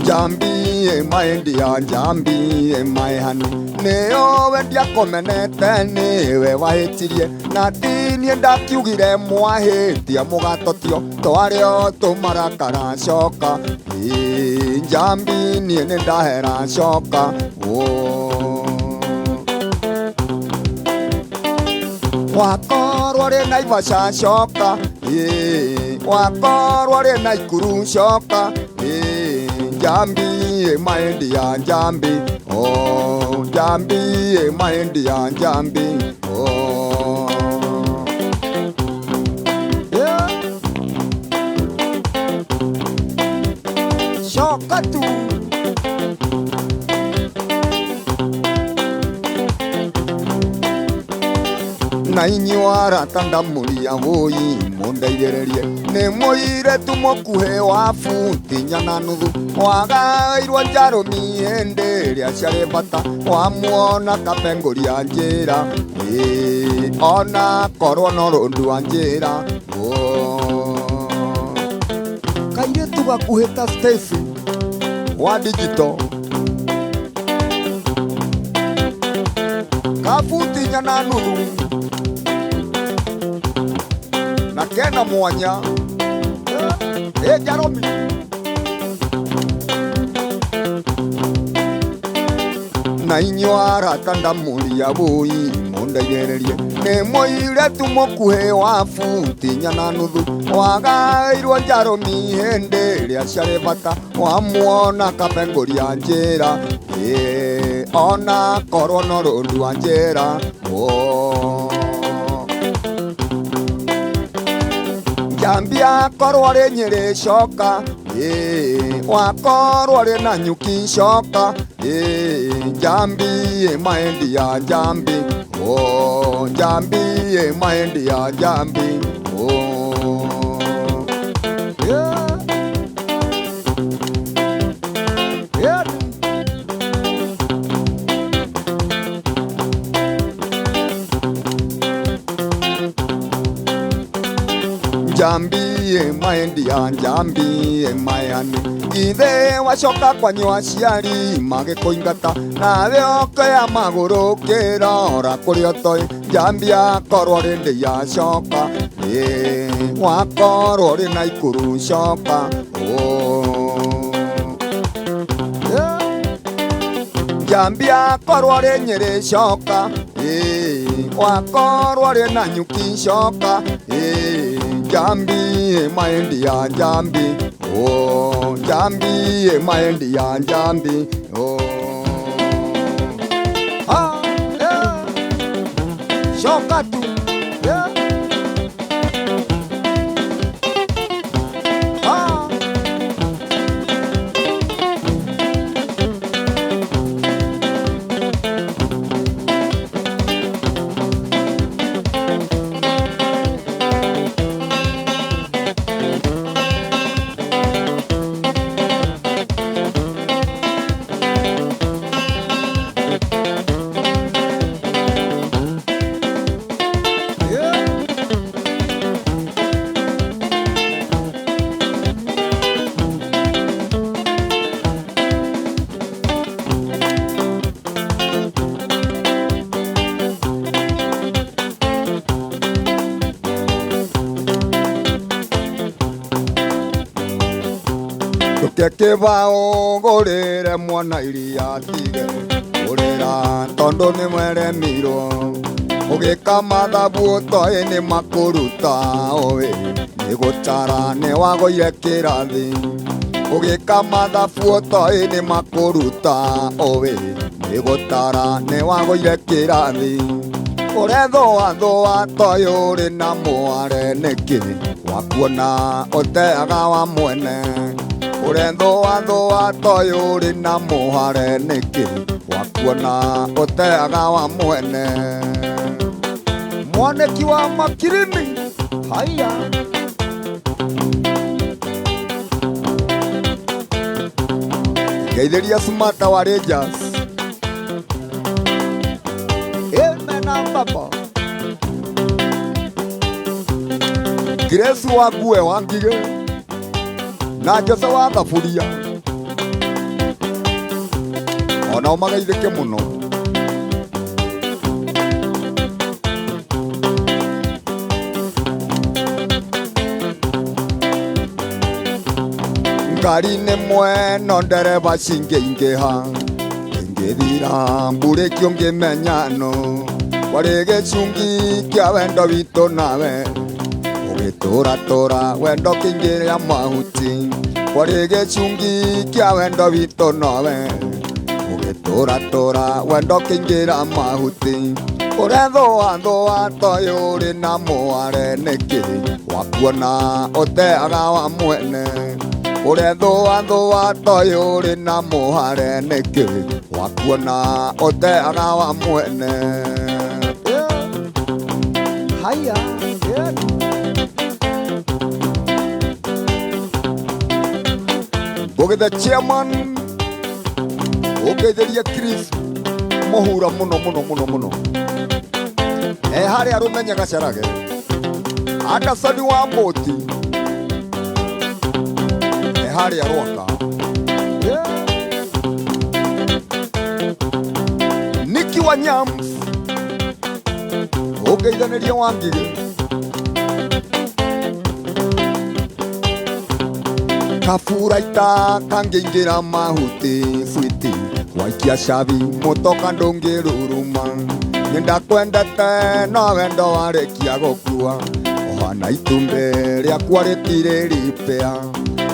Njambi maendi ya njambi maehani nĩũwe ndiakomenete nĩwe wahĩtirie na tinie ndakiugire mwahĩtia mũgatotio twarĩo tũmarakara coka, njambi niĩ nĩndahera coka, wakorwo rĩ Naivasha coka, wakorwo rĩ Naikuru coka, njambi maendi ya njambi, oh njambi maendi ya njambi, oh yeah. Shoka tu na inyuĩ arata ndamũria wũi mũndeithĩrĩrie nĩ mũirĩtu mũkuhĩ wa buti inya na nuthu wagaĩirwo njarũmi hĩndĩ ĩrĩa ciarĩ bata wamuona kabengũria njĩra, ona korwo no rũndu wa njĩra, kairĩtu gakuhĩ ta Stacy wa digital kabuti inya na nuthu na kena mwanya njaromi na inyuĩ arata ndamũria wũi mũndeithĩrĩrie nĩ mũirĩtu mũkuhĩ wa buti inya na nuthu wagaĩirwo njarũmi hĩndĩ ĩrĩa ciarĩ bata wamuona kabengũria njĩra, ona korwo no rũndu wa njĩra, Njambi akorwo arĩ Nyĩrĩ coka, wakorwo arĩ Nanyuki coka, njambi maendi ya njambi, oh njambi maendi ya njambi, oh yeah. Yeah. Njambi Mahindi ya njambi mayani ithe wacoka kwanyu aciari magĩkũingata nawe ũkoya magũrũ ũkĩrora kũrĩa ũtoĩ njambi akorwo rĩndĩ yacoka wakorwo rĩ na ikuru coka njambi akorwo rĩ Nyĩrĩ coka wakorwo rĩ na nyuki coka njambi mahindi ya njambi oh njambi mahindi ya njambi oh ah yeah. Shoka tu yeah. Ah Kĩbao ngũrĩre mwana iria tige kũrĩra tondũ nĩ mweremirwo ũgĩka mathabu ũtoĩ nĩ makũruta ũĩ nĩ gũtara nĩ wagũire kĩrathi ũgĩka mathabu ũtoĩ nĩ makũruta ũĩ nĩ gũtara nĩ wagũire kĩrathi ũrethũathũa toĩ ũrĩ na mware nĩkĩ wakuona ũteaga wa mwene ũrethũathũa toĩ ũrĩ na mũhare nĩkĩ wakuona ũteaga wa mwene mwaneki wa makirini haya ngeithĩria Sumata wa Rangers Amen baba Grace wa Ngue wa Ngigĩ na Jose wa thaburia onao magaithĩke mũno ngari nĩ mweno ndereba cingĩingĩha ingĩthira mburĩki ũngĩmenyano warĩ gĩcungi kĩa wendo witũ nawe ũgĩtũratũra wendo kĩingĩria mahuti warĩ gĩcungi kĩa wendo witũ nawe ũgĩtũratũra wendo kĩingĩra mahuti ũrethũathũa toĩ ũrĩ na mware nĩkĩ wakuona ũteaga wa mwene ũrethũathũa toĩ ũrĩ na mũhare nĩkĩ wakuona ũteaga wa mwene haya yeah. Ngũgĩthe chairman ũngeithĩrie Chris mũhura mũno mũno mũno mũno e harĩa rũmenye gacarage Anderson wa Mbũti e harĩa Rwaka yeah. Niki wa Nyams ũngeithanĩrie wa Ngigĩ kaburaita kangĩingĩra mahuti switi waikia cabi mũtoka ndũngĩruruma nĩndakwendete no wendo warĩkia gũkua ũhana itumbĩ rĩakwa rĩtirĩ ripĩa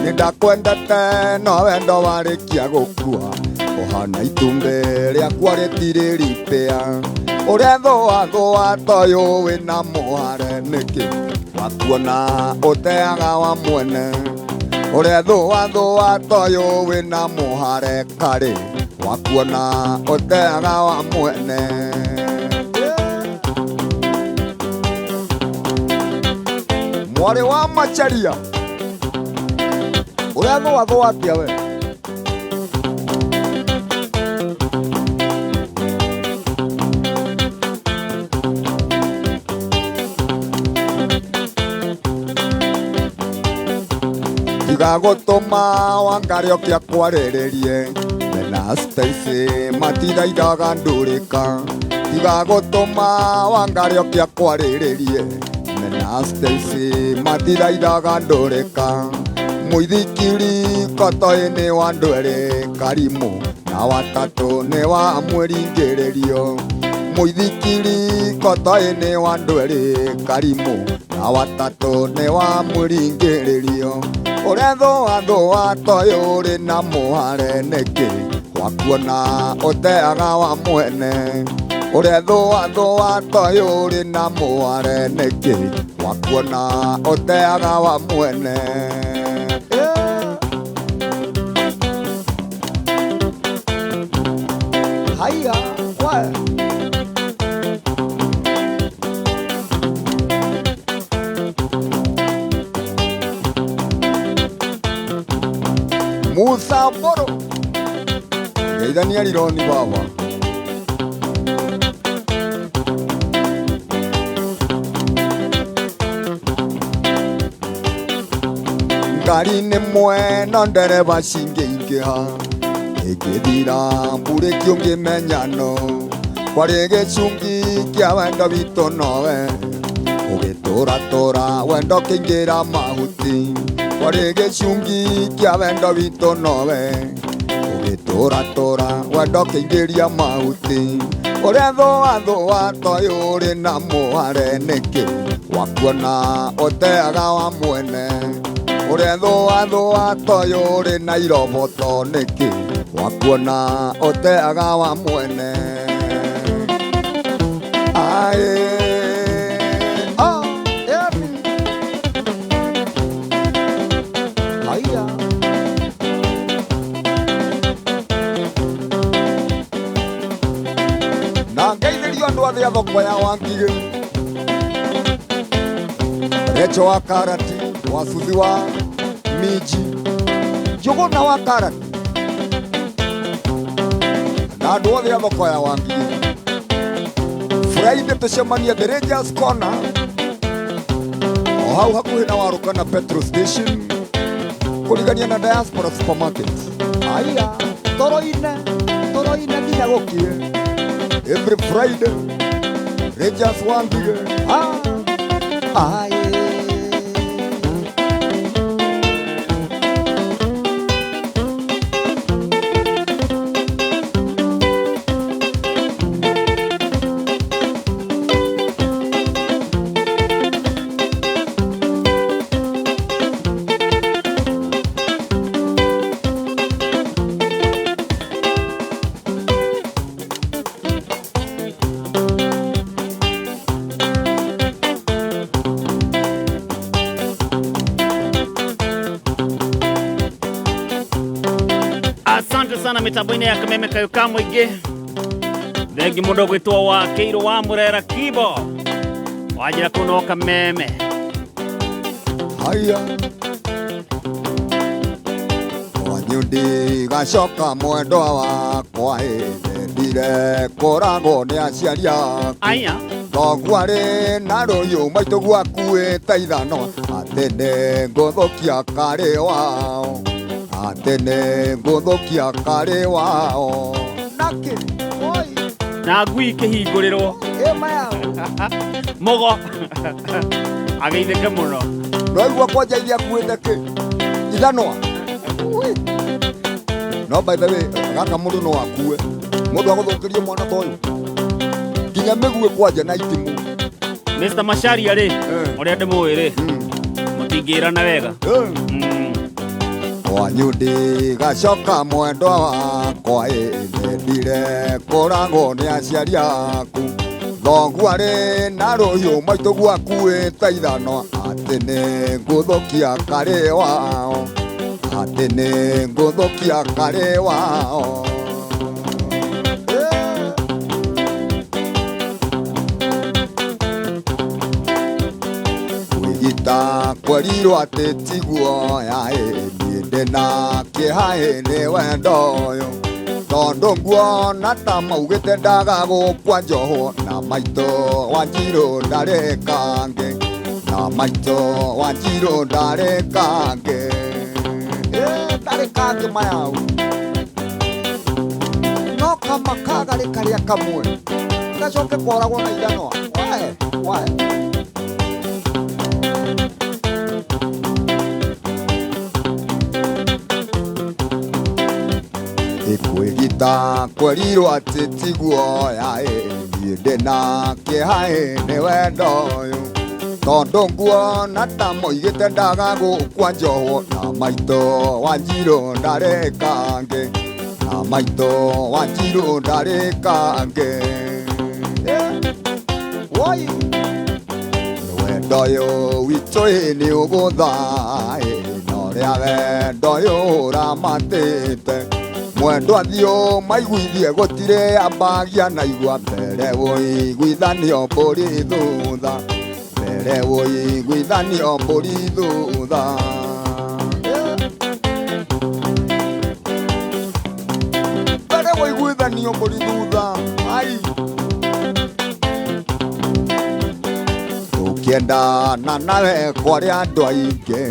nĩndakwendete no wendo warĩkia gũkua ũhana itumbĩ rĩakwa rĩtirĩ ripĩa ũrethũathũa toĩ wĩna mũhare nĩkĩ wakuona ũteaga wa mwene ũrethũathũa toĩ wĩna mũhare karĩ wakuona ũteaga wa mwene mwarĩ wa Macharia ũrethũathũa atĩa we Tiga gũtũma Wangarĩ oke akwarĩrĩrie Mena Stacy matithaithaga ndũrĩka. Tiga gũtũma Wangarĩ oke akwarĩrĩrie Mena Stacy matithaithaga ndũrĩka. Mũithikiri kotoĩ nĩ wa andũ erĩ Karimũ na watatũ nĩ wa mwĩringĩrĩrio. Mũithikiri kotoĩ nĩ wa andũ erĩ Karimũ na watatũ nĩ wa mwĩringĩrĩrio. Ũrethũa thũa toyũ ũrĩ na mũhare nĩkĩ wakuona ũteaga wa mwene. Ũrethũa thũa toyũ ũrĩ na mũhare nĩkĩ wakuona ũteaga wa mwene. Haiya, we. Musa Boro geithania rironi baba. Ngari nĩ mwena ndereba cingĩingĩha ĩngĩthira mburĩki ũngĩmenyano kwarĩ gĩcungi kĩa wendo witũ nowe ũgĩtũratũra wendo kĩingĩra mahuti kwarĩ gĩcungi kĩa wendo witũ nowe ũgĩtũratũra wendo kĩingĩria mahuti. Ũrethũa thũa toyũ ũrĩ na mũhare nĩkĩ wakuona ũteaga wa mwene. Ũrethũa thũa toyũ ũrĩ na iroboto nĩkĩ wakuona ũteaga wa mwene. Ae, ah, emi. Haiya. Na ngeithĩrio andũ othe a thoko ya Wangigĩ, Recho wa Karati, Wasuthi wa Minji, Njũgũna wa Karati na andũ othe a thoko ya Wangigĩ. Friday tũcemanie The Rangers Corner o hau hakuhĩ na Warũkana petrol station kũrigania na Diaspora Supermarket. Aya, toroine toroine nginya gũkie every Friday Rangers Wangigĩ. Ah, aye. Asante sana mitambo-inĩ ya Kameme Kayo ka mũingĩ. Thengi mũndũ ũgwĩtwo wa Kĩirũ wa Mũrera Kibo wanjĩra kũu no Kameme. Haya Wanyu ndigacoka mwendwa wakwa ndendire kũragwo nĩ aciari aku. Aya. Thoguo arĩ na rũhiũ maitũguo akuĩte ithano atĩ nĩ ngũthũkia karĩ wao atĩ nĩ ngũthũkia karĩ wao. Nakĩ oi na ngui ikĩhingũrĩrwo ĩma yao mũgo ageithĩke mũno. Noigua kwanja iria akuĩte kĩ ithanwa. Ui. No by the way gaka mũndũ no akue mũndũ agũthũkĩrie mwana ta ũyũ nginya mĩguĩ kwanja na itimũ. Mr. Macharia rĩ ũrĩa ndĩmũĩ rĩ mũtingĩrana wega. Wanyu ndigacoka mwendwa wakwa ndendire kũragwo nĩ aciari aku. Thoguo arĩ na rũhiũ maitũguo akuĩte ithano atĩ nĩ ngũthũkia karĩ wao atĩ nĩ ngũthũkia karĩ wao. Kwĩgita kwerirwo atĩ tiguo yaĩ niĩ ndĩna kĩeha nĩ wendo ũyũ tondũ nguona ta maugĩte ndaga gũkua njohwo na maitũ Wanjirũ ndarĩ kangĩ na maitũ Wanjirũ ndarĩ kangĩ. Ndarĩ kangĩ mayau no kama kagarĩ karĩa kamwe gacoke koragwo na ithanwa wae wae. Ĩkwĩgita kwerirwo atĩ tiguoya ĩ niĩ ndĩna kĩeha ĩ nĩ wendo ũyũ tondũ nguona ta moigĩte ndaga gũkua njohwo na maitũ wa Njirũ ndarĩ kangĩ na maitũ wa Njirũ ndarĩ kangĩ. Woi wendo ũyũ witũ ĩ nĩ ũgũtha ĩ na ũrĩa wendo ũyũ ũramatĩte mwendwa thiũ maiguithie gũtirĩ ambagia na igua mbere ũiguithanio mbũri thutha mbere ũiguithanio mbũri thutha. Mbere ũiguithanio mbũri thutha ai tũkĩendana nawe kwarĩ andũ aingĩ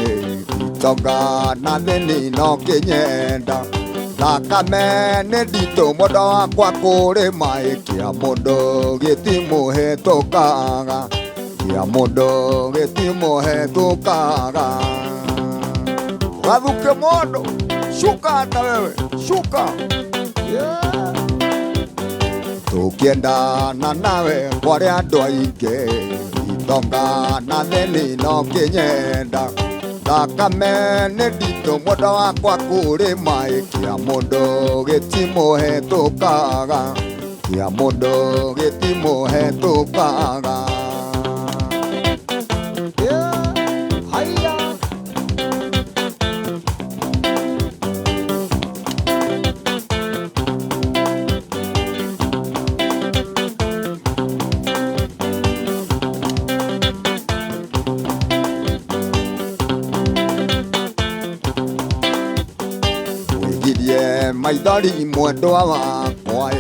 itonga na thĩni no kĩnyenda thakame nĩ nditũ mwendwa wakwa kũrĩ maĩ kĩa mũndũ gĩtimũhĩtũkaga kĩa mũndũ gĩtimũhĩtũkaga. Gathuke mũndũ shuka hata wewe shuka yeah. Tũkĩendana nawe kwarĩ andũ aingĩ itonga na thĩni no kĩnyenda thakame nĩ nditũ mwendwa wakwa kũrĩ maĩ kĩa mũndũ gĩtimũhĩtũkaga kĩa mũndũ gĩtimũhĩtũkaga. Haiya. Maithori mwendwa wakwa ĩ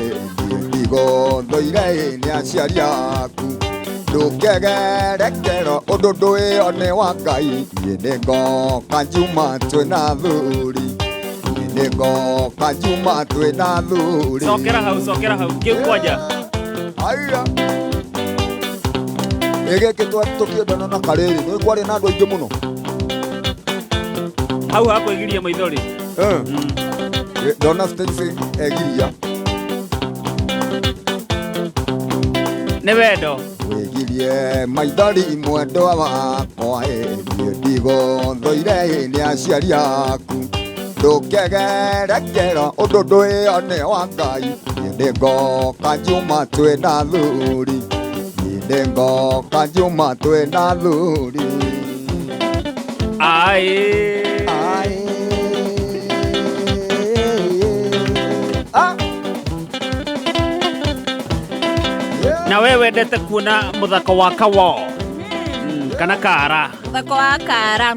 niĩ ndigũthũire ĩ nĩ aciari aku ndũkegerekero ũndũ ndũĩo nĩ wa Ngai niĩ nĩngoka Njuma twĩna thuri niĩ nĩngoka Njuma twĩna thuri. Cokera hau, cokera hau kĩu kwanja. Aya ĩ gĩkĩ tũkĩendana na karĩrĩ nĩ kwarĩ na andũ aingĩ mũno hau hakwĩgiria maithori. Donna Stacy egiria nĩ wendo wĩgirie maithori mwendwa wakwa ĩ niĩ ndigũthũire ĩ nĩ aciari aku ndũkegerekero ũndũ ndũĩo nĩ wa Ngai niĩ nĩngoka Njuma twĩna thuri niĩ nĩngoka Njuma twĩna thuri. Aĩ na we wendete kuona muthako wa kawo kana kara muthako wa kara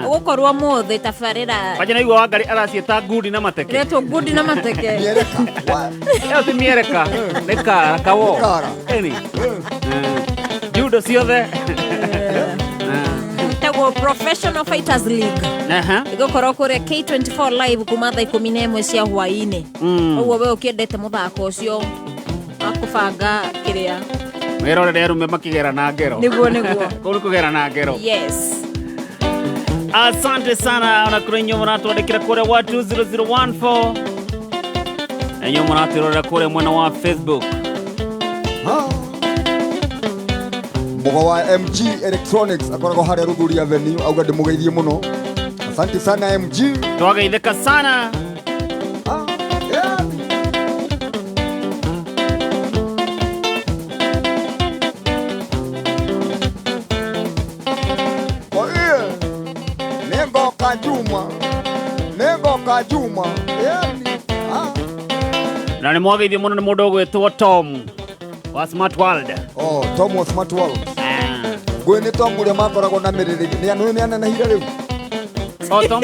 ugukorwo muthi tabarira kwanja naigua Wangari araciĩta ngundi na mateke retwo ngundi na mateke ĩyo ti mĩereka nĩ kara kawo ĩni judo ciothe ĩtagwo Professional Fighters League ĩgũkorwo kũrĩa K24 live kuma thaa 11 cia hwaĩ-inĩ ũguo we ũkĩendete mũthako ũcio akubanga kiria wirorere arume makigerana ngero niguo niguo kuu kugerana ngero. Yes, asante sana ona kuri inyuĩ mũratwandĩkĩra kũrĩa wa 20014 na inyuĩ mũratwĩrorera kũrĩa mwena wa Facebook. Mũgo wa MG Electronics akoragwo harĩa Rũthuri Avenue auga ndĩmũgeithie mũno. Asante sana MG, twageithĩka sana. Juma yani na nĩ mwageithio mũno nĩ mũndũ ũgwĩtwo Tom wa Smart World. Oh, Tom wa Smart World. Ngũĩ nĩ Tom ũrĩa makoragwo na mĩrĩrĩ nĩ anenehire rĩu. Oh, Tom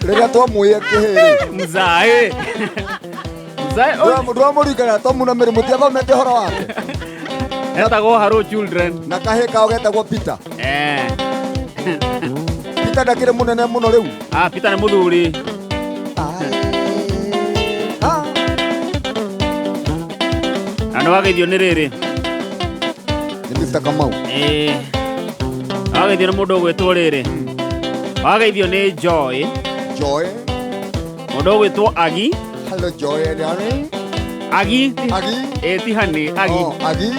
rĩrĩa twamwĩe kĩhĩrĩ mzae mzae ndwamũririkana Tom na mĩrĩ mũtiathomete ũhoro wake etagwo Haro Children na kahĩ kao getagwo Peter. Peter ndakĩrĩ mũnene mũno rĩu. Ah, Peter nĩ mũthuri. Na nĩ wageithio nĩ rĩrĩ. Nĩ Mr. Kamau. Ĩĩ. Wageithio nĩ mũndũ ũgwĩtwo rĩrĩ. Wageithio nĩ Joy. Joy. Mũndũ ũgwĩtwo Agi. Hello Joy, darling. Agi. Agi. Ĩĩ ti honey, Agi. Oh, Agi.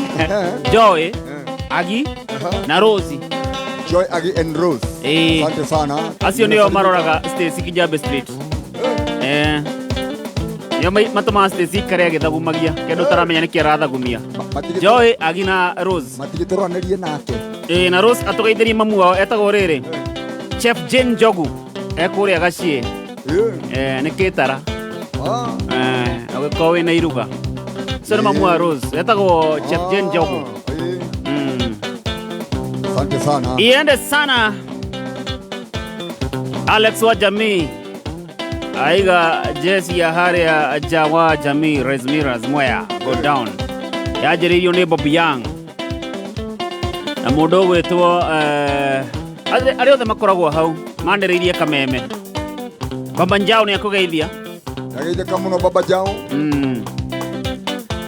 Joy. Agi. Na Rose. Joy, Agi and Rose. Ĩĩ. Asante sana. Acio nĩo maroraga Stacy Kijabe Street. Eh. Nĩo matũmaga Stacy ikare agĩthagumagia kĩndũ ũtaramenya nĩkĩ arathagumia. Joy, Agi na Rose. Matigĩtũranĩrie nake. Ĩĩ na Rose atũgeithĩrie mamu wao etagwo rĩrĩ. Chef Jane Njogu ekũrĩa Gaciĩ. Eh, nĩ kĩtara. Eh, agĩkorwo wĩna iruga. Ũcio nĩ mamu wa Rose etagwo Chef Jane Njogu. Asante sana. Iende sana Alex wa jamii aiga jesi ya harĩa ja wa jamii Resmiras Mwea go down yanjĩrĩirio nĩ Bob Young na mũndũ ũgwĩtwo arĩa othe makoragwo hau manĩrĩirie kameme. Baba Njau nĩ akũgeithia. Ndageithĩka mũno Baba Njau.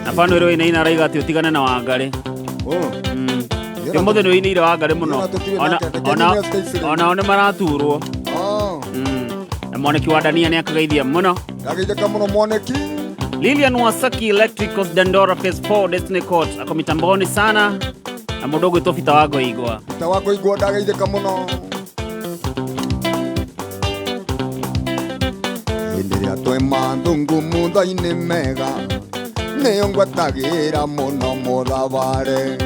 Na bano ĩrĩa ũinaina araiga atĩ ũtigane na Wangarĩ. Ũmũthĩ nĩ ũinĩire Wangarĩ mũno. Onao nĩ maraturwo. Na Mwaniki wa Dania nĩ akũgeithia mũno. Ndageithĩka mũno Mwaniki. Lilian Wasaki Electricals Dandora Phase 4 Destiny Court ako mitamboni sana na mũndũ ũgwĩtwo Peter wa Ngoigwa. Peter wa Ngoigwa ndageithĩka mũno. Hĩndĩ ĩrĩa twĩ mathungu mutho-inĩ mega nĩyo ngwatagĩra mũno mũthabarĩ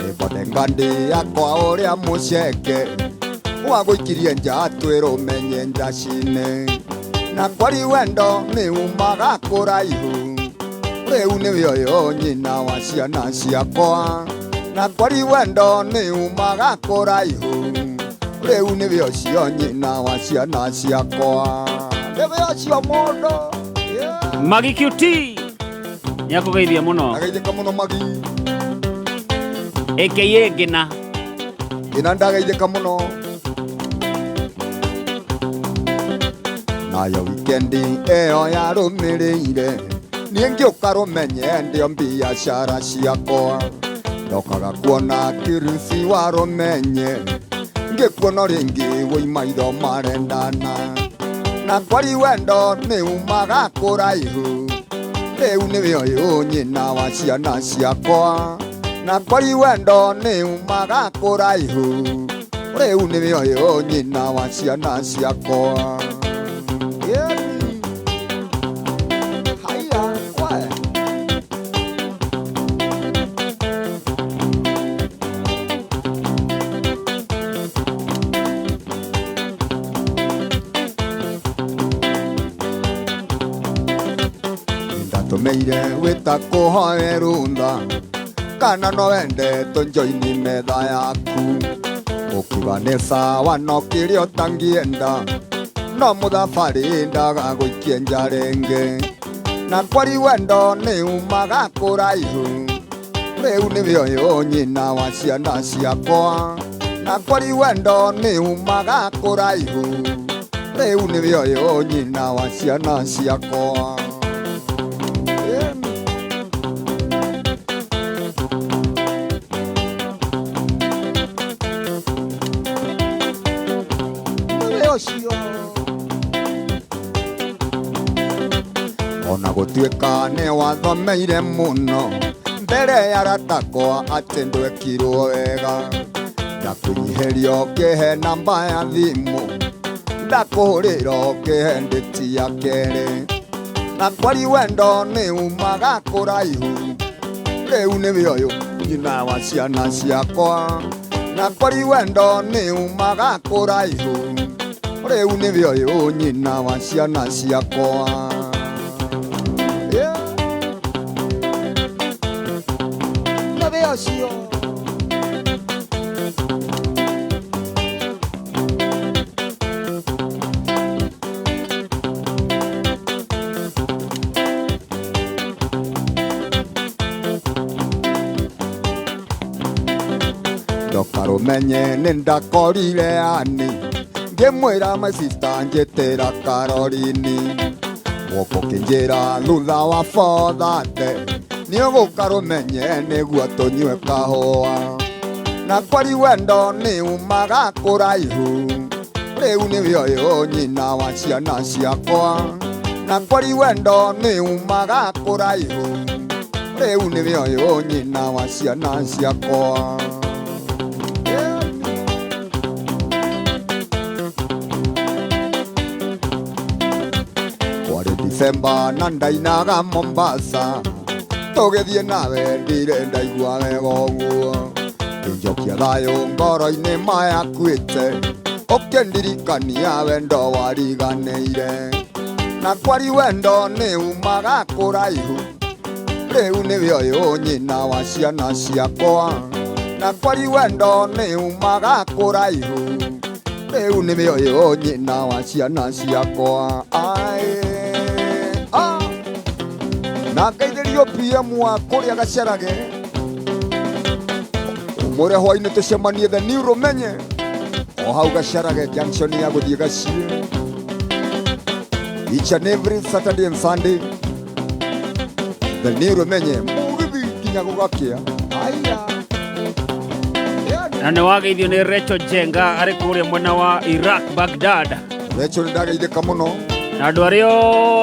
nĩmbonde ngandĩ yakwa ũrĩa mũceke wa gũikirie nja twĩrũmenye njacinĩ na kwari wendo nĩ umaga kũraihu rĩu nĩwe ũyũ nyina wa ciana ciakwa na kwari wendo nĩ umaga kũraihu rĩu nĩwe ũcio nyina wa ciana ciakwa nĩwe ũcio mũndũ. Magi QT nĩakũgeithia mũno. Ageithĩka mũno Magi. AKA Ngina. Ngina ndageithĩka mũno. Nayo wikendi ĩyo yarũmĩrĩire niĩ ngĩũka rũmenye ndĩo mbiacara ciakwa ndokaga kuona kĩruci wa rũmenye ngĩkuona rĩngĩ wĩ maitho marendana na kwari wendo nĩ umaga kũraihu rĩu nĩwe ũyũ nyina wa ciana ciakwa na kwari wendo nĩ umaga kũraihu rĩu nĩwe ũyũ nyina wa ciana ciakwa. Haya, we. Ndatũmĩire wĩta kũhoe rũtha kana no wende tũnjoini metha yaku ũkiuga nĩ sawa no kĩrĩa ũtangĩenda no mũthabarĩ ndaga gũikie nja rĩngĩ na kwari wendo nĩ umaga kũraihu rĩu nĩwe ũyũ nyina wa ciana ciakwa na kwari wendo nĩ umaga kũraihu rĩu nĩwe ũyũ nyina wa ciana ciakwa. Ona gũtuĩka nĩ wathomeire mũno mbere ya ratakwa atĩ ndwekirwo wega ndakũnyihĩrio ngĩhe namba ya thimũ ndakũhũrĩra ngĩhe ndĩti ya kerĩ na kwari wendo nĩ umaga kũraihu rĩu nĩwe ũyũ nyina wa ciana ciakwa na kwari wendo nĩ umaga kũraihu rĩu nĩwe ũyũ nyina wa ciana ciakwa. Ũcio. Ũkarumenye nĩ ndakorire ani ngĩmwĩra my sister njĩtĩra Caroline guoko kĩnjĩra thutha wa 4:30 nĩũgũka rũmenye nĩguo tũnyue kahũa na kwari wendo nĩ umaga kũraihu rĩu nĩwe ũyũ nyina wa ciana ciakwa na kwari wendo nĩ umaga kũraihu rĩu nĩwe ũyũ nyina wa ciana ciakwa. Kwarĩ December na ndainaga Mombasa tũgĩthiĩ nawe ndirĩ ndaigua wega ũguo ngĩnjokia thayũ ngoro-inĩ mayakuĩte ũkĩndirikania wendo wariganĩire na kwari wendo nĩ umaga kũraihu rĩu nĩwe ũyũ nyina wa ciana ciakwa na kwari wendo nĩ umaga kũraihu rĩu nĩwe ũyũ nyina wa ciana ciakwa. Ai ah na ngeithĩrio PM wa kũrĩa Gacerage ũmũre hwainĩ tũcemanie the new Rũmenye o hau Gacerage junction ya gũthiĩ Gaciĩ each and every Saturday and Sunday the new Rũmenye mũgithi nginya gũgakĩa. Aya Na nĩ wageithio nĩ Recho Jenga arĩ kũrĩa mwena wa Iraq, Baghdad. Recho nĩ ndageithĩka mũno na andũ arĩa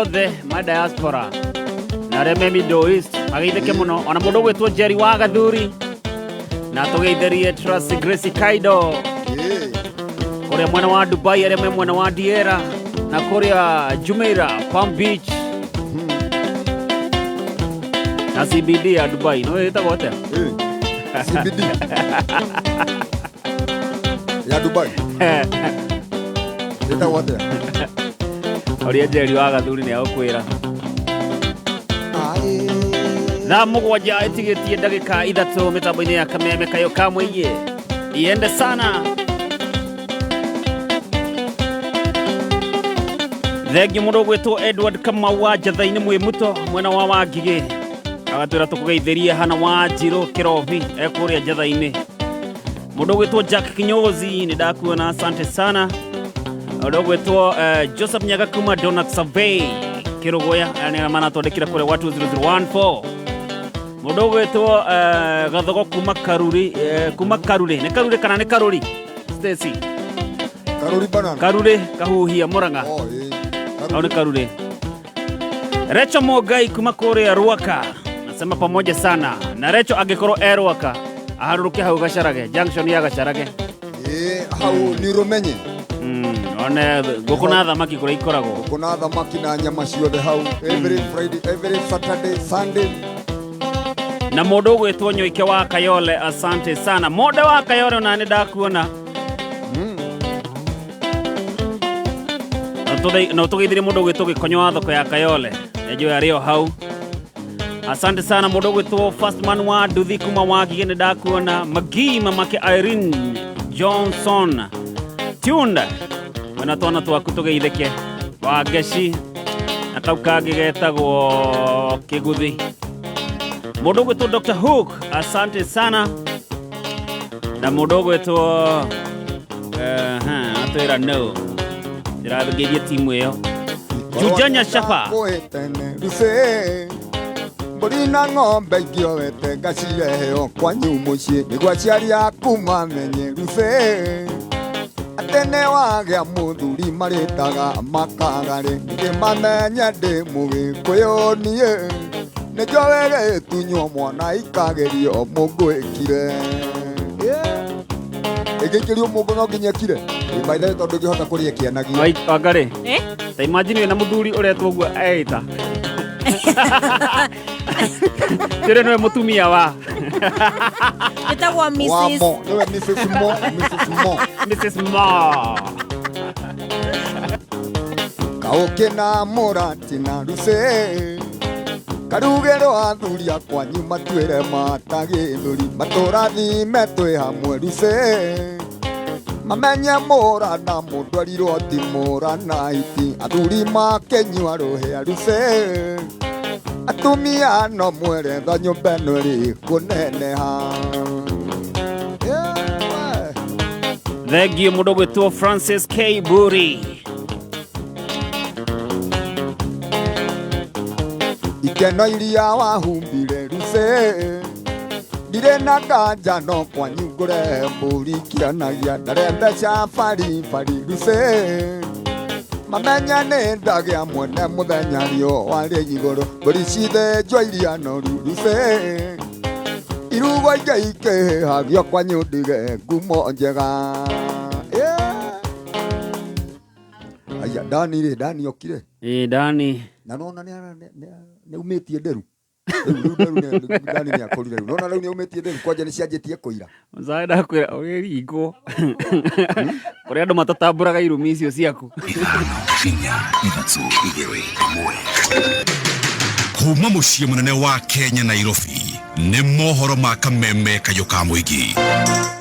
othe ma diaspora na arĩa me Middle East mageithĩke mũno, ona mũndũ ũgwĩtwo Jerry wa Gathuri, na tũgeithĩrie Trust Grace Kaido kũrĩa mwena wa Dubai, arĩa me mwena wa Diera na kũrĩa Jumeirah, Palm Beach na CBD ya Dubai no ĩtagwo atĩa? CBD ya Dubai ĩtagwo atĩa? Ũrĩa Jerry wa Gathuri nĩ agũkwĩra. Thaa 7 ĩtigĩtie ndagĩka 3 mĩtambo-inĩ ya Kameme Kayo ka mũingĩ iende sana. Thengiũ mũndũ ũgwĩtwo Edward Kamau wa Njatha-inĩ mwĩ muto mwena wa Wangigĩ agatwĩra tũkũgeithĩrie Hana wa Njirũ Kĩrobi ekũrĩa Njatha-inĩ. Mũndũ ũgwĩtwo Jack Kinyozi nĩ ndakuona, asante sana. Mũndũ ũgwĩtwo Joseph Nyaga kuma Donald Survey Kĩrũgũya nĩ manatwandĩkĩra kũrĩa wa 20014. Mũndũ ũgwĩtwo Gathogo kuma Karuri, kuma Karuri, nĩ Karuri kana nĩ Karuri? Stacy Karuri banana. Karuri Kahuhia Murang'a. Au nĩ Karuri. Recho Mogai kuma kũrĩa Ruaka nasema pamoja sana na Recho angĩkorwo e Ruaka aharũrũke hau Gacarage junction ya Gacarage. Hau nĩ Rũmenye. One ngũkũ na thamaki kũrĩa ikoragwo. Ngũkũ na thamaki na nyama ciothe hau every Friday, every Saturday, Sunday. Na mũndũ ũgwĩtwo Nyoike wa Kayole, asante sana. Monde wa Kayole ona nĩ ndakuona. No tũgeithirie mũndũ ũgwĩtwo Gĩkonyo wa thoko ya Kayole nĩnjũĩ arĩ o hau. Asante sana mũndũ ũgwĩtwo First Man wa Nduthi kuma Wangigĩ nĩ ndakuona. Magii mamake Irene Johnson tuned wena twana twaku tũgeithĩke Wangeci na kau kangĩ getagwo Kĩguthi. Mũndũ ũgwĩtwo Dr. Hook, asante sana. Na mũndũ ũgwĩtwo atwĩra no ndĩrageithia timu ĩyo Jujanya Shafa mbũri na ng'ombe ingĩowete ngacireheo kwanyu mũciĩ nĩguo aciari aku mamenye Lucy atĩ nĩ wagĩa mũthuri marĩtaga makagarĩ ningĩ mamenye ndĩ mũgĩkũyũ niĩ nĩkĩo wĩgĩtunywo mwana ikagerio mũngũ ĩkire ĩgĩikĩrio mũngũ no nginya ĩkire by the way tondũ ndũngĩhota kũrĩa ĩkĩanagia. Wangarĩ ta imagine wĩna mũthuri ũretwo ũguo eita Tere nĩwe mũtumia wa Ĩtagwo Mrs. Mo, nĩwe Mrs. Mo, Mrs. Mo. Mrs. Mo. Kaũkĩ na mũrati na Lucy karugĩrwo athuri akwanyu matuĩre matagĩthũri matũrathime twĩ hamwe Lucy mamenye mũra na mũndwarirwo ti mũra na hiti athuri makĩnyua rũhĩa Lucy atumia no mweretha nyũmba ĩno ĩrĩ kũneneha. Thengio mũndũ gwĩtwo Francis K Buri. Ikeno iria wahumbire ruce ndirĩ na nganja no kwanyu ngũre mbũri kĩonagia ndare mbeca bari bari ruce mamenya nĩ ndagĩa mwene mũthenya riũa rĩ igũrũ mbũri cithĩnjwo iria noru ruce irugo ingĩ ikĩhagio kwanyu ndige ngumo njega. Yeah. Aya Dani rĩ, Dani okire. Ĩ Dani. Na nona nĩ umĩtie nderu. Rĩu nderu Dani nĩ akũrire rĩu. Nona rĩu nĩ umĩtie nderu kwanja nĩ cianjĩtie kũira. Mzae ndakwĩra ũrĩringwo. Kũrĩ andũ matatambũraga irumi icio ciaku. 4 3 2 1. Kuma mũciĩ mũnene wa Kenya Nairobi nĩ mohoro ma kameme kayũ ka mũingĩ.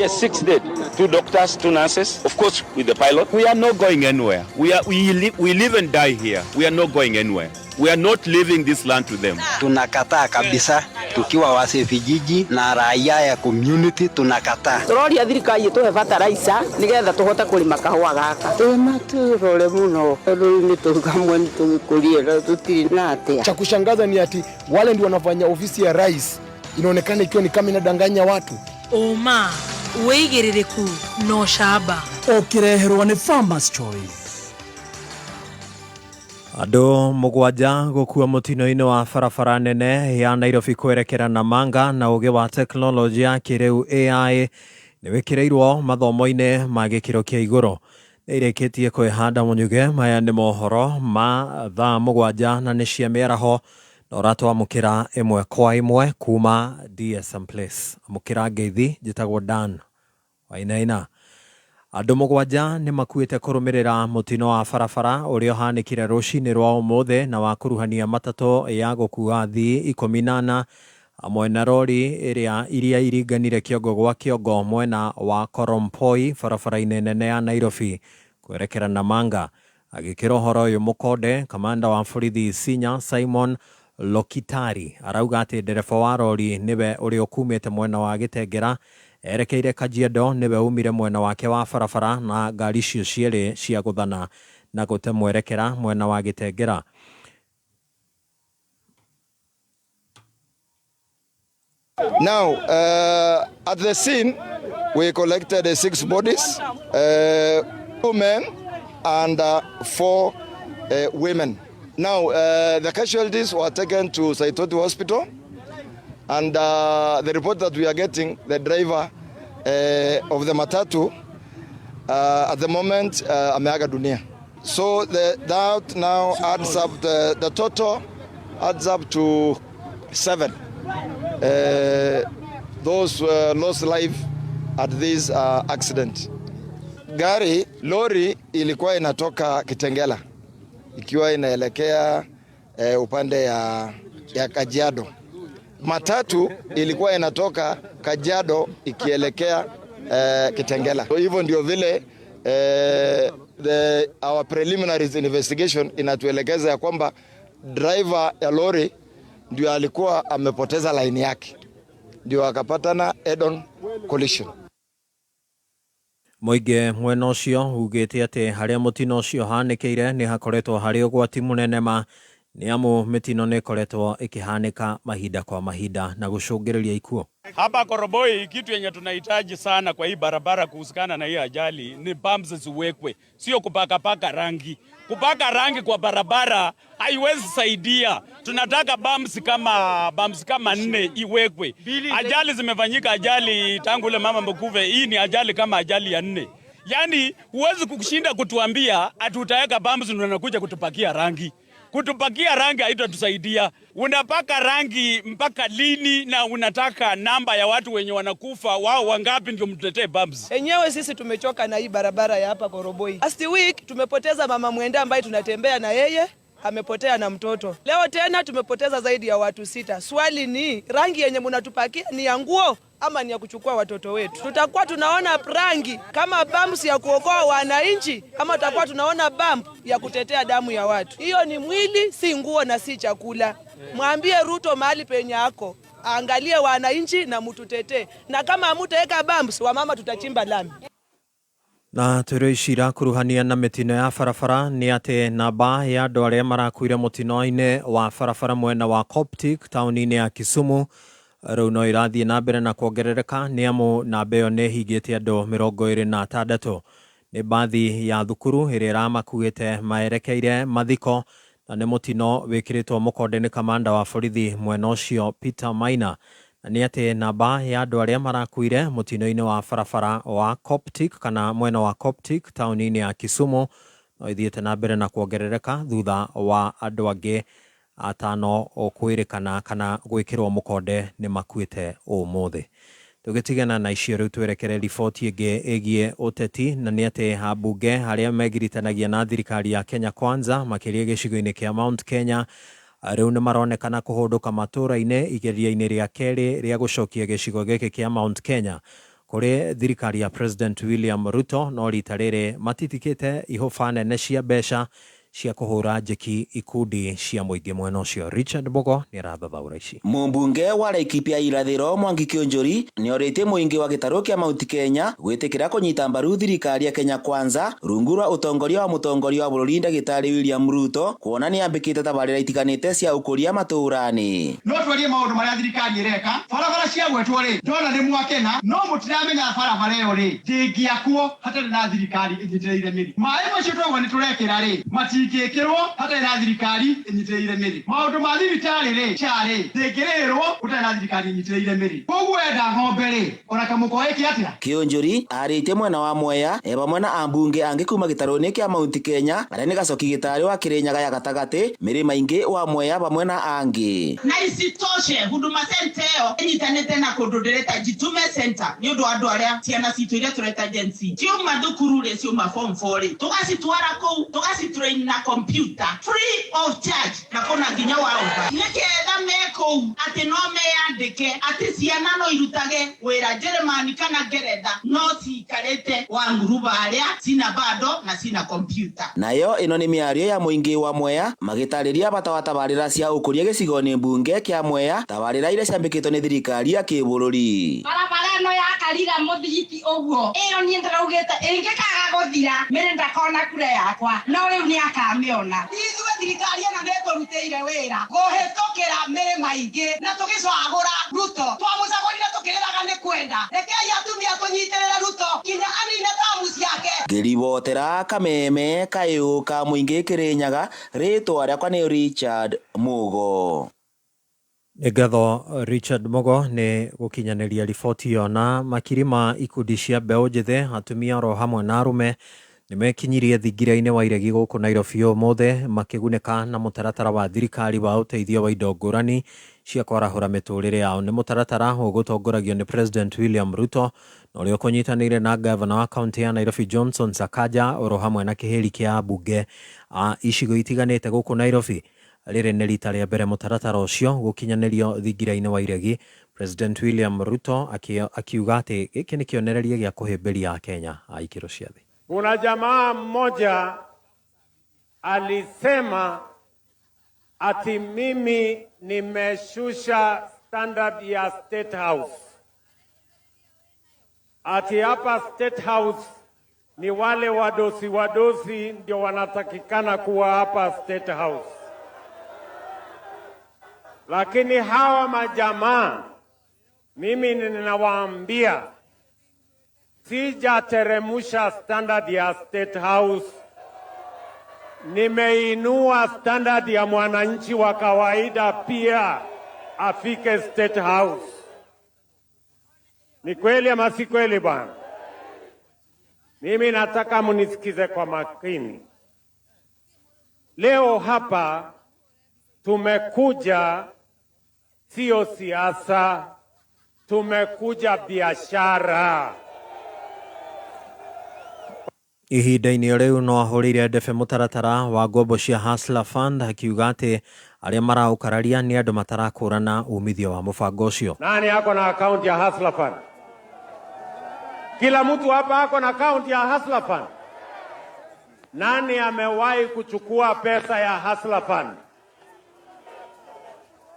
Yes, 6 dead, 2 doctors, 2 nurses, of course with the pilot. We are not going anywhere. We live and die here. We are not going anywhere. We are not leaving this land to them. Tunakataa kabisa tukiwa wase vijiji na raia ya community tunakataa. Turoria thirikari ituhe bataraica nigetha tuhote kurima kahua gaka. Twima turore muno rũrĩmĩ tũgamwe nĩtũgĩkũrie na tũtirĩ na atia. Cha kushangaza ni ati wale ndio wanafanya ofisi ya rais inaonekana ikiwa ni kama inadanganya watu. Uma wĩigĩrĩrĩku no camba. Ũkĩreherwo nĩ Farmers Choice. Andũ mũgwanja gũkua mũtino-inĩ wa barabara nene ya Nairobi kwerekera Namanga na ũgĩ wa tekinoronjĩ ya kĩrĩu AI nĩ wĩkĩrĩirwo mathomo-inĩ ma gĩkĩro kĩa igũrũ. Nĩ irĩkĩtie kwĩhanda mũnyuge. Maya nĩ mohoro ma thaa 7 na nĩ cia mĩaraho na ũratwamũkĩra ĩmwe kwa ĩmwe kuma DSM Place. Amũkĩra ngeithi, njĩtagwo Dan Wainaina. Andũ mũgwanja nĩ makuĩte kũrũmĩrĩra mũtino wa barabara ũrĩa ũhanĩkire rũcinĩ rwa ũmũthĩ na wa kũruhania matatũ ya gũkua athii 14 hamwe na rori ĩrĩa iria iringanire kĩongo gwa kĩongo mwena wa Korompoi barabara-inĩ nene ya Nairobi kwerekera Namanga. Agĩkĩra ũhoro ũyũ mũkonde, kamanda wa borithi Sinya Simon Lokitari arauga atĩ ndereba wa rori nĩwe ũrĩa ũkumĩte mwena wa Gĩtengera erekeire Kajiado nĩwe umire mwena wake wa barabara na ngari icio cierĩ ciagũthana na gũte mwerekera mwena wa Gĩtengera. Now, at the scene, we collected 6 bodies, 2 men and 4 women. Now, the casualties were taken to Saitoti Hospital, and the report that we are getting, the driver of the matatu, at the moment, ameaga dunia. So that now adds up, the total adds up to 7. Those lost life at this accident. Gari, lori ilikuwa inatoka Kitengela ikiwa inaelekea upande ya Kajiado. Matatu ilikuwa inatoka Kajiado ikielekea Kitengela. So hivyo ndio vile our preliminary investigation inatuelekeza ya kwamba driver ya lori ndio alikuwa amepoteza line yake, ndio akapatana head-on collision. Mũingĩ mwena ũcio ugĩte atĩ harĩa mũtino ũcio ũhanĩkĩire nĩ hakoretwo harĩ ũgwati mũnene ma nĩ amu mĩtino nĩ ĩkoretwo ĩkĩhanĩka mahinda kwa mahinda na gũcũngĩrĩria ikuũ. Hapa Koroboi kitu yenye tunahitaji sana kwa hii barabara kuhusikana na hii ajali ni bumps ziwekwe, sio kupaka paka rangi. Kupaka rangi kwa barabara haiwezi saidia. Tunataka bumps kama 4 iwekwe. Ajali zimefanyika, ajali tangu ule mama Mkuve, hii ni ajali kama ajali ya 4. Yaani huwezi kushinda kutuambia ati utaweka bumps ndio unakuja kutupakia rangi. Kutupakia rangi haitatusaidia. Unapaka rangi mpaka lini na unataka namba ya watu wenye wanakufa wao wangapi ndio mtuletee bumps? Enyewe sisi tumechoka na hii barabara ya hapa Koroboi. Last week tumepoteza mama Mwenda ambaye tunatembea na yeye, amepotea na mtoto. Leo tena tumepoteza zaidi ya watu 6. Swali ni rangi yenye mnatupakia ni ya nguo ama ni ya kuchukua watoto wetu? Tutakuwa tunaona rangi kama bumps ya kuokoa wananchi ama tutakuwa tunaona bump ya kutetea damu ya watu? Hiyo ni mwili, si nguo na si chakula. Mwambie Ruto mahali penye yako aangalie wananchi na mtutetee, na kama hamtaweka bumps wamama tutachimba lami. Na twĩrwo ici irakuruhania na mĩtino ya barabara nĩ atĩ namba ya andũ arĩa marakuire mũtino-inĩ wa barabara mwena wa Coptic taũni-inĩ ya Kisumu rĩu no irathiĩ na mbere na kuongerereka nĩ amu namba ĩyo nĩ ĩhingĩte andũ 26. Nĩ mbathi ya thukuru ĩrĩa ĩramakuĩte maerekeire mathiko na nĩ mũtino wĩkĩrĩtwo mũkonde nĩ kamanda wa borithi mwena ũcio Peter Maina. Na nĩ atĩ namba ya andũ arĩa marakuire mũtino-inĩ wa barabara wa Coptic kana mwena wa Coptic taũni-inĩ ya Kisumu no ithiĩte na mbere na kuongerereka thutha wa andũ angĩ 5 kwĩrĩkana kana gwĩkĩrwo mũkonde nĩ makuĩte ũmũthĩ. Tũgĩtigana na icio rĩu twerekere riboti ĩngĩ ĩgiĩ ũteti na nĩ atĩ ambunge arĩa megiritanagia na thirikari ya Kenya Kwanza makĩria gĩcigo-inĩ kĩa Mount Kenya rĩu nĩ maronekana kũhũndũka matũũra-inĩ igeria-inĩ rĩa kerĩ rĩa gũcokia gĩcigo gĩkĩ kĩa Mount Kenya kũrĩ thirikari ya President William Ruto, no rita rĩrĩ matitikĩte ihũba nene cia mbeca cia kũhũra njeki ikundi cia mũingĩ mwena ũcio. Richard Bogo nĩ arathathaũra ici. Mũmbunge wa Laikipia irathĩro Mwangi Kĩũnjũri nĩorĩtie mũingĩ wa gĩtarũ kĩa Mount Kenya gwĩtĩkĩra kũnyita mbaru thirikari ya Kenya Kwanza rungu rwa ũtongoria wa mũtongoria wa bũrũri ndagĩtarĩ William Ruto kuona nĩambĩkĩte tabarĩra itiganĩte cia ũkũria matũũra-inĩ. No twarie maũndũ marĩa thirikari ĩreka, barabara cia gwetwo rĩ, ndona nĩ mwakena, no mũtiramenya barabara ĩyo rĩ ndĩngĩakwo hatarĩ na thirikari ĩnyitĩrĩire mĩri. Maĩ macio twauga nĩ tũrekĩra rĩ, matingĩkĩrwo hatarĩ na thirikari ĩnyitĩrĩire mĩri. Maũndũ ma thibitarĩ rĩ, SHA rĩ, ndĩngĩrĩhĩrwo gũtarĩ na thirikari ĩnyitĩrĩire mĩri. Koguo enda ng'ombe rĩ, ona kamũkwa ĩke atĩa? Kĩũnjũri arĩtie mwena wa Mwea e vamwe na ambunge angĩ kuma gĩtarũ-inĩ kĩa Mount Kenya arĩa nĩ Gacoki Gĩtarĩ wa Kĩrĩnyaga ya gatagatĩ, Mĩrĩma ingĩ wa Mwea vamwe na angĩ. Na isitoshe Huduma Center ĩyo ĩnyitanĩte na kũndũ ndĩreta Jitume Center nĩ ũndũ wa andũ arĩa ciana citũ iria tũreta Gen Z ciuma thukuru rĩ, ciuma form 4 rĩ, tũgacitwara kũu tũgacitrain na computer free of charge na kũna nginya wa ũba nĩgetha me kũu atĩ no meyandĩke atĩ ciana no irutage wĩra Jeremani kana Ngeretha no ciikarĩte wa nguruba arĩa cina bado na cina computer. Nayo ĩno nĩ mĩario ya mũingĩ wa Mwea magĩtarĩria bata wa tabarĩra cia ũkũria gĩcigo-inĩ mbunge kĩa Mwea, tabarĩra iria ciambĩkĩtwo nĩ thirikari ya kĩbũrũri. Barabara ĩno ya Karira mũthigiti ũguo ĩyo niĩ ndĩraugĩte ĩngĩkaga gũthira mĩrĩ ndakona kura yakwa, no rĩu nĩ akamĩona. Ithuĩ thirikari ĩno nĩ ĩtũrutĩire wĩra kũhĩtũkĩra mĩrĩma ingĩ na tũgĩcagũra Ruto, twamũcagũrire tũkĩrĩraga nĩ kwenda. Rekei atumia tũnyitĩrĩre Ruto nginya anine tamu ciake. Ngĩribotera kameme kayũ ka mũingĩ Kĩrĩnyaga, rĩtwa rĩakwa nĩ Richard Mugo. Nĩ ngatho Richard Mugo nĩ gũkinyanĩria riboti ĩyo. Na makiri ma ikundi cia mbeũ njĩthĩ, atumia oro hamwe na arũme nĩ mekinyirie thingira-inĩ wa iregi gũkũ Nairobi ũmũthĩ makĩgunĩka na mũtaratara wa thirikari wa ũteithio wa indo ngũrani cia kwarahũra mĩtũrĩre yao. Nĩ mũtaratara ũgũtongoragio nĩ President William Ruto na ũrĩa ũkũnyitanĩire na gavana wa kaunti ya Nairobi Johnson Sakaja oro hamwe na kĩhĩri kĩa ambunge a icigo itiganĩte gũkũ Nairobi. Rĩrĩ nĩ rita rĩa mbere mũtaratara ũcio gũkinyanĩrio thingira-inĩ wa iregi. President William Ruto akiuga atĩ gĩkĩ nĩ kĩonereria gĩa kũhĩmbĩria Akenya a ikĩro cia thĩ. Kuna jamaa mmoja alisema ati mimi nimeshusha standard ya State House. Ati hapa State House ni wale wadosi wadosi ndio wanatakikana kuwa hapa State House. Lakini hawa majamaa mimi ninawaambia sijateremusha standard ya State House. Nimeinua standard ya mwananchi wa kawaida pia afike State House. Ni kweli ama si kweli bwana? Mimi nataka munisikize kwa makini. Leo hapa tumekuja sio siasa, tumekuja biashara. Ihinda-inĩ rĩu no ahũrĩire ndebe mũtaratara wa ngombo cia Hustler Fund akiuga atĩ arĩa maraũkararia nĩ andũ matarakũrana umithio wa mũbango ũcio. Nani ako na account ya Hustler Fund? Kila mtu hapa ako na account ya Hustler Fund. Nani amewahi kuchukua pesa ya Hustler Fund?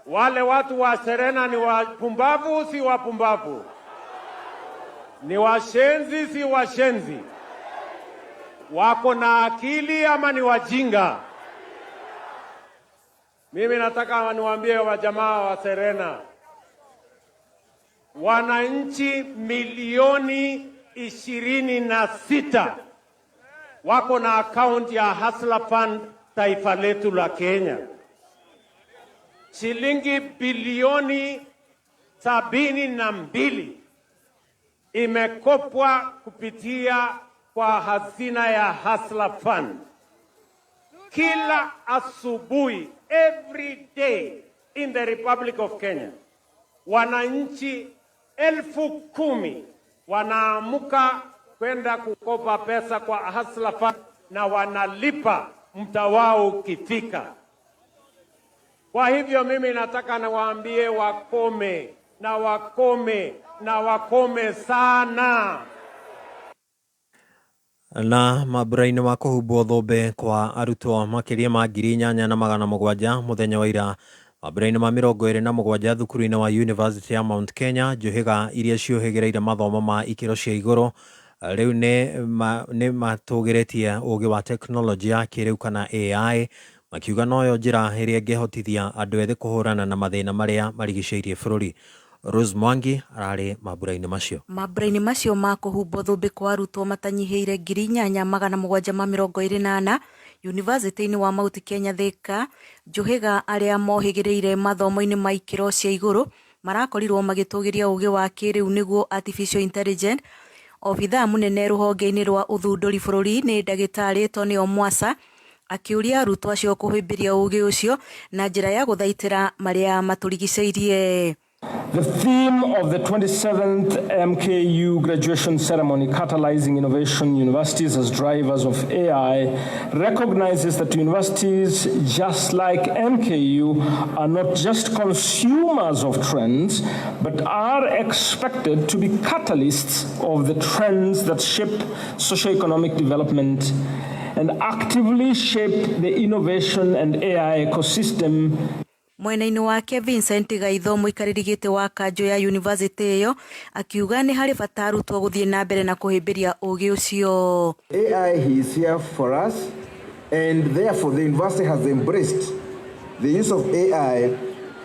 Wale watu wa Serena ni wapumbavu, si wapumbavu? Ni washenzi, si washenzi? Wako na akili ama ni wajinga? Mimi nataka niwaambie wajamaa wa Serena, wananchi milioni 26 wako na akaunti ya Hustler Fund taifa letu la Kenya. Shilingi bilioni 72 imekopwa kupitia kwa hazina ya Hustler Fund. Kila asubuhi, every day in the Republic of Kenya, wananchi 10,000 wanaamuka kwenda kukopa pesa kwa Hustler Fund na wanalipa muda wao ukifika. Kwa hivyo mimi nataka niwaambie wakome na wakome na wakome sana. Na mambura-inĩ ma kũhumbwo thũmbĩ kwa arutwo makĩria ma 8700 mũthenya wa ira mambura-inĩ ma 27 thukuru-inĩ wa University ya Mount Kenya njũhĩga iria ciũhĩgĩrĩire mathomo ma ikĩro cia igũrũ rĩu nĩ matũgĩrĩtie ũgĩ wa tekinoronjĩ ya kĩrĩu kana AI makiuga noyo njĩra ĩrĩa ĩngĩhotithia andũ ethĩ kũhũrana na mathĩna marĩa marigicĩirie bũrũri. Rose Mwangi ararĩ mambura-inĩ macio. Mambura-inĩ macio ma kũhumbwo thũmbĩ kwa arutwo matanyihĩire 8724 Yunivasĩtĩ-inĩ wa Mount Kenya Thika, njũhĩga arĩa mohĩgĩrĩire mathomo-inĩ ma ikĩro cia igũrũ marakorirwo magĩtũgĩria ũgĩ wa kĩrĩu nĩguo artificial intelligence. Obithaa mũnene rũhonge-inĩ rwa ũthundũri bũrũri-inĩ ndagĩtarĩ Tony Omwasa akĩũria arutwo acio kũhĩmbĩria ũgĩ ũcio na njĩra ya gũthaitĩra marĩa matũrigicĩirie. The theme of the 27th MKU graduation ceremony, Catalyzing Innovation Universities as Drivers of AI, recognizes that universities, just like MKU, are not just consumers of trends, but are expected to be catalysts of the trends that shape socioeconomic development and actively shape the innovation and AI ecosystem. Mwena-inĩ wake Vincent Gaitho mũikarĩri gĩtĩ wa kanjũ ya yunivasĩtĩ ĩyo akiuga nĩ harĩ bata arutwo gũthiĩ na mbere na kũhĩmbĩria ũgĩ ũcio. AI is here for us, and therefore the university has embraced the use of AI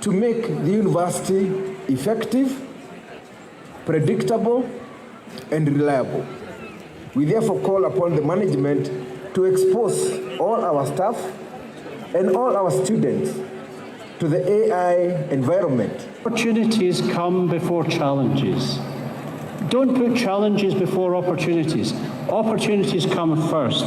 to make the university effective, predictable, and reliable. We therefore call upon the management to expose all our staff and all our students to the AI environment. Opportunities come before challenges. Don't put challenges before opportunities. Opportunities come first.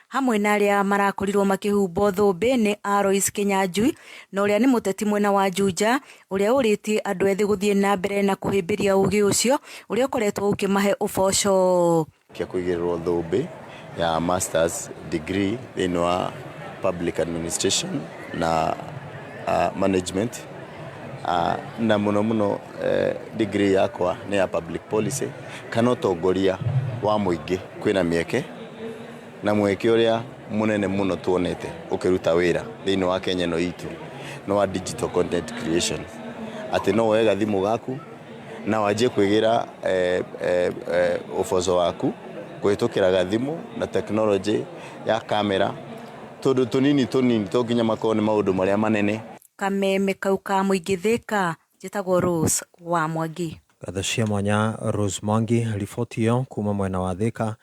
Hamwe na arĩa marakorirwo makĩhumbwo thũmbĩ nĩ Alois Kinyanjui na ũrĩa nĩ mũteti mwena wa Juja ũrĩa ũrĩtie andũ ethĩ gũthiĩ na mbere na kũhĩmbĩria ũgĩ ũcio ũrĩa ũkoretwo ũkĩmahe ũboco. Kĩa kũigĩrĩrwo thũmbĩ ya masters degree thĩinĩ wa public administration na management na mũno mũno degree yakwa nĩ ya public policy kana ũtongoria wa mũingĩ. Kwĩna mĩeke na mweke ũrĩa mũnene mũno tuonete ũkĩruta wĩra thĩinĩ wa Kenya ĩno itũ nĩ wa digital content creation, atĩ no woe gathimũ gaku na wanjie kwĩgĩra ũboco waku kũhĩtũkĩra gathimũ na tekinoronjĩ ya kamera tũndũ tũnini tũnini to nginya makorwo nĩ maũndũ marĩa manene. Kameme kau ka mũingĩ Thika, njĩtagwo Rose wa Mwangi. Ngatho cia mwanya Rose Mwangi. Riboti ĩyo kuma mwena wa Thika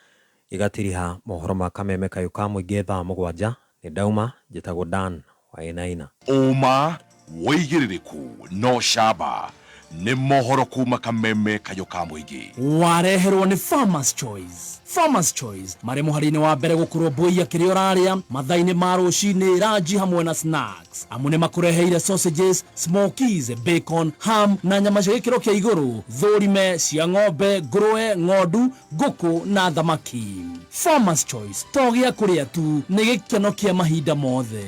igatiriha mohoro ma kameme kayũ ka mũingĩ thaa 7. Nĩ ndauma, njĩtagwo Dan Wainaina. Ũma wĩigĩrĩrĩku no camba nĩ mohoro kuma kameme kayũ ka mũingĩ. Wareherwo nĩ Farmers Choice. Farmers Choice marĩ mũhari-inĩ wa mbere gũkũrũmbũiya kĩrĩa ũrarĩa mathaa-inĩ ma rũcinĩ, ranji hamwe na snacks. Amu nĩ makũreheire sausages, smokies, bacon, ham na nyama cia gĩkĩro kĩa igũrũ, thũrime cia ng'ombe, ngũrũwe, ng'ondu, ngũkũ na thamaki. Farmers Choice to gĩa kũrĩa tu, nĩ gĩkeno kĩa mahinda mothe.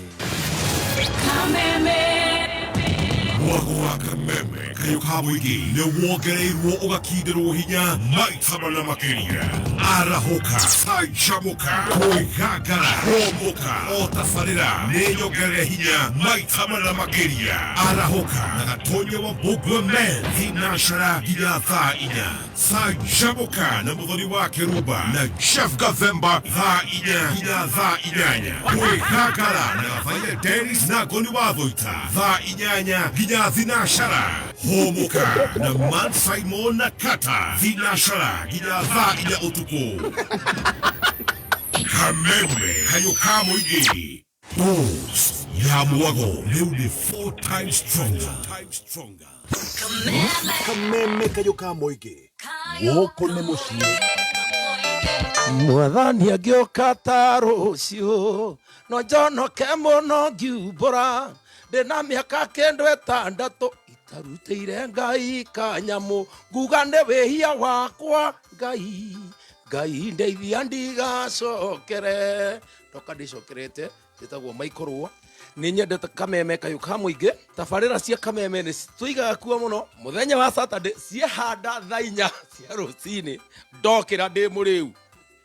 Mwago wa kameme kayo ka mũingĩ nĩ wongereirwo ũgakindĩrwo hinya maita mana makĩria. Arahũka, canjamũka, kwĩgangara, hũmũka, o tabarĩra nĩ nyongerere hinya maita mana makĩria. Arahũka na Gatonya wa Mbũngua Men thinacara nginya thaa 4. Canjamũka na Mũthoni wa Kĩrumba na Jeff Gathemba thaa 4 nginya thaa 8. Kwĩgangara na Gathaia Dennis na Ngoni wa Thũita thaa 8 nginya thinacara. Hũmũka na Man Simon na Kata thinacara nginya thaa 4 ũtukũ. Kameme kayo ka mũingĩ. Dose ya mwago rĩu nĩ 4 times stronger. Kameme kayo ka mũingĩ. Gũkũ nĩ mũciĩ. Mwathani angĩũka ta rũciũ no njonoke mũno ngiumbũra ndĩna mĩaka kĩndũ 6 itarutĩire Ngai kanyamũ nguga nĩ wĩhia wakwa Ngai Ngai ndeithia ndigacokere ndoka ndĩcokerete njĩtagwo Michael Rũa. Nĩ nyendete kameme kayũ ka mũingĩ. Tabarĩra cia kameme nĩ tũigaga kuo mũno mũthenya wa Saturday ciehanda thaa 4 cia rũcinĩ ndokĩra ndĩ mũrĩu.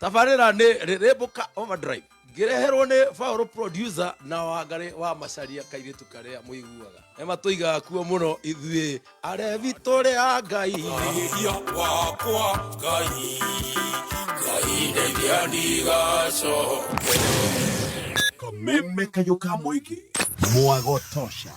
Tabarĩra nĩ Rĩrĩmbũka Overdrive ngĩreherwo nĩ Paul producer na Wangarĩ wa Macaria kairĩtu karĩa mũiguaga. Nĩ matũigaga kuo mũno ithuĩ arebi tũrĩ a Ngai. Wĩhia wakwa Ngai, Ngai ndeithia ndigacokere. Kameme kayo ka mũingĩ. Mwago tosha.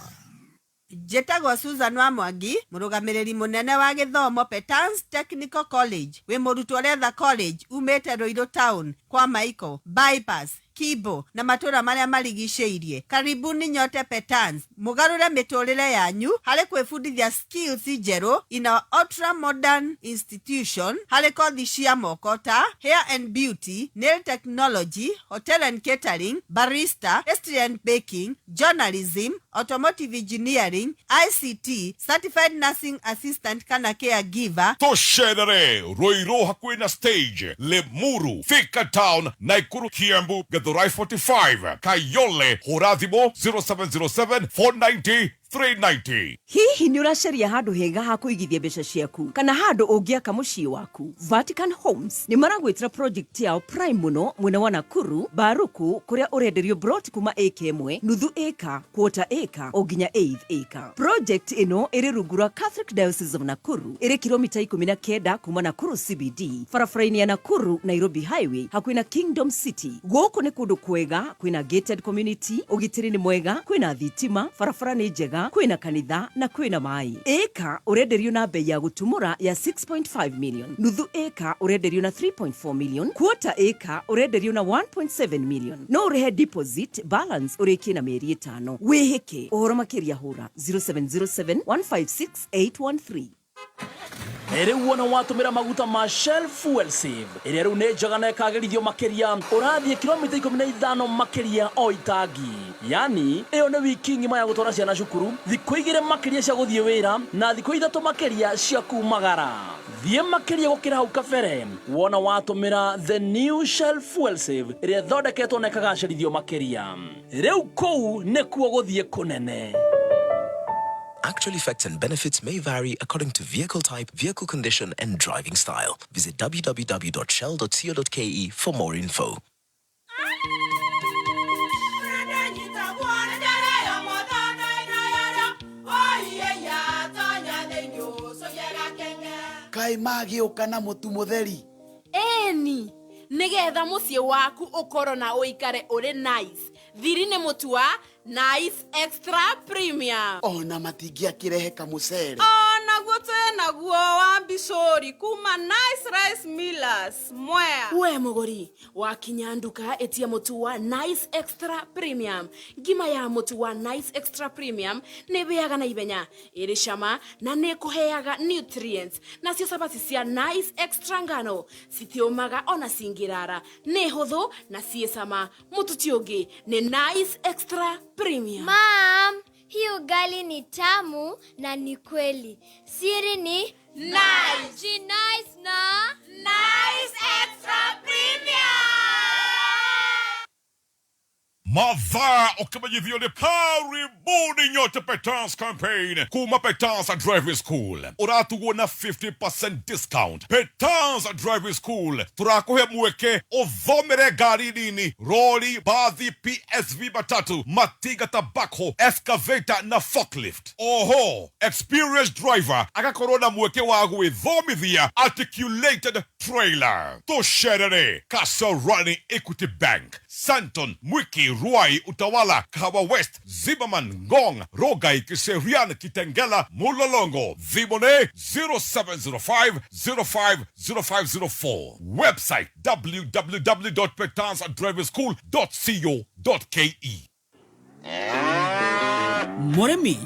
Njĩtagwo Susan wa Mwangi, mũrũgamĩrĩri mũnene wa gĩthomo Petans Technical College. Wĩ mũrutwo ũretha college umĩte Ruiru Town, kwa Michael, Bypass, Kibo na matũra marĩa marigicĩirie. Karibuni nyote Petans, mũgarũre mĩtũrĩre yanyu harĩ kwĩbundithia skills njerũ in our ultra modern institution harĩ kothi cia moko ta hair and beauty, nail technology, hotel and catering, barista, pastry and baking, journalism, automotive engineering, ICT, certified nursing assistant kana caregiver. Tũcerere Ruiru hakuhĩ na stage, Limuru, Thika Town, Nakuru, Kiambu, Githurai 45, Kayole, hũra thimũ 0707 490 390. Hihi nĩ ũracaria handũ hega ha kũigithia mbeca ciaku kana handũ ũngĩaka mũciĩ waku? Vatican Homes nĩ maragwĩtĩra project yao prime mũno mwena wa Nakuru Baruku, kũrĩa ũrenderio brot kuma ĩka 1, nuthu ĩka, quarter ĩka o nginya eighth ĩka. Project ĩno ĩrĩ rungu rwa Catholic Diocese of Nakuru, ĩrĩ kilomita 19 kuma Nakuru CBD, barabara-inĩ ya Nakuru Nairobi Highway, hakuhĩ na Kingdom City. Gũkũ nĩ kũndũ kwega, kwĩna gated community, ũgitĩri nĩ mwega, kwĩna thitima, barabara nĩ njega, kwĩna kanitha na kwĩna maĩ. Ĩka ũrenderio na bei ya gũtumũra ya 6.5 million, nuthu ĩka ũrenderio na 3.4 million, quarter ĩka ũrenderio na 1.7 million. No ũrĩhe deposit balance ũrĩkie na mĩeri 5. Wĩhĩke ũhoro makĩria hũra 0707 156 813. Rĩu wona watũmĩra maguta ma Shell Fuel Save ĩrĩa rĩu nĩ njega na ĩkagĩrithio makĩria, ũrathiĩ kilomita 15 makĩria o itangi. Yani ĩyo nĩ wiki ng'ima ya gũtwara ciana cukuru, thikũ 2 makĩria cia gũthiĩ wĩra na thikũ 3 makĩria cia kumagara. Thiĩ makĩria gũkĩra hau kabere wona watũmĩra the new Shell Fuel Save ĩrĩa ĩthondeketwo na ĩkagacĩrithio makĩria. Rĩu kũu nĩkuo gũthiĩ kũnene. Actual effects and benefits may vary according to vehicle type, vehicle condition, and driving style. Visit www.shell.co.ke for more info. Kaĩ magĩũka na mũtu mũtheri? Ĩni, nĩgetha mũciĩ waku ũkorwo na ũikare ũrĩ nice. Thiri nĩ mũtu wa Nice Extra Premium. Ona matingĩakĩrehe kamũcere. Onaguo twĩnaguo wa mbicũri kuma Nice Rice Millers Mwea. We mũgũri wakinya nduka ĩtia mũtu wa Nice Extra Premium. Ngima ya mũtu wa Nice Extra Premium nĩ ĩhĩaga na ihenya, ĩrĩ cama na nĩ ĩkũheaga nutrients. Nacio cabaci cia Nice Extra ngano citiũmaga ona cingĩrara, nĩ hũthũ na ciĩ cama. Mũtu ti ũngĩ nĩ Nice Extra Premium. Mom, hii ugali ni tamu na ni kweli. Siri ni Nice. Nice na Nice Extra Premium. Mathaa ũkĩmenyithio nĩ karibuni nyote Petans campaign kuma Petans Driving School ũratugwo na 50% discount. Petans Driving School tũrakũhe mweke ũthomere ngari nini, rori, bathi, PSV, matatu, matinga, tabako, excavator na forklift. Oho, experienced driver agakorwo na mweke wa gwĩthomithia articulated trailer. Tũcerere Kasarani, Equity Bank, Santon, Mwiki, Ruai, Utawala, Kahawa West, Zimmerman, Ngong, Rogai, Kiserian, Kitengela, Mulolongo. Thimũ 0705 050504. Website www.petansdrivingschool.co.ke. Mũrĩmi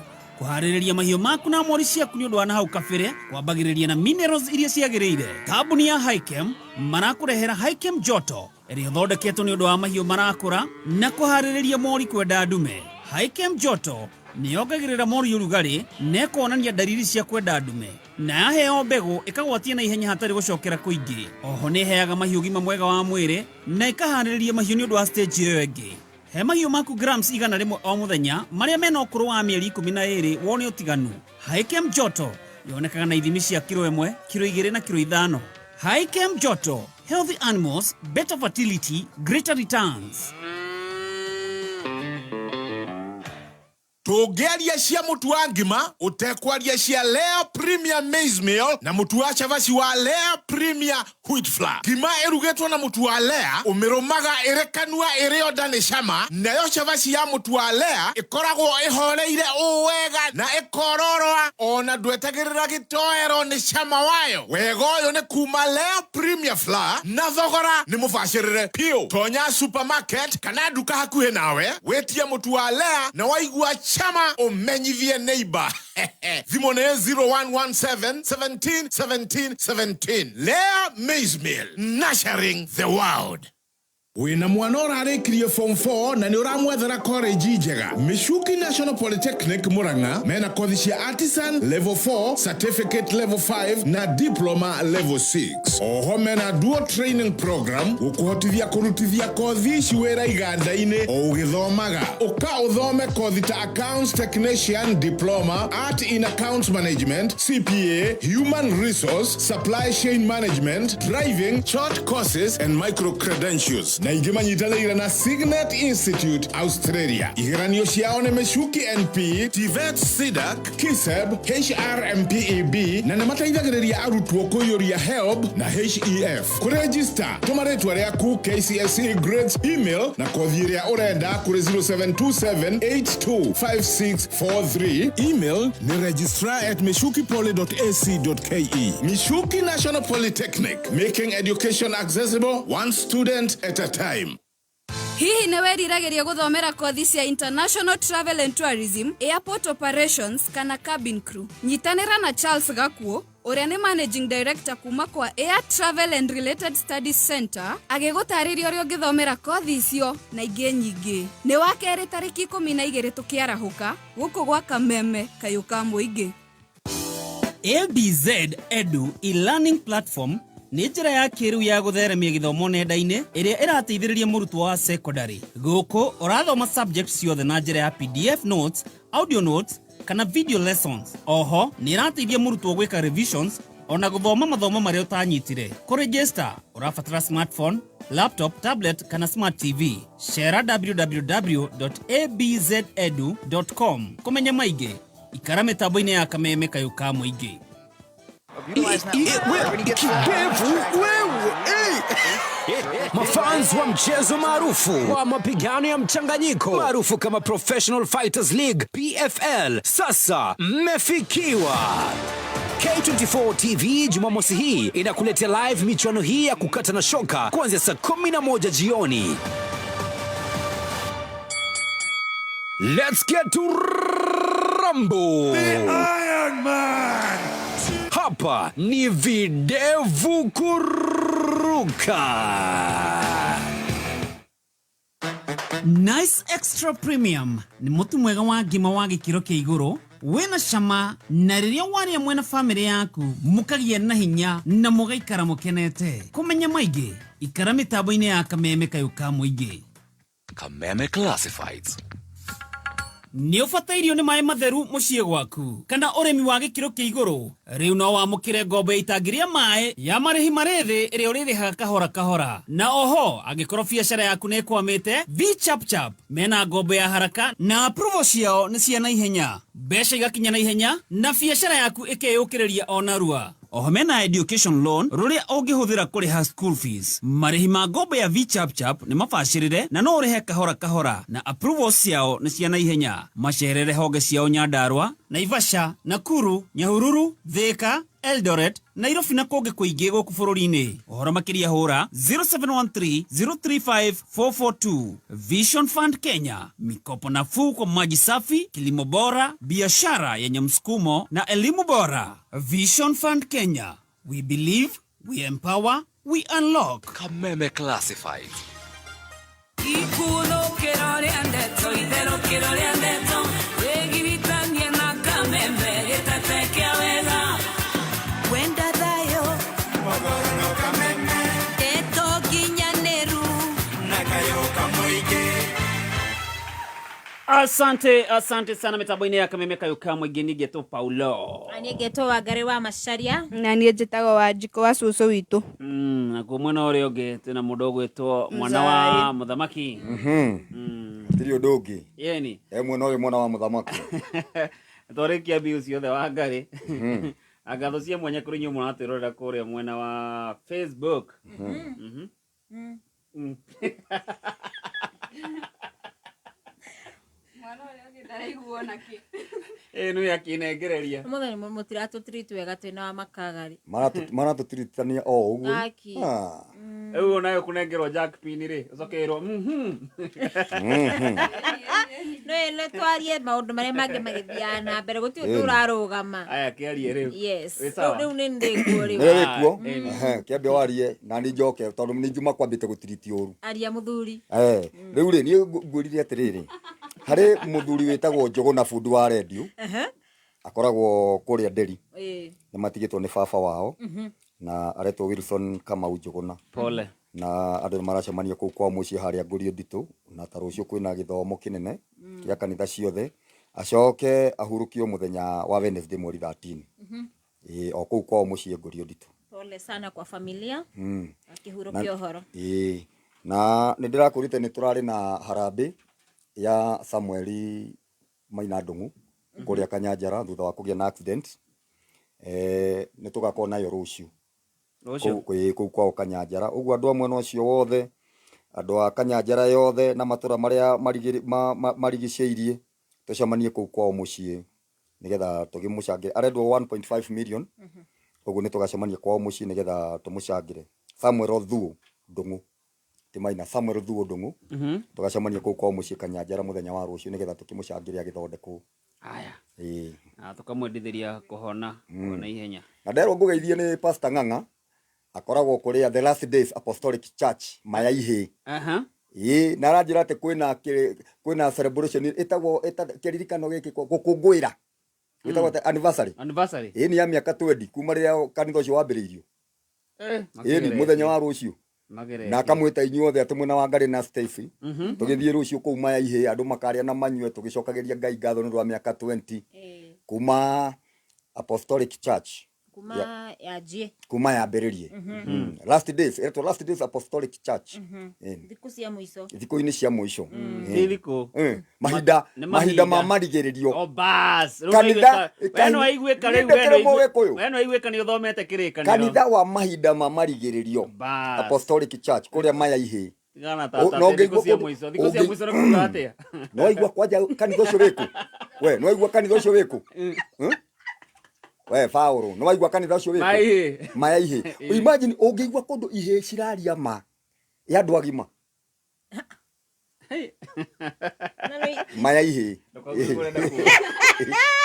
kũharĩrĩria mahiũ maku na mori ciaku nĩ ũndũ wa nahau kabere kwambagĩrĩria na minerals iria ciagĩrĩire. Kambuni ya Hikem marakũrehera Hikem Joto ĩrĩa ĩthondeketwo nĩ ũndũ wa mahiũ marakũra na kũharĩrĩria mori kwenda ndume. Hikem Joto nĩ yongagĩrĩra mori ũrugarĩ na ĩkonania ndariri cia kwenda ndume, na yaheo mbegũ ĩkagwatia na ihenya hatarĩ gũcokera kũingĩ. Oho nĩ ĩheaga mahiũ ũgima mwega wa mwĩrĩ na ĩkaharĩrĩria mahiũ nĩ ũndũ wa stage ĩyo ĩngĩ. He mahiũ maku grams 100 o mũthenya marĩa mena ũkũrũ wa mĩeri 12 wone ũtiganu. Hikem Joto yonekaga na ithimi cia kiro 1, kiro 2 na kiro 5. Hikem Joto, healthy animals, better fertility, greater returns. Tũngĩaria cia mũtu wa ngima ũtekwaria cia Lea Premier Maize Meal na mũtu wa cabaci wa Lea Premier Wheat Flour. Ngima ĩrugĩtwo na mũtu wa Lea ũmĩrũmaga ĩrĩ kanua ĩrĩ o nda nĩ cama, nayo cabaci ya mũtu wa Lea ĩkoragwo ĩhoreire ũũ wega na ĩkororoa ona ndwetagĩrĩra gĩtoero nĩ cama wayo. Wega ũyũ nĩ kuma Lea Premier Flour na thogora nĩ mũbacĩrĩre piũ. Tonya supermarket kana nduka hakuhĩ nawe wĩtie mũtu wa Lea na waigua chama umenyithie neighbor. Thimũ nĩ 0117 17 17 17. Lea Maize Meal, nurturing the world. Wĩna mwana ũrarĩkirie form 4 na nĩ ũramwethera college njega. Michuki National Polytechnic Murang'a mena kothi cia artisan level 4, certificate level 5 na diploma level 6. Oho mena dual training program gũkũhotithia kũrutithia kothi ici wĩra iganda-inĩ o ũgĩthomaga. Ũka ũthome kothi ta accounts technician diploma, art in accounts management, CPA, human resource, supply chain management, driving, short courses and micro credentials. Na ingĩ manyitanĩire na Signet Institute Australia. Igeranio ciao nĩ Michuki NP, TVET, SIDAC, KISEB, HRMPEB na nĩ mateithagĩrĩria arutwo kũiyũria HELB na HEF. Kũrejista tũma rĩtwa rĩaku, KCSE grades, email na kothi ĩrĩa ũrenda kũrĩ 0727825643. Email nĩ registrar@michukipoly.ac.ke. Michuki National Polytechnic, making education accessible one student at a time. Hihi nĩ weriragĩria gũthomera kothi cia International Travel and Tourism, Airport Operations kana Cabin Crew? Nyitanĩra na Charles Gakuo ũrĩa nĩ Managing Director kuma kwa Air Travel and Related Studies Center agĩgũtarĩria ũrĩa ũngĩthomera kothi icio na ingĩ nyingĩ. Nĩ wa kerĩ tarĩki 12 tũkĩarahũka gũkũ gwa Kameme kayũ ka mũingĩ. ABZ Edu e-learning platform nĩ njĩra ya kĩrĩu ya gũtheremia gĩthomo nenda-inĩ ĩrĩa ĩrateithĩrĩria mũrutwo wa secondary. Gũkũ ũrathoma subject ciothe na njĩra ya PDF notes, audio notes kana video lessons. Oho nĩ ĩrateithia mũrutwo gwĩka revisions ona gũthoma mathomo marĩa ũtanyitire. Kũregister ũrabatara smartphone, laptop, tablet kana smart TV. Cera www.abzedu.com kũmenya maingĩ. Ikara mĩtambo-inĩ ya Kameme kayũ ka mũingĩ. Kidevu wewe. Mafans wa mchezo maarufu wa mapigano ya mchanganyiko maarufu kama Professional Fighters League PFL sasa mmefikiwa. K24 TV Jumamosi hii inakuletea live michuano hii ya kukata na shoka kuanzia saa 11 jioni. Let's get to rumble. The Iron Man. Hapa ni videvu kuruka. Nice Extra Premium nĩ mũtu mwega wa ngima wa gĩkĩro kĩa igũrũ wĩna cama, na rĩrĩa warĩa mwena bamĩrĩ yaku mũkagĩa na hinya na mũgaikara mũkenete. Kũmenya maingĩ ikara mĩtambo-inĩ ya Kameme kayũ ka mũingĩ. Kameme Classifieds. Nĩ ũbatairio nĩ maĩ matheru mũciĩ gwaku kana ũrĩmi wa gĩkĩro kĩa igũrũ. Rĩu no wamũkĩre ngombo ya itangi rĩa maĩ ya marĩhi marĩ thĩ ĩrĩa ũrĩrĩhaga kahora kahora. Na oho angĩkorwo biacara yaku nĩ ĩkwamĩte, VChapChap mena ngombo ya haraka na approval ciao nĩ cia naihenya, mbeca igakinya naihenya na biacara yaku ĩkeyũkĩrĩria o narua. Oho mena education loan rũrĩa ũngĩhũthĩra kũrĩha school fees. Marĩhi ma ngombo ya VChapChap nĩ mabacĩrĩre na no ũrĩhe kahora kahora na approvals ciao nĩ cia naihenya. Macerere honge ciao Nyandarua, Naivasha, Nakuru, Nyahururu, Thika, Eldoret, Nairobi na kũngĩ kũingĩ gũkũ bũrũri-inĩ. Ũhoro makĩria hũra 0713 035 442. Vision Fund Kenya, mikopo nafuu kwa maji safi, kilimo bora, biashara yenye msukumo na elimu bora. Vision Fund Kenya, we believe, we empower, we unlock. Kameme Classifieds. Ikuthũkĩro rĩa ndeto, itherũkĩro rĩa ndeto, wĩgiritanie na kameme gĩtete kĩa wega. Wenda thayũ, ndeto nginyanĩru, na kayũ kamũingĩ. Asante, asante sana mitambo-inĩ ya Kameme Kayũ ka Mũingĩ. Niĩ ngetwo Paulo. Niĩ ngetwo Wangari wa Macharia. Na niĩ njĩtagwo Wanjikũ wa cũcũ witũ. Nakuo mwena ũrĩa ũngĩ twĩna mũndũ ũgwĩtwo mwana wa mũthamaki. Hatirĩ ũndũ ũngĩ. Yeni. E mwena ũyũ mwana wa mũthamaki. Twarĩkia mbiu ciothe Wangari. Ngatho cia mwanya kũrĩ inyuĩ mũratwĩrorera kũrĩa mwena wa Facebook. Mwana ũrĩa ũngĩ ndaraiguo nakĩ. Ĩ nĩ akĩnengereria. Ũmũthĩ nĩ mũtiratũtreat wega twĩna wa makagari. Maratũtiritania o ũguo. Aki. Ah. Rĩu onawe kũnengerwo jack pin rĩ, ũcoke ĩrwo No ĩno twarie maũndũ marĩa mangĩ magĩthiaga na mbere, gũtirĩ ũndũ Ĩni. ũrarũgama. Aya kĩarie rĩu. Yes. Wĩ sawa? Rĩu nĩ ndĩkuo rĩu. Nĩwe wĩkuo. Ĩni. Ehe, kĩambe warie na niĩ njoke tondũ nĩ njuma kwambĩte gũtiriti ũru. Aria mũthuri. Eh, rĩu rĩ niĩ ngwĩrire atĩrĩrĩ, harĩ mũthuri wĩtagwo Njũgũna bundi wa rendio akoragwo kũrĩa Nderi, nĩ matigĩtwo nĩ baba wao na aretwo Wilson Kamau Njũgũna. Pole. Na andũ nĩ maracemania kũu kwao mũciĩ harĩa Ngũriũ Nditũ, na ta rũciũ kwĩna gĩthomo kĩnene kĩa kanitha ciothe, acoke ahurũkio mũthenya wa Wednesday mweri 13. Ĩĩ, o kũu kwao mũciĩ Ngũriũ Nditũ. Pole sana kwa familia. Akĩhurũkia ũhoro. Ĩĩ, na nĩ ndĩrakwĩrĩte nĩ tũrarĩ na harambĩ ya Samuel Maina Ndung'u kũrĩa Kanyanjara thutha wa kũgĩa na accident. Nĩ tũgakorwo nayo rũciũ. Rũciũ? Kũu kwao Kanyanjara. Ũguo andũ a mwena ũcio wothe, andũ a Kanyanjara yothe na matũra marĩa marigicĩirie, tũcemanie kũu kwao mũciĩ nĩgetha tũgĩmũcangĩre. Arendwo 1.5 million. Ũguo nĩ tũgacemania kwao mũciĩ nĩgetha tũmũcangĩre. Samuel Othuo Ndung'u. Ti Maina, Samuel Othuo Ndung'u. Tũgacemania kũu kwao mũciĩ Kanyanjara mũthenya wa rũciũ nĩgetha tũkĩmũcangĩre agĩthondekwo. Aya. Ĩĩ. Na tũkamwendithĩria kũhona na ihenya. Na nderwo ngũgeithie nĩ Pastor Ng'ang'a, akoragwo kũrĩa The Last Days Apostolic Church Mayaihĩ. Ĩĩ, na aranjĩra atĩ kwĩna celebration ĩtagwo kĩririkano gĩkĩ gũkũngũĩra. Ĩtagwo atĩa? Anniversary. Anniversary. Ĩĩ, nĩ ya mĩaka 20 kuma rĩrĩa kanitha ũcio wambĩrĩirio. Ĩĩ, ni Mageretie. mũthenya wa rũciũ. Mageretie. Na akamwĩta inyuothe atĩ mwena wa Ngarĩ na Stacy. Tũgĩthiĩ rũciũ kũu Mayaihĩ, andũ makarĩa na manyue, tũgĩcokagĩria Ngai ngatho nĩ ũndũ wa mĩaka 20 kuma Apostolic Church. Kuma yanjie. Kuma yambĩrĩrie. Last Days, ĩretwo Last Days Apostolic Church. Thikũ cia mũico. Thikũ-inĩ cia mũico. Ti thikũ. Mahinda, Nĩ mahinda ma mahinda. marigĩrĩrio. O bas. Rĩu Kanitha, we no waiguĩka rĩu, Nĩ we no ndĩkĩrĩ Mũgĩkũyũ. we no waiguĩka nĩ ũthomete kĩrĩkanĩro. Kanitha wa mahinda ma marigĩrĩrio. Bas. Apostolic Church kũrĩa Mayaihĩ. Tigana O, tata, no atĩ thikũ ũngĩigua cia kũndũ- mũico. Thikũ cia ũngĩ- mũico nĩ kuuga atĩa? No waigua kwanja kanitha ũcio wĩkũ? We, no waigua kanitha ũcio wĩkũ? We, Paũlũ, no waigua kanitha ũcio wĩkũ? Mayaihĩ. Mayaihĩ. Imagine ũngĩigua kũndũ ihĩĩ ciraria ma ya andũ agima. Mayaihĩ.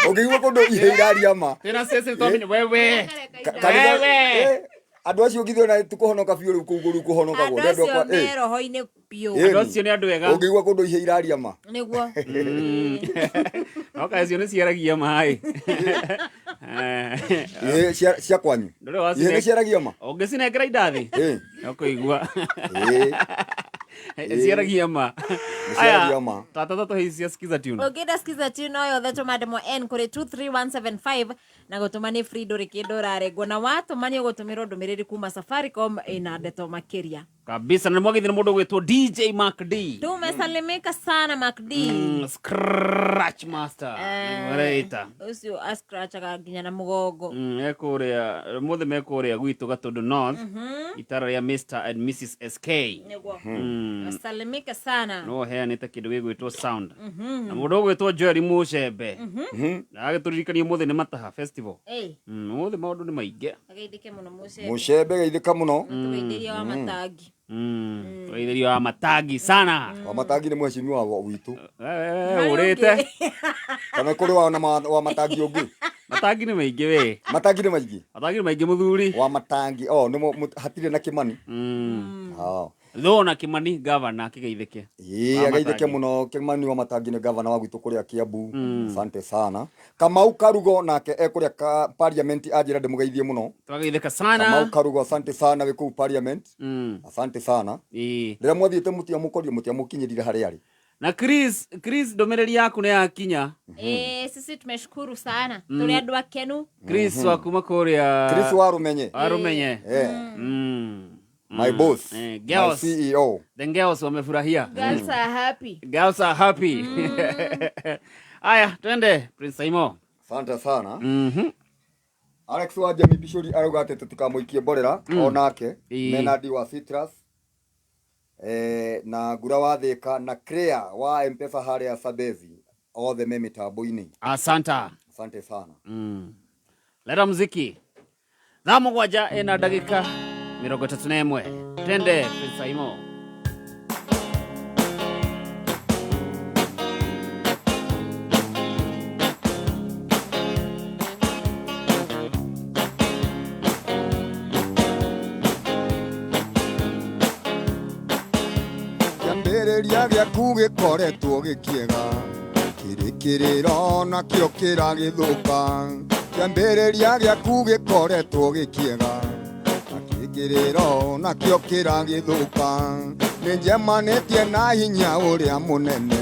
Ũngĩigua kũndũ ihĩĩ iraria ma. Twĩna Cecil twamenya wewe. Kanitha, Wewe. andũ acio ngithĩ ona tũkũhonoka biũ rĩu kũu rĩu kũhonokagwo. Andũ Nĩ andũ acio akwa, me roho-inĩ biũ. Andũ acio nĩ andũ ega. Ũngĩigua kũndũ ihĩĩ iraria ma. Nĩguo. No kaĩ cio nĩ ciaragia ma ĩ. Ihĩĩ cia kwanyu. Ndũrĩ wacine- Ihĩĩ nĩ ciaragia ma. Ũngĩcinengera indathi? Ĩ. No kũigua. Ĩ. Ciaragia ma. Mũciari ma. Tata tũhĩicia skiza tune. Ũngĩenda skiza tune no yothe tũma ndemwa n kũrĩ 23175 na gũtũma nĩ free ndũrĩ kĩndũ ũrarengwo na watũma nĩ ũgũtũmĩrwo ndũmĩrĩri kuma Safaricom ĩna ndeto makĩria. Kabisa na nĩmwageithio nĩ mũndũ ũgwĩtwo DJ Mark D. Tumesalimika sana Mark D. Scratch master. Nĩmũreita. Ũcio ascratchaga nginya na mũgongo. Ekũrĩa mũthĩ mekũrĩa gwitũ Gatũndũ North itara rĩa Mr and Mrs SK. Nĩguo. Salimika sana. No heanĩte kĩndũ gĩgwĩtwo sound. Na mũndũ ũgwĩtwo Joel Mũcembe. Na agĩtũririkania ũmũthĩ nĩ Mataha Festival. Ĩĩ. Ũmũthĩ maũndũ nĩ maingĩ. Ageithĩke mũno Mũcembe. Mũcembe geithĩka mũno. Tũgeithĩria wa matangi. Tũgeithĩria wa matangi sana. Wa matangi nĩ mheshimiwa wa witũ. Ũrĩte. Kana kũrĩ wa matangi ũngĩ. Matangi nĩ maingĩ we. Matangi nĩ maingĩ. Matangi nĩ maingĩ mũthuri. Wa matangi. Oh, nĩ hatirĩ na Kĩmani. Thũ na Kĩmani gavana akĩgeithĩke. Ĩĩ ageithĩke mũno Kĩmani wa matangi nĩ gavana wa gwitũ kũrĩa Kiambu. Asante sana. Kamau Karugo nake ekũrĩa parliament anjĩra ndĩmũgeithie mũno. Twageithĩka sana. Kamau Karugo asante sana wĩ kũu parliament. Asante sana. Rĩrĩa mwathiĩte mũtiamũkorire mũtiamũkinyĩrire harĩa arĩ. Na Chris ndũmĩrĩri yaku nĩ yakinya. Sisi tumeshukuru sana. Tũrĩ andũ akenu. Chris wa kuma kũrĩa Chris wa Rumenye. Wa Rumenye. My boss. Girls. My CEO. The girls wamefurahia. Girls are happy. Girls are happy. Aya, twende Prince Saimo. Asante sana. Alex wa Jamii Bishori arauga atĩ tũtikamũikie mborera onake Menadi wa Citrus na Ngura wa Thika na Crea wa M-Pesa harĩa Sabezi othe me mĩtambo-inĩ. Asante. Asante sana. Leta muziki. Thaa 7 ina dakika 31. Twende Prince Saimo. Kĩambĩrĩria gĩaku gĩkoretwo gĩkĩega kĩrĩkĩrĩro nakĩo kĩragĩthũka. Kĩambĩrĩria gĩaku gĩkoretwo gĩkĩega kĩrĩro nakĩo kĩragĩthũka. Nĩnjemanĩtie na hinya ũrĩa mũnene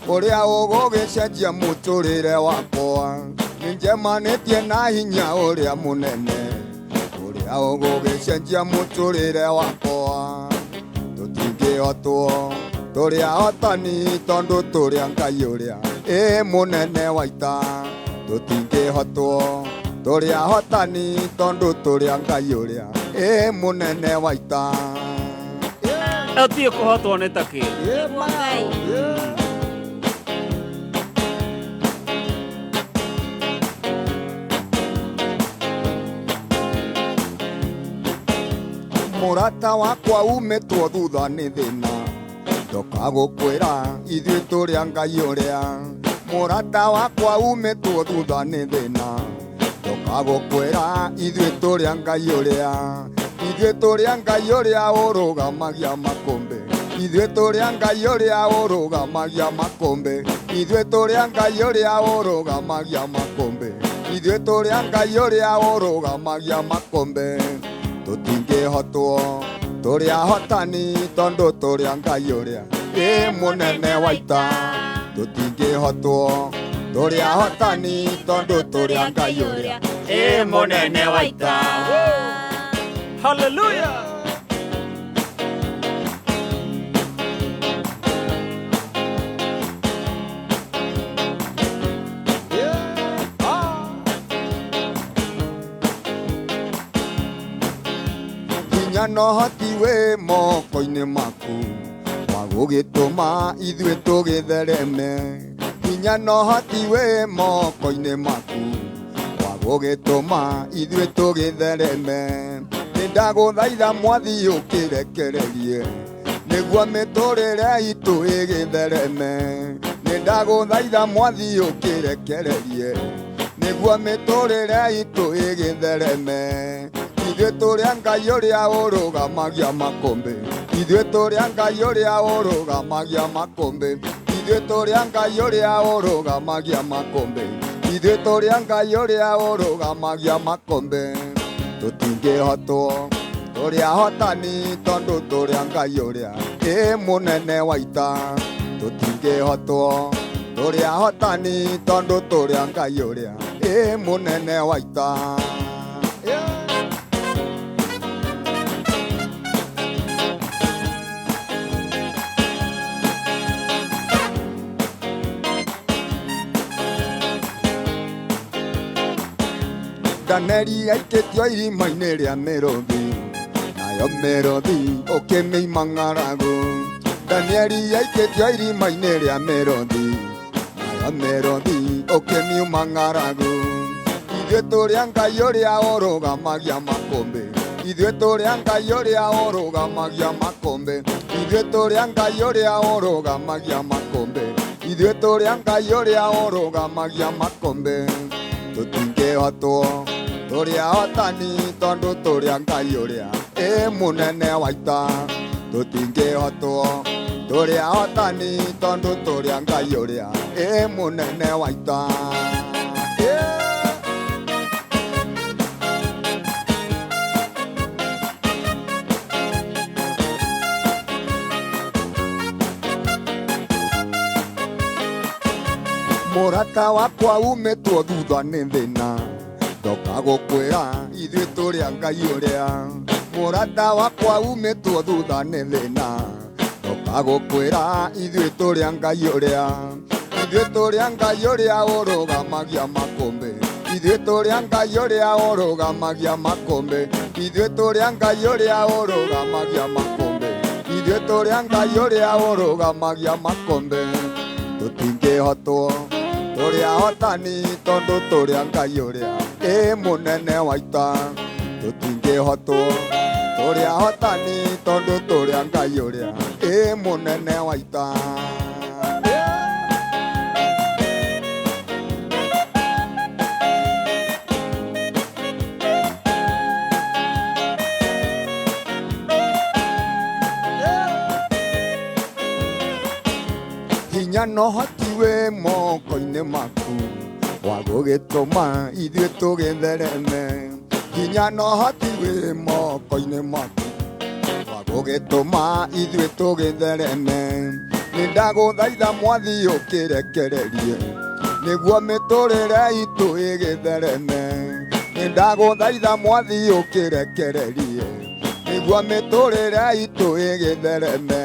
ũrĩa ũgũgĩcenjia mũtũrĩre wakwa. Nĩnjemanĩtie na hinya ũrĩa mũnene ũrĩa ũgũgĩcenjia mũtũrĩre wakwa. Tũtingĩhotwo tũrĩ ahotani tondũ tũrĩ a Ngai ũrĩa ĩ mũnene wa ita. Tũtingĩhotwo tũrĩ ahotani tondũ tũrĩ a Ngai ũrĩa ĩ mũnene wa ita. Ũtiĩ kũhotwo nĩ ta kĩ? Mũrata wakwa umĩtwo thutha nĩ thĩna ndoka gũkwĩra ithuĩ tũrĩ a Ngai ũrĩa. Mũrata wakwa umĩtwo thutha nĩ thĩna ndoka gũkwĩra ithuĩ tũrĩ a Ngai ũrĩa. Ithuĩ tũrĩ a Ngai ũrĩa ũrũgamagia makũmbĩ. Ithuĩ tũrĩ a Ngai ũrĩa ũrũgamagia makũmbĩ. Ithuĩ tũrĩ a Ngai ũrĩa ũrũgamagia makũmbĩ. Ithuĩ tũrĩ a Ngai ũrĩa ũrũgamagia makũmbĩ. Tũtingĩhotwo tũrĩ ahotani tondũ tũrĩ a Ngai ũrĩa ĩ mũnene wa ita. Tũtingĩhotwo tũrĩ ahotani tondũ tũrĩ a Ngai ũrĩa ĩ mũnene wa ita. Hallelujah. Hinya na ũhoti wĩ moko-inĩ maku wa gũgĩtũma ithuĩ tũgĩthereme. Hinya na ũhoti wĩ moko-inĩ maku wa gũgĩtũma ithuĩ tũgĩthereme. Nĩndagũthaitha mwathi ũkĩrekererie nĩguo mĩtũrĩre itũ ĩgĩthereme. Nĩndagũthaitha mwathi ũkĩrekererie nĩguo mĩtũrĩre itũ ĩgĩthereme. Ithuĩ tũrĩ a Ngai ũrĩa ũrũgamagia makũmbĩ. Ithuĩ tũrĩ a Ngai ũrĩa ũrũgamagia makũmbĩ. Ithuĩ tũrĩ a Ngai ũrĩa ũrũgamagia makũmbĩ. Ithuĩ tũrĩ a Ngai ũrĩa ũrũgamagia makũmbĩ. Tũtingĩhotwo tũrĩ ahotani tondũ tũrĩ a Ngai ũrĩa ĩ mũnene wa ita. Tũtingĩhotwo tũrĩ ahotani tondũ tũrĩ a Ngai ũrĩa ĩ mũnene wa ita. Danieli aikĩtio irima-inĩ rĩa mĩrũthi, nayo mĩrũthi ũkĩmĩima ng'aragu. Danieli aikĩtio irima-inĩ rĩa mĩrũthi, nayo mĩrũthi ũkĩmiuma ng'aragu. Ithuĩ tũrĩ a Ngai ũrĩa ũrũgamagia makũmbĩ, ithuĩ tũrĩ a Ngai ũrĩa ũrũgamagia makũmbĩ, ithuĩ tũrĩ a Ngai ũrĩa ũrũgamagia makũmbĩ, ithuĩ tũrĩ a Ngai ũrĩa ũrũgamagia makũmbĩ. Tũtingĩhotwo tũrĩ ahotani tondũ tũrĩ a Ngai ũrĩa ĩ mũnene wa ita. Tũtingĩhotwo tũrĩ ahotani tondũ tũrĩ a Ngai ũrĩa ĩ mũnene wa ita. Mũrata wakwa umĩtwo thutha nĩ thĩna, ndoka gũkwĩra ithuĩ tũrĩ a Ngai ũrĩa. Mũrata wakwa umĩtwo thutha nĩ thĩna, ndoka gũkwĩra ithuĩ tũrĩ a Ngai ũrĩa. Ithuĩ tũrĩ a Ngai ũrĩa ũrũgamagia makũmbĩ, ithuĩ tũrĩ a Ngai ũrĩa ũrũgamagia makũmbĩ, ithuĩ tũrĩ a Ngai ũrĩa ũrũgamagia makũmbĩ, ithuĩ tũrĩ a Ngai ũrĩa ũrũgamagia makũmbĩ. Tũtingĩhotwo tũrĩ ahotani tondũ tũrĩ a Ngai ũrĩa ĩ mũnene wa ita. Tũtingĩhotwo tũrĩ ahotani tondũ tũrĩ a Ngai ũrĩa ĩ mũnene wa ita. Hinya na ũhoti wĩ moko-inĩ maku wa gũgĩtũma ithuĩ tũgĩthereme. Hinya na ũhoti wĩ moko-inĩ maku wa gũgĩtũma ithuĩ tũgĩthereme. Nĩ ndagũthaitha mwathi ũkĩrekererie nĩguo mĩtũrĩre itũ ĩgĩthereme. Nĩ ndagũthaitha mwathi ũkĩrekererie nĩguo mĩtũrĩre itũ ĩgĩthereme.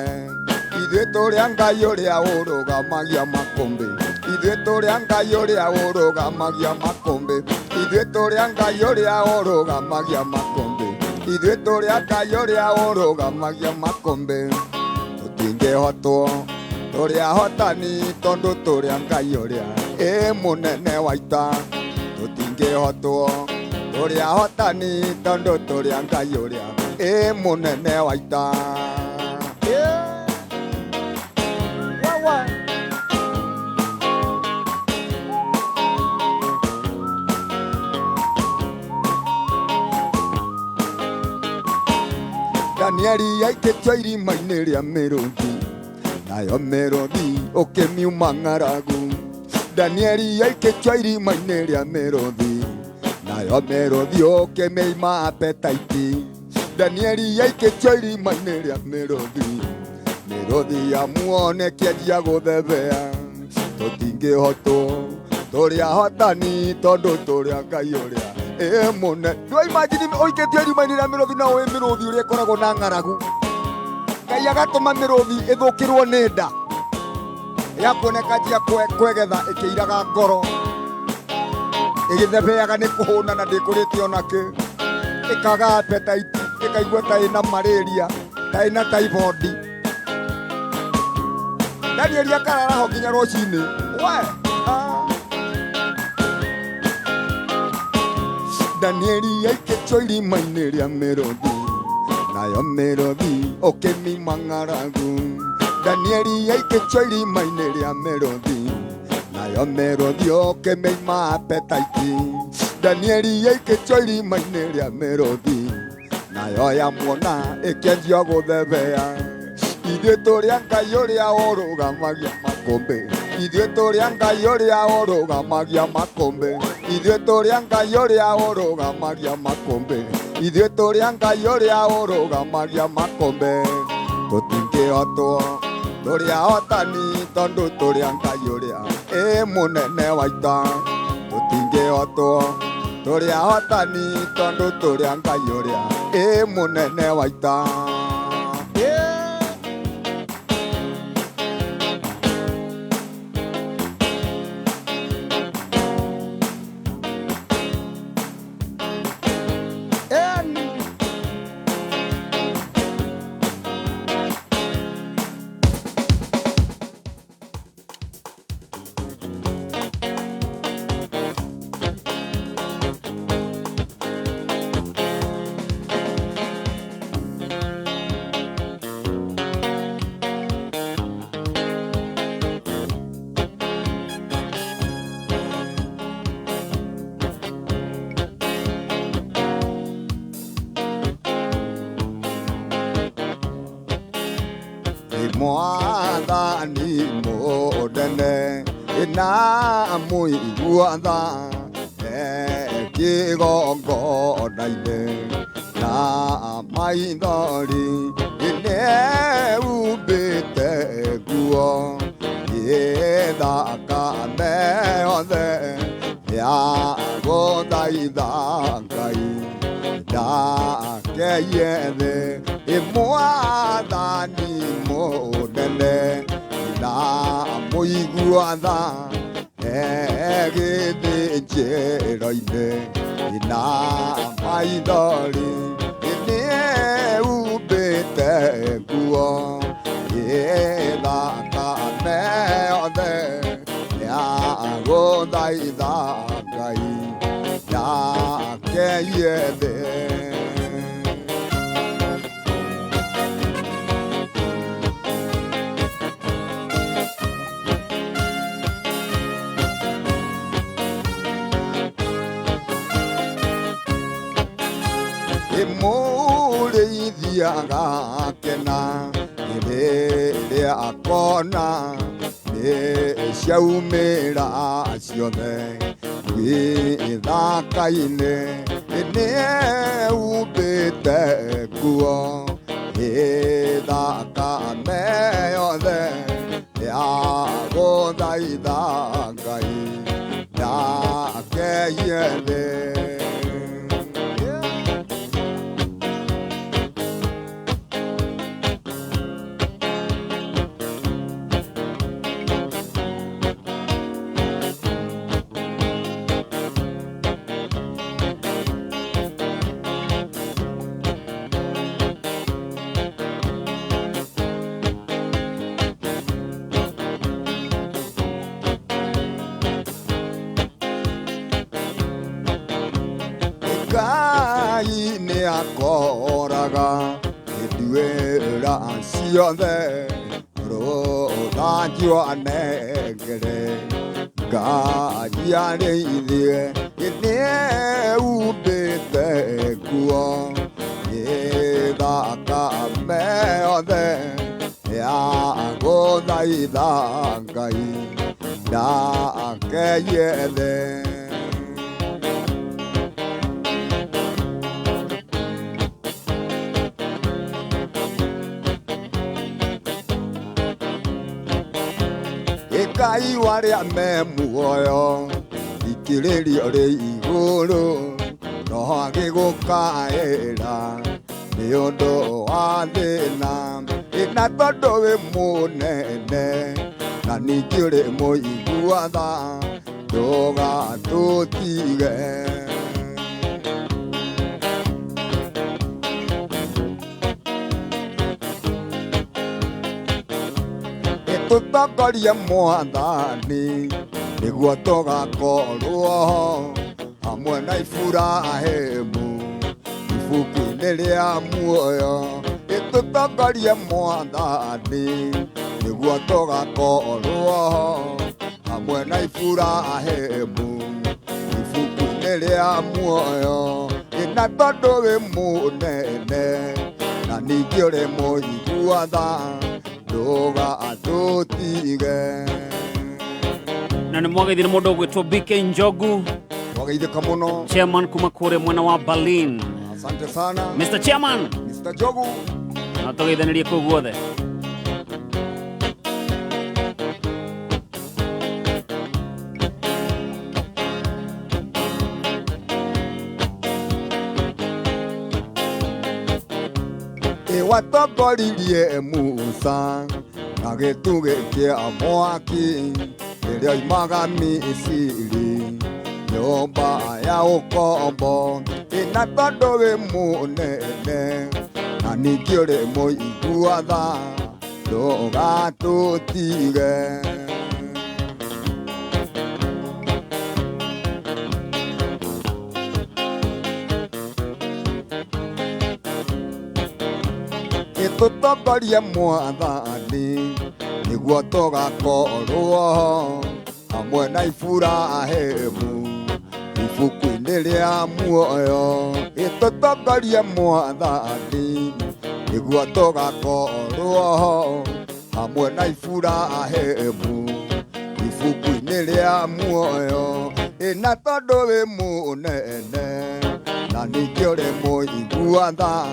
Ithuĩ tũrĩ a Ngai ũrĩa ũrũgamagia makũmbĩ, ithuĩ tũrĩ a Ngai ũrĩa ũrũgamagia makũmbĩ, ithuĩ tũrĩ a Ngai ũrĩa ũrũgamagia makũmbĩ, ithuĩ tũrĩ a Ngai ũrĩa ũrũgamagia makũmbĩ. Tũtingĩhotwo tũrĩ ahotani tondũ tũrĩ a Ngai ũrĩa ĩ mũnene wa ita. Tũtingĩhotwo tũrĩ ahotani tondũ tũrĩ a Ngai ũrĩa ĩ mũnene wa ita. Danieli aikĩtio irima-inĩ rĩa mĩrũthi, nayo mĩrũthi ũkĩmiuma ng'aragu. Danieli aikĩtio irima-inĩ rĩa mĩrũthi, nayo mĩrũthi ũkĩmĩima appetite. Danieli aikĩtio irima-inĩ rĩa mĩrũthi, mĩrũthi ya muone kĩanjia gũthebea. Tũtingĩhotwo tũrĩ ahotani tondũ tũrĩ a Ngai ũrĩa ĩ mũnene. Ndũ imagine ũikĩtio irima-inĩ rĩa mĩrũthi na ũĩ mĩrũthi ũrĩa ĩkoragwo na ng'aragu. Ngai agatũma mĩrũthi ĩthũkĩrwo nĩ nda ya kuoneka njia kwegetha ĩkĩiraga ngoro ĩgĩthebeaga nĩ kũhũna na ndĩkũrĩte onakĩ, ĩkaga appetite, ĩkaigua ta ĩna malaria ta ĩna typhoid. Danieli akarara ho nginya rũcinĩ. We Danieli aikĩtio irima-inĩ rĩa mĩrũthi, nayo mĩrũthi ũkĩmĩima ng'aragu. Danieli aikĩtio irima-inĩ rĩa mĩrũthi, nayo mĩrũthi ũkĩmĩima appetite. Danieli aikĩtio irima-inĩ rĩa mĩrũthi, nayo yamuona ĩkĩanjia gũthebea. Ithuĩ tũrĩ a Ngai ũrĩa ũrũgamagia makũmbĩ, ithuĩ tũrĩ a Ngai ũrĩa ũrũgamagia makũmbĩ, ithuĩ tũrĩ a Ngai ũrĩa ũrũgamagia makũmbĩ, ithuĩ tũrĩ a Ngai ũrĩa ũrũgamagia makũmbĩ. Tũtingĩhotwo Tũrĩ ahotani tondũ tũrĩ a Ngai ũrĩa ĩ mũnene wa ita tũtingĩhotwo. Tũrĩ ahotani tondũ tũrĩ a Ngai ũrĩa ĩ mũnene wa ita. Mwathani mũnene na mũigua tha kĩgongona-inĩ na maithori nĩhumbĩte nguo ĩthakame yothe ya gũthaitha Ngai ndakeye thĩ. Mwathani mũnene na mũigua tha gĩthĩnjĩro-inĩ na maithori nĩhumbĩte nguo ĩthakame yothe ya gũthaitha Ngai ndakeye thĩ. Mũrĩithi agakena rĩrĩa akona nĩ ciaumĩra ciothe gĩthaka-inĩ nĩhumbĩte nguo ĩthakame yothe ya gũthaitha Ngai ndakeye thĩ. Ngai nĩakoraga nduĩra ciothe rũthanju anengere Ngai arĩithie nĩhumbĩte nguo ĩthakame yothe ya gũthaitha Ngai ndakeye thĩ. Ngai warĩa me muoyo ikĩrĩrio rĩ igũrũ roho agĩgũkaĩra nĩ ũndũ wa thĩna na tondũ wĩ mũnene na ningĩ ũrĩ mũigua tha ndũgatũtige. Tũtongorie Mwathani nĩguo tũgakorwo hamwe na Iburahĩmu ibuku-inĩ rĩa muoyo. Tũtongorie Mwathani nĩguo tũgakorwo hamwe na Iburahĩmu ibuku-inĩ rĩa muoyo. Na tondũ wĩ mũnene na ningĩ ũrĩ mũigua tha ndũgatũtige. Na nĩ mwageithire mũndũ ũgwĩtwo BK Njogu. Mwageithĩka mũno. Chairman kuma kũrĩa mwena wa Berlin. Asante sana Mr. Chairman. Mr. Njogu. Na tũgeithanĩrie kũu guothe. Ĩwatongoririe Musa na gĩtugĩ kĩa mwaki rĩrĩa oimaga Misiri nyũmba ya ũkombo ĩna tondũ wĩ mũnene na ningĩ ũrĩ mũigua tha ndũgatũtige. Ĩtũtongorie mwathani nĩguo tũgakorwo hamwe na Iburahĩmu ibuku-inĩ rĩa muoyo. Ĩtũtongorie mwathani nĩguo tũgakorwo hamwe na Iburahĩmu ibuku-inĩ rĩa muoyo. Ĩna tondũ wĩ mũnene na ningĩ ũrĩ mũigua tha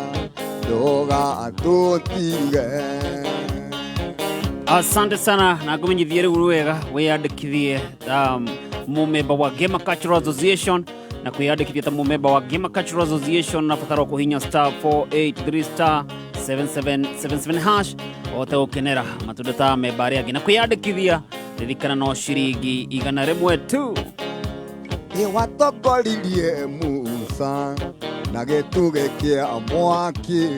ndũgatũtige. Asante sana na ngũmenyithie rĩu wega wĩyandĩkithie mũmemba wa Gema Cultural Association na kwĩyandĩkithia ta mũmemba wa Gema Cultural Association nabatara kũhinya star 483 star 7777 hash ũhote gũkenera matunda ta memba arĩa angĩ na kwĩyandĩkithia ririkana no ciringi 100 tu. Ĩwatongoririe Musa na gĩtugĩ kĩa mwaki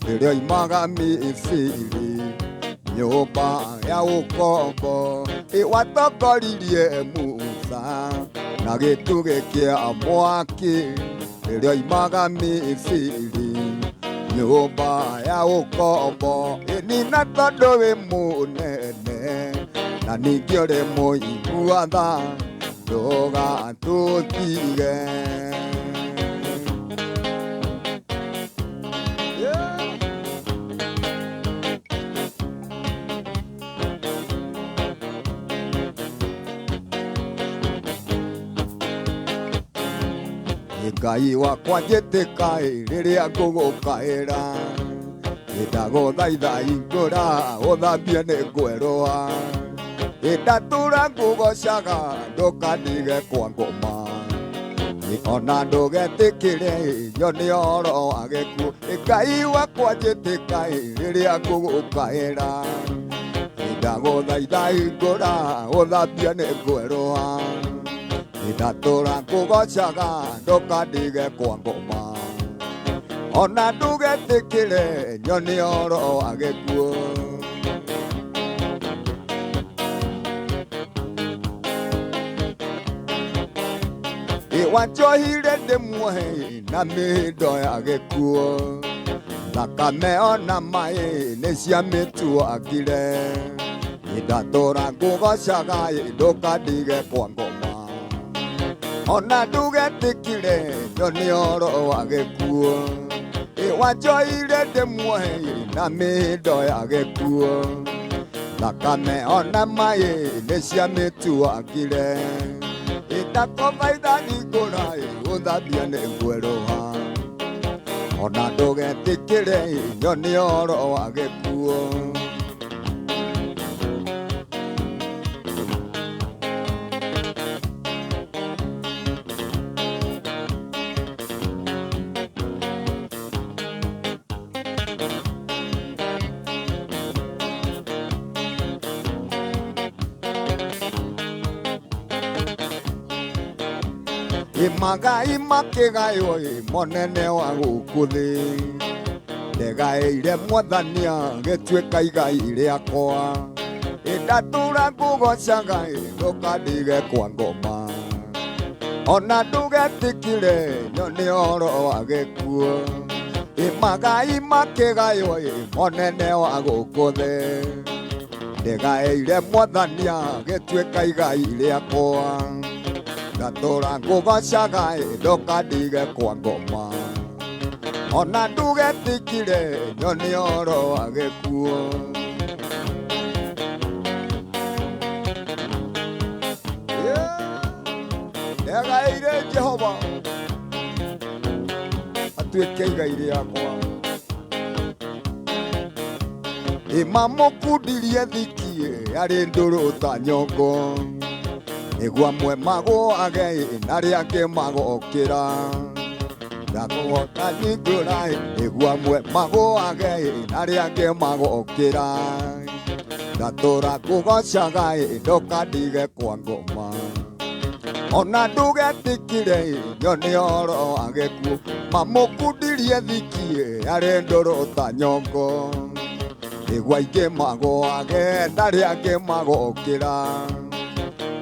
rĩrĩa oimaga Misiri nyũmba ya ũkombo. Ĩwatongoririe Musa na gĩtugĩ kĩa mwaki rĩrĩa oimaga Misiri nyũmba ya ũkombo. Ĩnina tondũ wĩ mũnene na ningĩ ũrĩ mũigua tha ndũgatũtige. Ngai wakwa njĩtĩka rĩrĩa ngũgũkaĩra ndagũthaitha hingũra ũthambie nĩ ngwerũha ndatũra ngũgocaga ndũkandige kwa ngoma ona ndũgetĩkĩre nyone ũhoro wa gĩkuũ. Ngai wakwa njĩtĩka rĩrĩa ngũgũkaĩra ndagũthaitha hingũra ũthambie nĩ ngwerũha ndatũra ngũgocaga ndũkandige kwa ngoma ona ndũgetĩkĩre nyone ũhoro wa gĩkuũ. Wanjohire ndĩmuohe na mĩhĩndo ya gĩkuũ thakame ona maĩ nĩ ciamĩtuangire ndatũra ngũgocaga ndũkandige kwa ngoma ona ndũgetĩkĩre nyone ũhoro wa gĩkuũ. Wanjohire ndĩmuohe na mĩhĩndo ya gĩkuũ thakame ona maĩ nĩ ciamĩtuangire ndakũthaitha hingũra ũthambie nĩ ngwerũha ona ndũgetĩkĩre nyone ũhoro wa gĩkuũ. Magai makĩgaywo monene wa gũkũ thĩ ndegaĩire mwathania gĩtuĩka igai rĩakwa ndatũra ngũgocaga ndũkandige kwa ngoma ona ndũgetĩkĩre nyone ũhoro wa gĩkuũ. Magai makĩgaywo monene wa gũkũ thĩ ndegaĩire mwathania gĩtuĩka igai rĩakwa ndatũra ngũgocaga ndũkandige kwa ngoma ona ndũgetĩkĩre nyone ũhoro wa gĩkuũ. Ndegaĩire Jehova atuĩke igai rĩakwa ĩmamũkundirie thiki yarĩ ndũrũ ta nyongo nĩguo amwe magũage na arĩa angĩ magokĩra Ndakũhota nyingũra nĩguo amwe magũage na arĩa angĩ magokĩra. Ndatũra ngũgocaga ndũkandige kwa ngoma. Ona ndũgetikire nyone oro wa gĩkuũ mamũkundirie thiki arĩ ndũrũ ta nyongo. Nĩguo aingĩ magũage na arĩa angĩ magokĩra.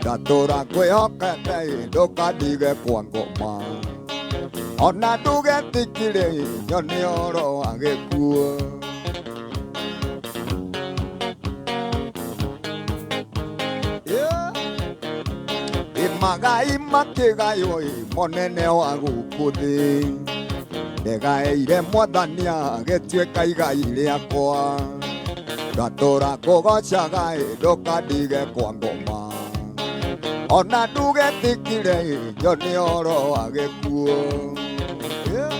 Ndatũra ngwĩhokete ndũkandige kwa ngoma. Ona ndũgetikire nyone oro wa gĩkuũ. Yeah. Magai makĩgaywo monene wa gũkũ thĩ ndegaĩire mwathani agĩtuĩka igai rĩakwa ndatũra ngũgocaga ndũkandige kwa ngoma ona ndũgetikire nyone oro wa gĩkuũ. Yeah.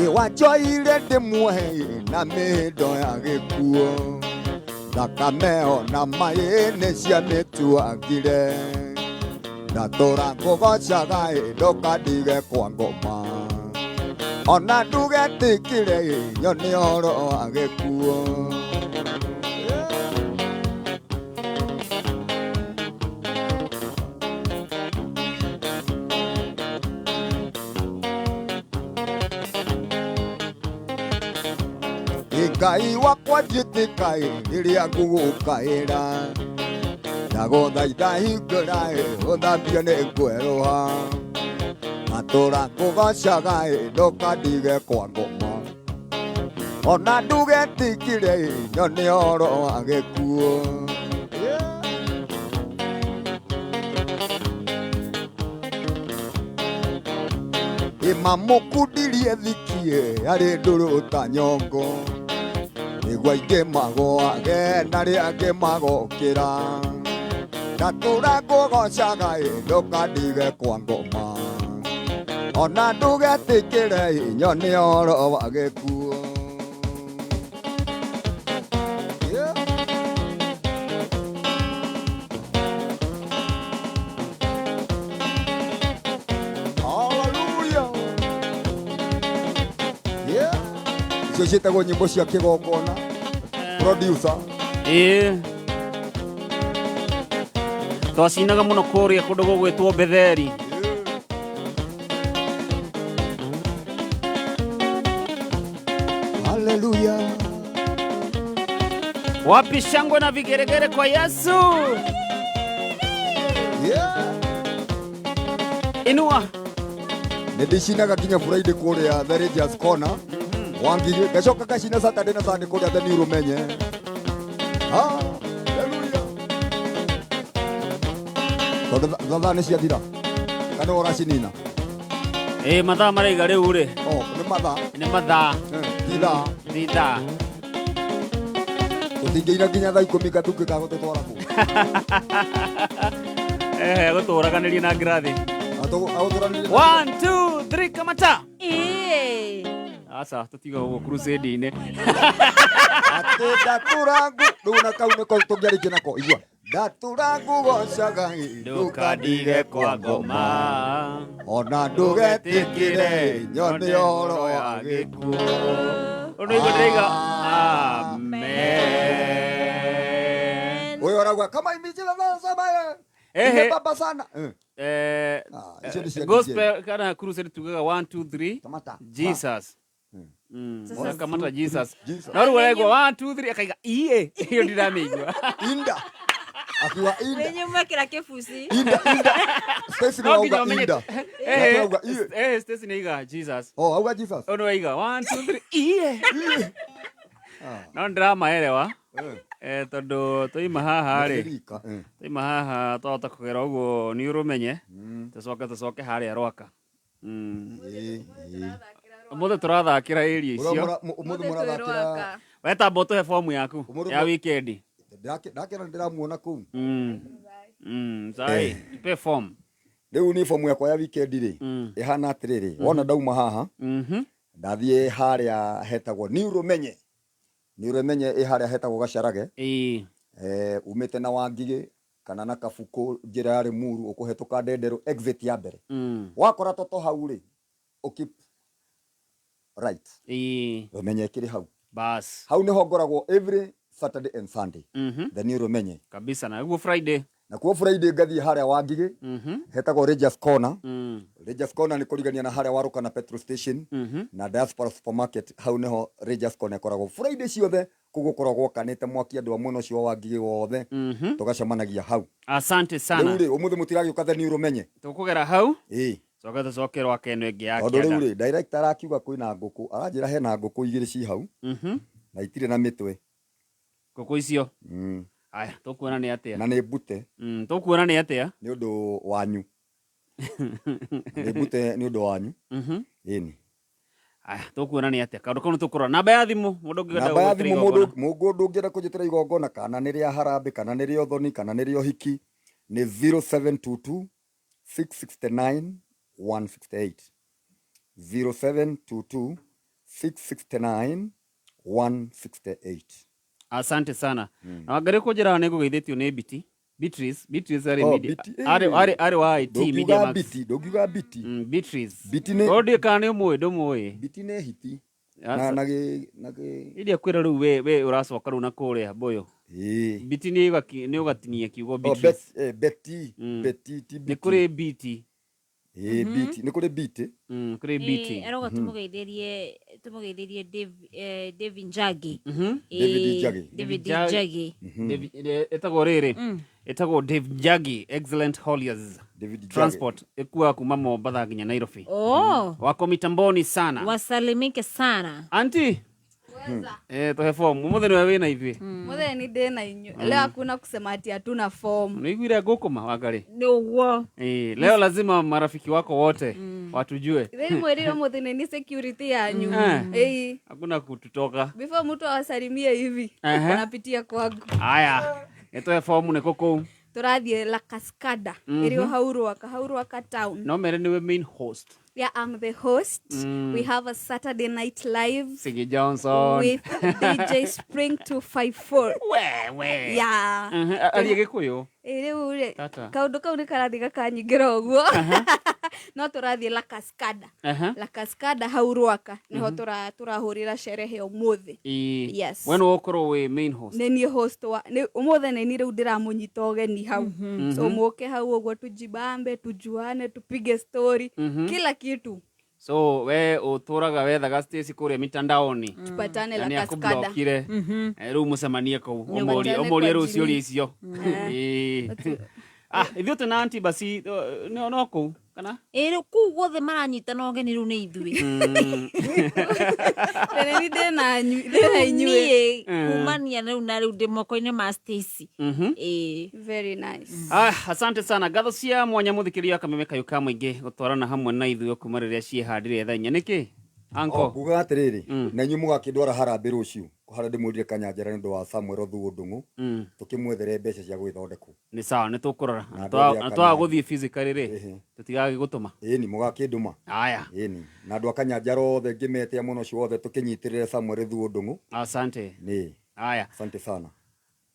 Iwanjoire ndĩmuohe na mĩhĩndo ya gĩkuũ thakame ona maĩ nĩ ciamĩtuangire ndatũra ngũgocaga ndũkandige kwa ngoma ona ndũgetikire nyone ũhoro wa gĩkuũ. Ngai wakwa njĩtĩkaĩ rĩrĩa ngũgũkaĩra ndagũthaitha hingũra ũthambio nĩ ngwerũha ngatũra ngũgocaga ndũkandige kwa ngoma ona ndũgetikire nyone ũhoro wa gĩkuũ. Ĩmamũkundirie thiki arĩ ndũrũ ta nyongo nĩguo aingĩ magũage na arĩa angĩ magokĩra ndatũra ngũgocaga ndũkandige kwa ngoma ona ndũgetikire nyone ũhoro wa gĩkuũ. Yeah. Hallelujah. Yeah. Icio ciĩtagwo nyĩmbo cia kĩgongona. Producer. Ĩĩ. Twacinaga mũno kũrĩa kũndũ gũgwĩtwo Betheri. Hallelujah. Wapi shangwe na vigeregere kwa Yesu? Yeah. Inua. Nĩndĩcinaga nginya Friday kũrĩa The Rangers Corner. Wangigĩ ngacoka ngacina Saturday na Sunday kũrĩa The New Rumenye. Hallelujah. Tondũ thaa nĩ ciathira kana ũracinina? Ĩĩ mathaa maraiga rĩu rĩ. Oh, nĩ mathaa. Nĩ mathaa. Ti thaa. Ti thaa. Tũtingĩina nginya thaa ikũmi gatukĩ gagũtũtwara kũ. Agũtũraganĩrie na ngirathi. Agũtũranĩrie. 1 2 3 kamata. Ĩĩ. Aca tũtiga ũguo crusade-inĩ. Atĩ ndatũra ngu rĩu na kau nĩko tũngĩarĩkia nako igua ndatũra ngũgocaga ndũkandige kwa ngoma ona ndũgetikire nyone ũhoro wa gĩkuũ. Ũndũ igua ndĩraiga amen. Ũyũ arauga kama imijila saba Ehe. baba sana. Icio nĩ cia Gospel kana crusade tugaga 1 2 3 Kamata. Jesus. Sasa- Kamata Jesus. Jesus. No rĩu araigua 1 2 3 akaiga iye iyo ndiramĩigua. Inda. Akiwa inda. Wenye mwekĩra kĩbuci. Inda inda. Stacy No nginya nĩ ũmenye- auga inda. Eh, Auga iye. Stacy nĩ aiga Jesus. Oh, auga Jesus. Ũyũ nĩ waiga 1 2 3 iye. No ndĩramaerewa. Tondũ twaima haha rĩ Rika. twaima haha twahota kũgera ũguo nĩ ũrũmenye tũcoke tũcoke harĩa Rwaka. Ũmũthĩ tũrathakĩra area icio. Ũmũthĩ mũrathakĩra Wetamba ũtũhe fomu yaku Ũmũthĩ ya weekend. Ndakĩra ndĩramuona kũu. Sai, tupe form. Rĩu niĩ fomu yakwa ya weekend rĩ ĩhana atĩrĩrĩ wona ndauma haha ndathiĩ harĩa hetagwo New Rumenye. New Rumenye ĩ harĩa hetagwo Gacarage. Umĩte na Wangigĩ Kana na Kabuku njĩra ya Limuru ũkũhetũka Ndenderũ exit ya mbere. Wakora Toto hau rĩ, ũ keep right. Ũmenye kĩrĩ hau. Bas. Hau nĩho ngoragwo every Saturday and Sunday. Then ũmenye. Kabisa na guo Friday. Na kuo Friday ngathiĩ harĩa Wangigĩ. Hetagwo Rangers Corner. Rangers Corner nĩ kũrigania na harĩa Warũka na petrol station na Diaspora Supermarket, hau nĩho Rangers Corner ĩkoragwo Friday ciothe. Kũu gũkoragwo gwakanĩte mwaki, andũ a mwena ũcio wa Wangigĩ wothe tũgacemanagia hau. Asante sana. Rĩu rĩ, ũmũthĩ mũtiragĩũka the new Rũmenye? Tũkũgera hau. Ĩĩ. Coke tũcoke rwake ĩno ĩngĩ ya Tondũ rĩu kĩanda. rĩ, director arakiuga kwĩna ngũkũ, aranjĩra hena ngũkũ igĩrĩ ci hau na itirĩ na mĩtwe. Ngũkũ icio. Aya, tũkuona nĩ atĩa. Na nĩ mbute. Tũkuona nĩ atĩa. Nĩ ũndũ wanyu. Nĩ mbute nĩ ũndũ wanyu. Ĩni. Aya, tũkuona nĩ atĩa. Kaũndũ kau nĩ tũkũrora. Namba ya thimũ, mũndũ ũngĩenda Namba ya gũgwĩtĩra thimũ, mũndũ igongona. mũndũ ũngĩenda kũnjĩtĩra igongona, kana nĩ rĩa harambĩ, kana nĩ rĩa ũthoni, kana nĩ rĩa ũhiki, nĩ 0722 669 168, 0722 669 168. Asante sana. Na wangarĩ kũnjĩra nĩ ngũgeithĩtio nĩ Biti. Beatrice, Beatrice arĩ Oh, media, Biti, arĩ wa IT Media Ndũngiuga Max. Biti, ndũngiuga Biti. Beatrice. Biti nĩ Tondũ ndiũĩ kana nĩ ũmũĩ, ndũmũĩ. Biti nĩ hiti. Aca. Na gĩ Iria kwĩra rĩu we ũracoka rĩu na kũrĩa mbũyũ. Biti nĩ ũgatinia kiugo Oh, Beatrice. Betty, Betty ti Nĩ Biti. kũrĩ Biti. Ĩĩ, Biti, nĩ kũrĩ Biti. Kũrĩ Biti. Aroga tũmũgeithĩrie Dave Njagi. David Njagi. David Njagi. Ĩtagwo rĩrĩ. Ĩtagwo Dave Njagi Excellent Hauliers. David Njagi. Transport ĩkuaga kuma Mombatha nginya Nairobi. Oh. Wako mitamboni sana. Wasalimike sana. Auntie. Tuhe form. Ũmũthĩ nĩwe wĩna ithuĩ. Muthe ni ndĩ na inyuĩ. Leo hakuna kusema ati hatuna form. Nĩiguire ngũkũma Wangarĩ? Nĩ ũguo. Leo lazima marafiki wako wote watujue. Then mwĩrire ũmũthĩ nĩ ni security yanyu. Ĩĩ. Hakuna kututoka. Before mtu awasalimie hivi, wanapitia kwangu. Aya, nĩtũhe form nĩ kũ kũu. Tũrathiĩ La Cascada. Ĩrĩ o hau Rwaka, hau Rwaka town. No mere nĩwe main host. Yeah, I'm the host. We have a Saturday night live Sigi Johnson. with DJ Spring 254. Wewe. Yeah. Aria Gĩkũyũ. Ĩ rĩu rĩ, Tata. kaũndũ kau nĩ karathiĩ gakanyingĩra ũguo. No tũrathiĩ La Cascada. La Cascada hau Rwaka nĩho tũrahũrĩra sherehe ũmũthĩ. Ĩĩ. Yes. We nĩwe ũkorwo wĩ main host. Nĩ niĩ host wa ũmũthĩ nĩ niĩ rĩu ndĩramũnyita ũgeni hau. So mũke hau ũguo tujibambe, tujuane, tupige story, kila kitu. So we ũtũraga wethaga Stacy kũrĩa mitandaoni. Tupatane Na La nĩ Cascada. akũblokire. Rĩu mũcemanie kũu. Nĩguo. Ũmũrie Tupatane ũmũrie kwa rĩu ciũria Jimmy. icio. Ĩĩ. Ah, ithuĩ twĩna auntie basi no kũu kana? Ĩ rĩu kũu guothe maranyitana ũgeni rĩu nĩ ithuĩ. Nĩ niĩ ndĩna inyuĩ. Niĩ kumania rĩu na rĩu ndĩ moko-inĩ ma Stacy. Ĩĩ. Very nice. Ah, asante sana. Ngatho cia mwanya mũthikĩria wa Kameme Kayũ ka Mũingĩ gũtwarana hamwe na ithuĩ kuma rĩrĩa ciĩhandire thaa inya. Nĩkĩ? Uncle. Oh, ngugaga atĩrĩrĩ, na inyuĩ mũgakĩndwara harambĩ rũciũ harĩa ndĩmwĩrire Kanyanjara nĩ ũndũ wa Samuel Othuo Ndung'u, tũkĩmwethere mbeca cia gũgĩthondekwo. Nĩ sawa, nĩ tũkũrora. Na andũ othe a Na twaga Kanyanjara. gũthiĩ physically rĩ, tũtigagĩgũtũma. Ĩni mũgakĩndũma. Aya. Ĩni na andũ a Kanyanjara othe ngĩmetia mũno ũcio wothe tũkĩnyitĩrĩre Samuel Othuo Ndung'u. Asante. Nĩ. Aya. Asante sana.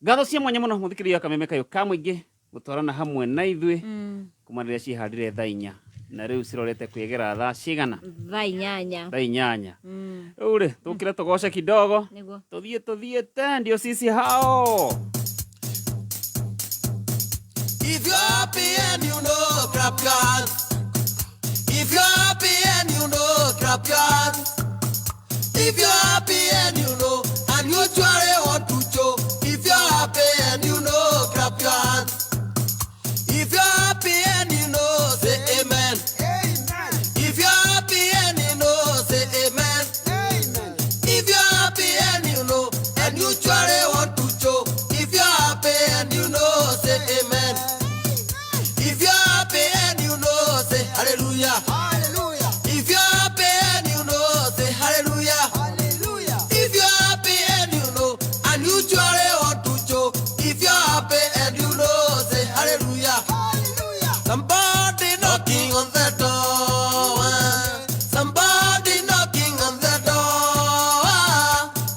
Ngatho cia mwanya mũno mũthikĩria wa Kameme Kayũ ka Mũingĩ gũtwarana hamwe na ithuĩ kuma rĩrĩa ciĩhandire thaa inya na rĩu cirorete kwĩgera thaa cigana? Thaa inyanya. Thaa inyanya. Rĩu rĩ, tũkĩre tũgoce kidogo. Nĩguo. Tũthiĩ tũthiĩte ndio sisi hao. If you're happy and you know, clap your hands. If you're happy and you know, clap your hands. If you're happy and you know, and you truly want to show. If you're happy and you know, clap your hands. If you're happy and you know, say amen. If you're happy and you know, say amen. If you're happy and you know, and you truly want to show. If you're happy and you know, say amen. If you're happy and you know, say hallelujah. Hallelujah. If you're happy and you know, say hallelujah. Hallelujah. If you're happy and you know, and you truly want to show. If you're happy and you know, say hallelujah. Hallelujah. Somebody knocking on the door. Somebody knocking on the door.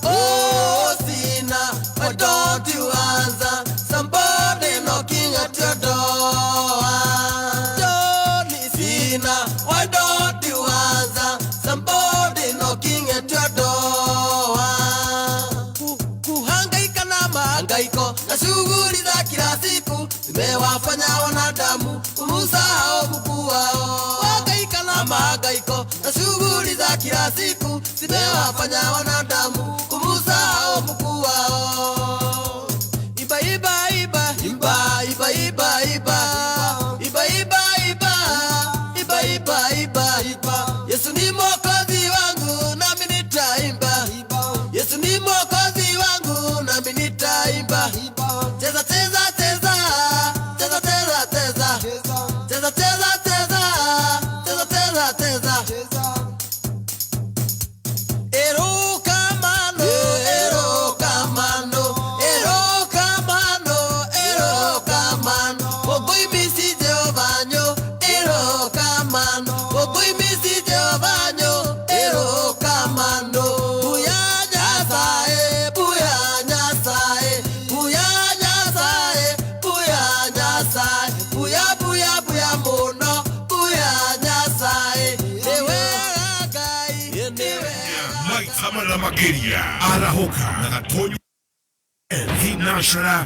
Oh, sinner, why don't you answer? Somebody knocking at Mahangaiko na shughuli za kila siku zimewafanya wanadamu kumsahau Mungu wao. Hangaika na mahangaiko na shughuli za kila siku zimewafanya wanadamu kumsahau Mungu wao. Iba iba iba iba iba iba iba iba iba iba iba iba iba iba. Yesu ni Mwokozi wangu nami nitaimba. Yesu ni Mwokozi wangu nami nitaimba. Cheza cheza cheza cheza cheza cheza cheza cheza cheza cheza cheza cheza. Erokamano, erokamano, erokamano, erokamano. Ogoimisi Jeovanyo, erokamano. Ogoimisi Jeovanyo, erokamano. Buya Nyasaye, buya Nyasaye, buya Nyasaye, buya Nyasaye, buya buya buya muno, buya Nyasaye. Niwe Ngai, niwe Maitama na makeria arahoka na gatonyo thinacara.